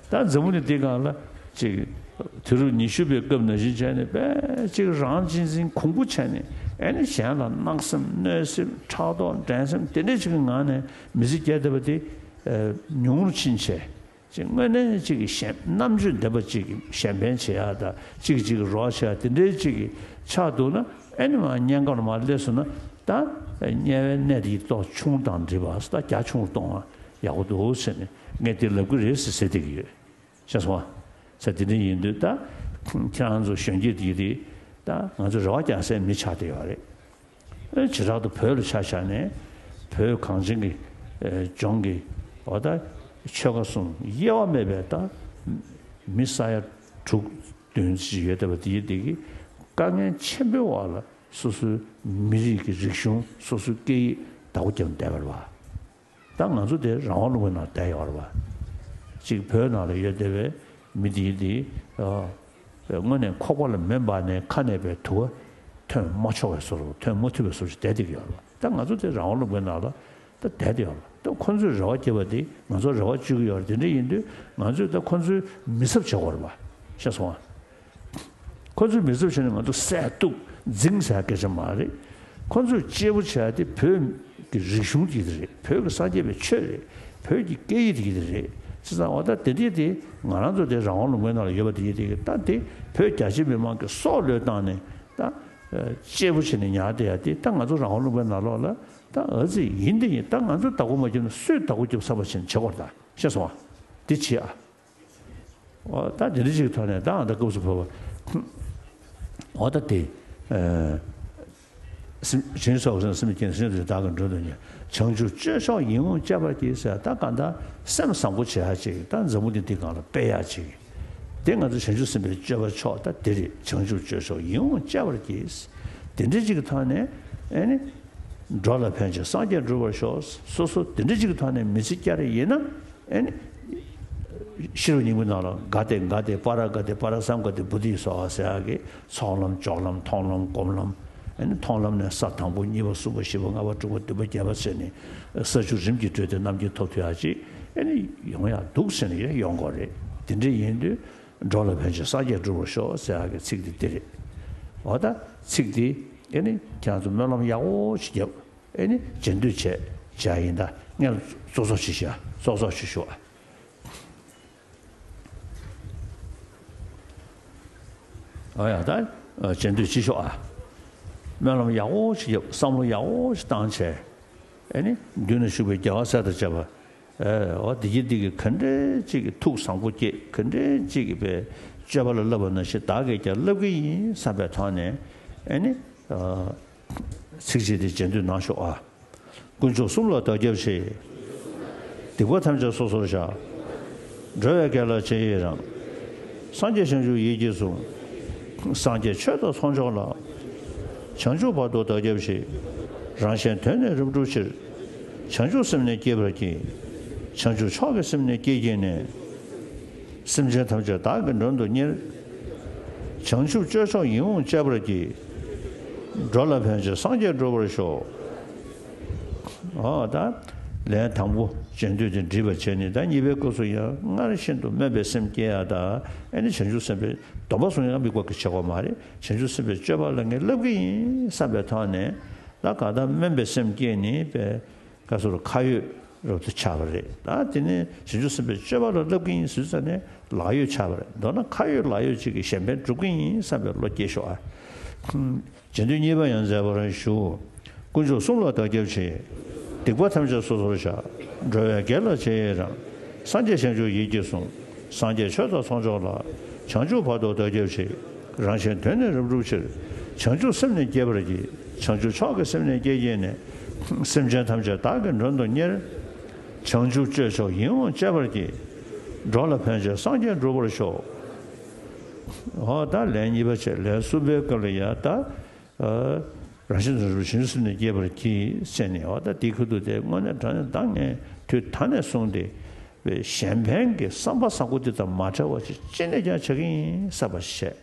ད་འཛམ་བུ་གླིང་འདི་སྒང་ལ་ཅིག་དུས་རབས་ཉི་ཤུ་པའི་སྐབས་ནང་བཞིན་བྱས་ནས་དཔེ་ཅིག་རང་གཅེས་འཛིན་གོང་བུ་བྱས་ནས། ཨེ་ནི་གཞན་ལ་གནག་སེམས་གནོད་སེམས་ཕྲག་དོག་འགྲན་སེམས་དེ་འདྲས་ཅིག་གི་ངང་ནས་མི་ཚེ་སྐྱེལ་བསྡད་པ་དེ་ཉུང་རུ་ཕྱིན་བྱས། ཅིག་དངོས་གནས་ཅིག་གི་གཞན་རྣམ་དཔྱོད་ལྡན་པ་ཅིག་གིས་གཞན་ཕན་བྱེད་ཡག་དང་། གཅིག་གིས་གཅིག་གི་རོགས་བྱེད་ཡག་དེ་འདྲའི་ཅིག་གི་ཆགས་འདུག་ན། ཨེ་ནི་མར་དམྱལ་ཁམས་ལ་མར་སླེབས་སོང་ན། ད་དམྱལ་བའི་གནས་དེ་ཏོག་ཆུང་དང་འགྲིག་པ། ད་རྒྱ་ཆུང་རུ་གཏོང་བ་ཡག་པོ་འདུག་ཟེར་ནས་ངས་དེ་ལབ་ཀྱི་རེད་ཟེར་ཟེར་བསྡད་ཀྱི་ཡོད། ཤེས་སོང་ང་། ཟེར་དེ་འདྲ་ཡིན་དུས་ད་ཁྱེད་རང་ཚོ་གཞོན་སྐྱེས་དེ་རེད། ད་ང་ཚོ་རེ་བ་རྒྱག་སའི་མི་ཆགས་བསྡད་ཡོད་རེད། ཨེ། བྱེ་བྲག་ཏུ་བོད་ལ་ཆ་བཞག་ནས། བོད་གངས་ཅན་གྱི། ཨེ། ལྗོངས་ཀྱི། འོ་ད་ཆོལ་ཁ་གསུམ་དབྱེ་བ་མེད་པའི་ད་མི་ས་ཡ་དྲུག་བདུན་ཅིག་ཡོད་བསྡད་པ་དེ་དེ་གི་དཀའ་ངལ་ཆེན་པོའི་འོག་ལ་སོ་སོའི་མི་རིགས་ཀྱི་རིག་གཞུང་། སོ་སོའི་སྐད་ཡིག་བདག་པོ་རྒྱབ་བསྡད་པ་རེད་བ། ད་ང་ཚོ་དེ་རང་དབང་ལུང་པའི་ནང་བསྡད་ཡོད་རེད་བ། གཅིག་བོད་ནང་ལ་ཡོད་བསྡད་པའི་མི་དེ་དེ། ཨ། དངོས་གནས་ཁོག་པ་ལ་མེ་འབར་ནས་ཁ་ནས་པའི་དུ་བ་ཐོན་མ་ཆོག་པའི་བཟོ་འདྲ། ཐོན་མ་ཐུབ་པའི་བཟོ་འདྲ་ཞིག་བསྡད་བསྡད་ཀྱི་ཡོད་རེད་བ། ད་ང་ཚོ་དེ་རང་དབང་ལུང་པའི་ནང་ལ་ད་བསྡད་བསྡད་ཡོད་རེད་བ། ད་ཁོ་ཚོས་རེ་བ་བསྐྱེད་པ་དེ་ང་ཚོ་རེ་བ་བཅོལ་གྱི་ཡོད་རེད། དེ་འདྲ་ཡིན་དུས་ང་ཚོས་ད་ཁོ་ཚོའི་མི་ཚབ་བྱེད་དགོས་རེད་བ། ཤེས་སོང་ང་། ཁོ་ཚོས་མི་ཚབ་བྱས་ནས་ང་ཚོ་བསད་གཏུབ་འཛིང་ཟེར་ཡ་སྐད་ཆ་མ་རེད། ཁོ་ཚོས་གཅེས་པོ་བྱས་ཏེ་བོད་ཀྱི་རིག་གཞུང་དེ་རེད། བོད་ཀྱི་སངས་རྒྱས་པའི་ཆོས་རེད། བོད་ཀྱི་སྐད་ཡིག་དེ་གི་རེད། བྱས་ཙང་འོ་ད་དེ་འདྲས་དེ་ང་རང་ཚོ་དེ་རང་དབང་ལུང་པའི་ནང་ལ་ཡོད་པ་དེ་ཡིན་དེ་གི་ད་དེ་བོད་རྒྱ་ཆེ་མི་མང་གི་སྲོག་བློས་བཏང་ནས་ད་གཅེས་པོ་བྱས་ནས་ཉར་བསྡད་ཡ་དེ་ད་ང་ཚོ་རང་དབང་ལུང་པའི་ནང་ལོགས་ལ་ད་ཨ་ཙི་ཡིན་དེ་ཡིན། ད་ང་ཚོས་བདག་པོ་མ་བརྒྱབ་ན་སུས་བདག་པོ་རྒྱབ་ཚར་བ་བྱས་ནས་བྱེད་དགོས་རེད། ད་ཤེས་སོང་ཨ། དེ་བྱེད་ཨ། འོ་ད་དེ་འདྲ་ཅིག་ཐོག་ནས་ད་ཨ་ད་སྐབས་སུ་བབ་པ། འོ་ད་དེ། ཨ། སེམས་ཅན་སོགས་སེམས་ཅན་སེམས་ཅན་བདག་གི་མགྲོན་དུ་གཉེར། བྱང་ཆུབ་སྤྱོད་མཆོག་ཡིད་འོང་སྤྱད་པར་བགྱི་ཟེར་ད་གང་ལྟར་སེམས་བཟང་པོ་བྱེད་ཡ་ཅིག་ད་འཛམ་བུ་གླིང་འདི་སྒང་ལ་སྤེལ་ཡ་ཅིག་དེ་ང་ཚོ་བྱང་ཆུབ་སེམས་དཔའི་སྤྱོད་པ་མཆོག་ད་དེ་རེད། བྱང་ཆུབ་སྤྱོད་མཆོག་ཡིད་འོང་སྤྱད་པར་བགྱི། དེ་འདྲ་ཅིག་གི་ཐོག་ནས་ཨེ་ནི། འགྲོ་ལ་ཕན་ཕྱིར་སངས་རྒྱས་འགྲུབ་པར་ཤོག་སོ་སོ་དེ་འདྲ་ཅིག་གི་ཐོག་ནས་མི་ཚེ་བསྐྱལ་རེ་ཡིན་ན། ཨེ་ནི། ཤེས་རབ་སྙིང་པོའི་ནང་ལ་ག་ཏེ་ག་ཏེ་པཱ་ར་ག་ཏེ་པཱ་ར་སཾ་ག་ཏེ་བོ་དྷི་སྭ་ཧཱ་ཟེར་ཡག་གི་ཚོགས་ལམ་སྦྱོར་ལམ་མཐོང་ལམ་སྒོམ་ལམ། ཨེ་ནི་མཐོང་ལམ་ནས་ས་དང་པོ་གཉིས་པ་གསུམ་པ་བཞི་པ་ལྔ་པ་དྲུག་པ་བདུན་པ་བརྒྱད་པ་ཟེར་ནས་ས་བཅུ་རིམ་གྱིས་བགྲོད་དེ་རྣམ་མཁྱེན་ཐོབ་ཐུབ་ཡག་ཅིག་ཨེ་ནི་ཡོང་ཡག་འདུག་ཟེར་ནས་ཡོང་དགོས་རེད། དེ་འདྲ་ཡིན་དུས། འགྲོ་ལ་ཕན་ཕྱིར་སངས་རྒྱས་འགྲུབ་པར་ཤོག་ཟེར་ཡག་གི་ཚིག་དེ་འདི་རེད། འོ་ད་ཚིག་འདི་ཨེ་ནི་ཁྱེད་རང་ཚོ་སྨོན་ལམ་ཡག་པོ་ཞིག་བརྒྱབ། ཨེ་ནི་རྗེས་ཟློས་བྱས་བྱས་ཡིན་ད་སྔོན་ལ་ཙོག་ཙོག་ཞིག་བྱ་ཙོག་ཙོག་ཞིག་ཞུ་ཨ། འོ་ཡ་ད་རྗེས་ཟློས་ཅིག་ཤོག་ཨ། སྨོན་ལམ་ཡག་པོ་ཞིག་བརྒྱབ། བསམ་བློ་ཡག་པོ་ཞིག་བཏང་བྱས། ཨེ་ནི་མདུན་ན་བཞུགས་པའི་རྒྱལ་བ་སྲས་དང་བཅས་པ། ཨེ་འོ་འདི་གི་འདི་གི་ག་འདྲས་ཅིག་གི་ཐུགས་བཟང་པོ་སྐྱེས། ག་འདྲས་ཅིག་གི་པའི་སྤྱོད་པ་ལ་བསླབ་པ་ནང་བཞིན་བདག་གིས་ཀྱང་བསླབ་ཀྱི་ཡིན་བསམ་པའི་ཐོག་ནས་ཨེ་ནི་ཚིགས་བཅད་འདི་རྗེས་ཟློས་གནང་ཤོག་ཨ། དཀོན་མཆོག་གསུམ་ལ་བདག་སྐྱབས་མཆི། སྡིག་པ་ཐམས་ཅད་སོ་སོར་བཤགས། འགྲོ་བའི་དགེ་ལ་རྗེས་ཡི་རང་། སངས་རྒྱས་བྱང་ཆུབ་ཡིད་ཀྱིས་བཟུང་། སངས་རྒྱས་ཆོས་དང་ཚོགས་མཆོག་ལ། བྱང་ཆུབ་བར་དུ་བདག་སྐྱབས་མཆི། རང་གཞན་དོན་ནི་རབ་བསྒྲུབ་ཕྱིར། བྱང་ཆུབ་སེམས་ནི་བསྐྱེད་པར་བགྱི། བྱང་ཆུབ་མཆོག་གི་སེམས་ནི་བསྐྱེད་བགྱིས་ནས། སེམས་ཅན་ཐམས་ཅད་བདག་གི་མགྲོན་དུ་གཉེར། བྱང་ཆུབ་སྤྱོད་མཆོག་ཡིད་འོང་སྤྱད་པར་བགྱི། འགྲོ་ལ་ཕན་ཕྱིར་སངས་རྒྱས་འགྲུབ་པར་ཤོག་འོ་ད། ལན་དང་པོ་རྗེས་ཟློས་དེ་འགྲིག་པ་བྱས་ནས་ད་གཉིས་པའི་སྐབས་སུ་ཡང་སྔར་བཞིན་དུ་སྨོན་པའི་སེམས་བསྐྱེད་ཡ་ད་ཨེ་ནི་བྱང་ཆུབ་སེམས་དཔའི་སྡོམ་པ་བཟུང་ཡ་དམིགས་པ་གི་བྱེད་སྒོ་མ་རེད། བྱང་ཆུབ་སེམས་དཔའི་སྤྱོད་པ་ལ་ངས་བསླབ་ཀྱི་ཡིན་བསམ་པའི་ཐོག་ནས་ད་གང་ལྟར་སྨོན་པའི་སེམས་བསྐྱེད་ནས་པའི་བཀའ་ཟུར་ཁ་ཡོད་རབ་ཏུ་ཆགས་པ་རེད། ད་དེ་ནས་བྱང་ཆུབ་སེམས་དཔའི་སྤྱོད་པ་ལ་བསླབ་ཀྱི་ཡིན་ཟེར་ཙ་ནས་ལག་ཡོད་ཆགས་པ་རེད། མདོར་ན་ཁ་ཡོད་ལག་ཡོད་ཅིག་གིས་གཞན་ཕན་སྒྲུབ་ཀྱི་ཡིན་བསམ་པའི་བློ་སྐྱེ་ཤོག་ཨ། རྗེས་ཟློས་གཉིས་པ་ཡང་མཛད་པར་ཞུ། དཀོན་མཆོག་གསུམ་ལ་བདག་སྐྱབས་མཆི། སྡིག་པ་ཐམས་ཅད་སོ་སོར་བཤགས། འགྲོ་བའི་དགེ་ལ་རྗེས་ཡི་རང་། སངས་རྒྱས་བྱང་ཆུབ་ཡིད་ཀྱིས་བཟུང་། སངས་རྒྱས་ཆོས་དང་ཚོགས་མཆོག་ལ། བྱང་ཆུབ་བར་དུ་བདག་སྐྱབས་མཆི། རང་གཞན་དོན་ནི་རབ་བསྒྲུབ་ཕྱིར། བྱང་ཆུབ་སེམས་ནི་བསྐྱེད་པར་བགྱི། བྱང་ཆུབ་མཆོག་གི་སེམས་ནི་བསྐྱེད་བགྱིས་ནས། སེམས་ཅན་ཐམས་ཅད་བདག་གི་མགྲོན་དུ་གཉེར། བྱང་ཆུབ་སྤྱོད་མཆོག་ཡིད་འོང་སྤྱད་པར་བགྱི། འགྲོ་ལ་ཕན་ཕྱིར་སངས་རྒྱས་འགྲུབ་པར་ཤོག་འོ་ད་ལན་གཉིས་པ་བྱས། ལན་གསུམ་པའི་སྐབས་ལ་ཡ་ད། རང་གཞན་དོན་ནི་རབ་བསྒྲུབ་ཕྱིར། བྱང་ཆུབ་སེམས་ནི་བསྐྱེད་པར་བགྱི་ཟེར་ནས་འོ་ད་དེའི་ཁུལ་དུ་དེ་དངོས་གནས་དྲང་གནས་ད་ངས་དུས་ད་ནས་བཟུང་སྟེ། གཞན་ཕན་གྱི་བསམ་པ་བཟང་པོ་འདི་དང་མ་བྲལ་བ་ཞིག་ཅི་ནས་ཀྱང་བྱ་གི་ཡིན་བསམ་པ་བྱས།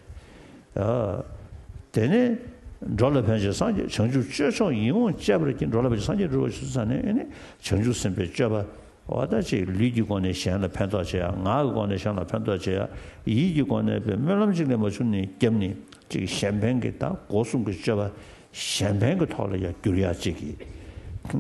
དེ་ནས་འགྲོ་ལ་ཕན་ཕྱིར་སངས་རྒྱས། བྱང་ཆུབ་སྤྱོད་མཆོག་ཡིད་འོང་སྤྱད་པར་བགྱི། འགྲོ་ལ་ཕན་ཕྱིར་སངས་རྒྱས་འགྲུབ་པར་ཤོག་ཟེར་ནས་ཨེ་ནི་བྱང་ཆུབ་སེམས་དཔའི་སྤྱོད་པ། འོ་ད་ཅིག་ལུས་ཀྱི་སྒོ་ནས་གཞན་ལ་ཕན་ཐོགས་བྱེད་ཡ། ངག་གི་སྒོ་ནས་གཞན་ལ་ཕན་ཐོགས་བྱེད་ཡ། ཡིད་ཀྱི་སྒོ་ནས་པའི་སྨོན་ལམ་གཅིག་ལས་མ་བྱུང་ནས་བརྒྱབ་ནས་ཅིག་གཞན་ཕན་གྱི་ད་སྒོ་གསུམ་གྱི་སྤྱོད་པ་གཞན་ཕན་གྱི་ཐོག་ལ་ཡང་བསྒྱུར་ཡ་ཅིག་གི།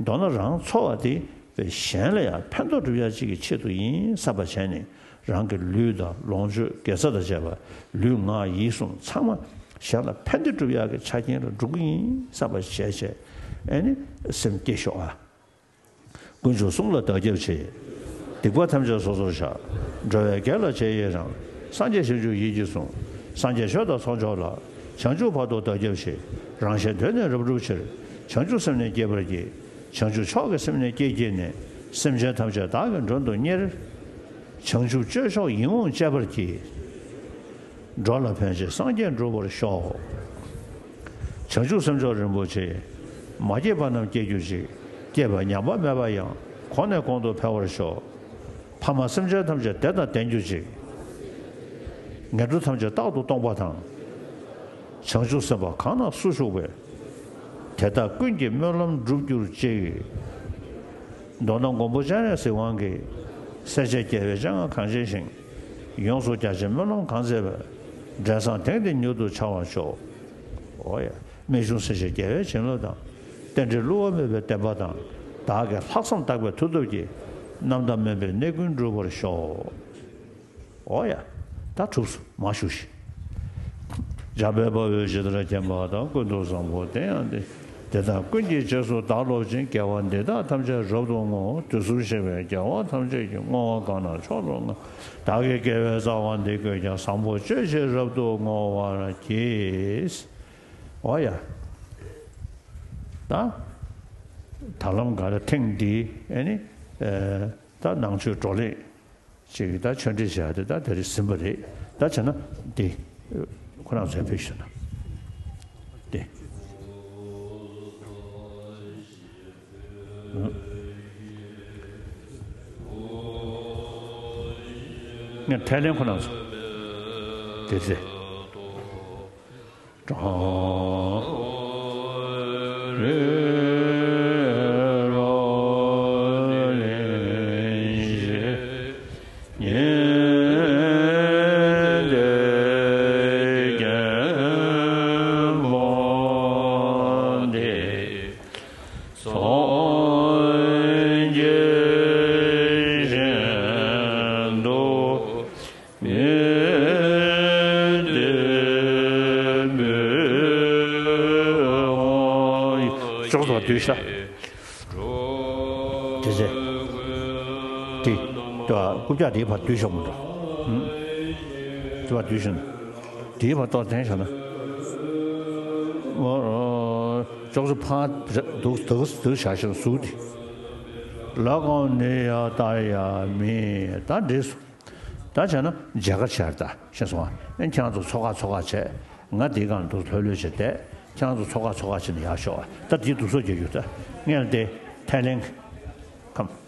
མདོར་ན་རང་འཚོ་བ་དེ་པའི་གཞན་ལ་ཡང་ཕན་ཐོགས་སྒྲུབ་ཡ་ཅིག་གི་ཆེད་དུ་ཡིན་བསམ་པ་བྱས་ནས་རང་གི་ལུས་དང་ལོངས་སྤྱོད་དགེ་རྩ་དང་བཅས་པ་ལུས་ངག་ཡིད་གསུམ་ཚང་མ་གཞན་ལ་ཕན་བདེ་སྒྲུབ་ཡ་གི་ཆ་རྐྱེན་ལ་འགྲོ་གི་ཡིན་བསམ་པ་བྱས་བྱས་ཨེ་ནི་སེམས་བསྐྱེད་ཤོག་ཨ། དཀོན་མཆོག་གསུམ་ལ་བདག་སྐྱབས་མཆི། སྡིག་པ་ཐམས་ཅད་སོ་སོར་བཤགས། འགྲོ་བའི་དགེ་ལ་རྗེས་ཡི་རང་། སངས་རྒྱས་བྱང་ཆུབ་ཡིད་ཀྱིས་བཟུང་། སངས་རྒྱས་ཆོས་དང་ཚོགས་མཆོག་ལ། བྱང་ཆུབ་བར་དུ་བདག་སྐྱབས་མཆི། རང་གཞན་དོན་ནི་རབ་བསྒྲུབ་ཕྱིར། བྱང་ཆུབ་སེམས་ནི་བསྐྱེད་པར་བགྱི། བྱང་ཆུབ་མཆོག་གི་སེམས་ནི་བསྐྱེད་བགྱིས་ནས། སེམས་ཅན་ཐམས་ཅད་བདག་གི་མགྲོན་དུ་གཉེར། བྱང་ཆུབ་སྤྱོད་མཆོག་ཡིད་འོང་སྤྱད་པར་བགྱི། འགྲོ་ལ་ཕན་ཕྱིར་སངས་རྒྱས་འགྲུབ་པར་ཤོག་བྱང་ཆུབ་སེམས་མཆོག་རིན་པོ་ཆེ། མ་སྐྱེས་པ་རྣམས་སྐྱེ་གྱུར་ཅིག་སྐྱེས་པ་ཉམས་པ་མེད་པ་ཡང་། གོང་ནས་གོང་དུ་འཕེལ་བར་ཤོག་ཕ་མ་སེམས་ཅན་ཐམས་ཅད་བདེ་དང་ལྡན་གྱུར་ཅིག་ངན་འགྲོ་ཐམས་ཅད་རྟག་ཏུ་སྟོངས་པ་དང་། བྱང་ཆུབ་སེམས་དཔའ་གང་ན་སུ་བཞུགས་པའི། དེ་དག་ཀུན་གྱི་སྨོན་ལམ་འགྲུབ་གྱུར་ཅིག་མདོར་ན་མགོན་པོ་སྤྱན་རས་གཟིགས་དབང་གིས། སྲས་བཅས་རྒྱལ་བའི་སྤྱན་སྔར་གང་བྱས་ཤིང་། ཡོངས་སུ་རྒྱ་ཆེའི་སྨོན་ལམ་གང་མཛད་པའི། འབྲས་བཟང་དེང་འདིར་མྱུར་དུ་འཆར་བར་ཤོག། འོ་ཡ། རྨད་བྱུང་སྲིད་ཞིའི་རྒྱལ་བའི་བྱིན་རླབས་དང་། རྟེན་འབྲེལ་བསླུ་བ་མེད་པའི་བདེན་པ་དང་། བདག་གིས་ལྷག་བསམ་དག་པའི་མཐུ་སྟོབས་ཀྱིས། རྣམ་དག་དམན་པའི་གནས་ཀུན་འགྲུབ་པར་ཤོག། འོ་ཡ། ད་གྲུབ་སོང་། མར་བཞུགས་ཤིག། འཇམ་དཔལ་དཔའ་བོས་ཇི་ལྟར་མཁྱེན་པ་དང་། ཀུན་ཏུ་བཟང་པོ་དེ་ཡང་འདི། དེ་དག་ཀུན་གྱི་རྗེས་སུ་བདག་སློབ་ཅིང་། དགེ་བ་འདི་དག་ཐམས་ཅད་རབ་ཏུ་བསྔོ། དུས་གསུམ་གཤེགས་པའི་རྒྱལ་བ་ཐམས་ཅད་ཀྱིས། བསྔོ་བ་གང་རྣམས་མཆོག་ཏུ་བསྔགས། བདག་གི་དགེ་བའི་རྩ་བ་འདི་ཀུན་ཀྱང་། བཟང་པོ་སྤྱོད་ཕྱིར་རབ་ཏུ་བསྔོ་བར་བགྱི། འོ་ཡ། ད་ད་ལམ་ག་རེ་ཐེངས་འདིའི་ཨེ་ནི་ཨེ་ད་ནང་ཆོས་བགྲོ་གླེང་ཅིག་ད་ཆོས་འབྲེལ་བྱས་ཏེ་ད་དེ་རིང་ཟིན་པ་རེད། ད་བྱས་ན་འདི་ཁོ་རང་ཚོས་ཕུལ་ཞུ་ན་འདི། ངས་ཐའི་ལེན་ཁོ་རང་ཚོ་དེ་ཚེ། ཅོག་ཙེ་བར་བསྡུས་ཤག། དེ་ཚེ། དེ། དེ་བ་རྐུབ་བཀྱག་དེའི་བར་བསྡུས་ཤོག་མི་འགྲོ། ཧུམ། དེ་བར་བསྡུས་ཤོག་ན། དེའི་བར་ཏོག་ཙམ་བསྟན་ཤོག་ན། འོ། ཅོག་ཙེ་ཕར་འདུག་འདུག་འདུག་བཞག་ཤོག་ཟུག་དེ། ལ་ཀང་ནི་ཡ་ཏ་ཡ་མི། ད་འགྲིག་སོང་། ད་བྱས་ན་མཇལ་ཁ་བྱས་ད་ཤེས་སོང་ཨ། ཨེ་ཁྱེད་རང་ཚོ་ཚོགས་ཁག་ཚོགས་ཁག་བྱས། ང་འདིའི་སྒང་འདུག་ལྷོད་ལྷོད་བྱས་བསྡད། ཁྱེད་རང་ཚོ་ཚོགས་ཁག་ཚོགས་ཁག་བྱས་ནས་ཡར་ཤོག་ཨ། ད་འདི་འདུག་སོ་རྒྱག་རྒྱུ་ད། ངས་ལ་དེ་ཐའི་ལེན་ཁམས།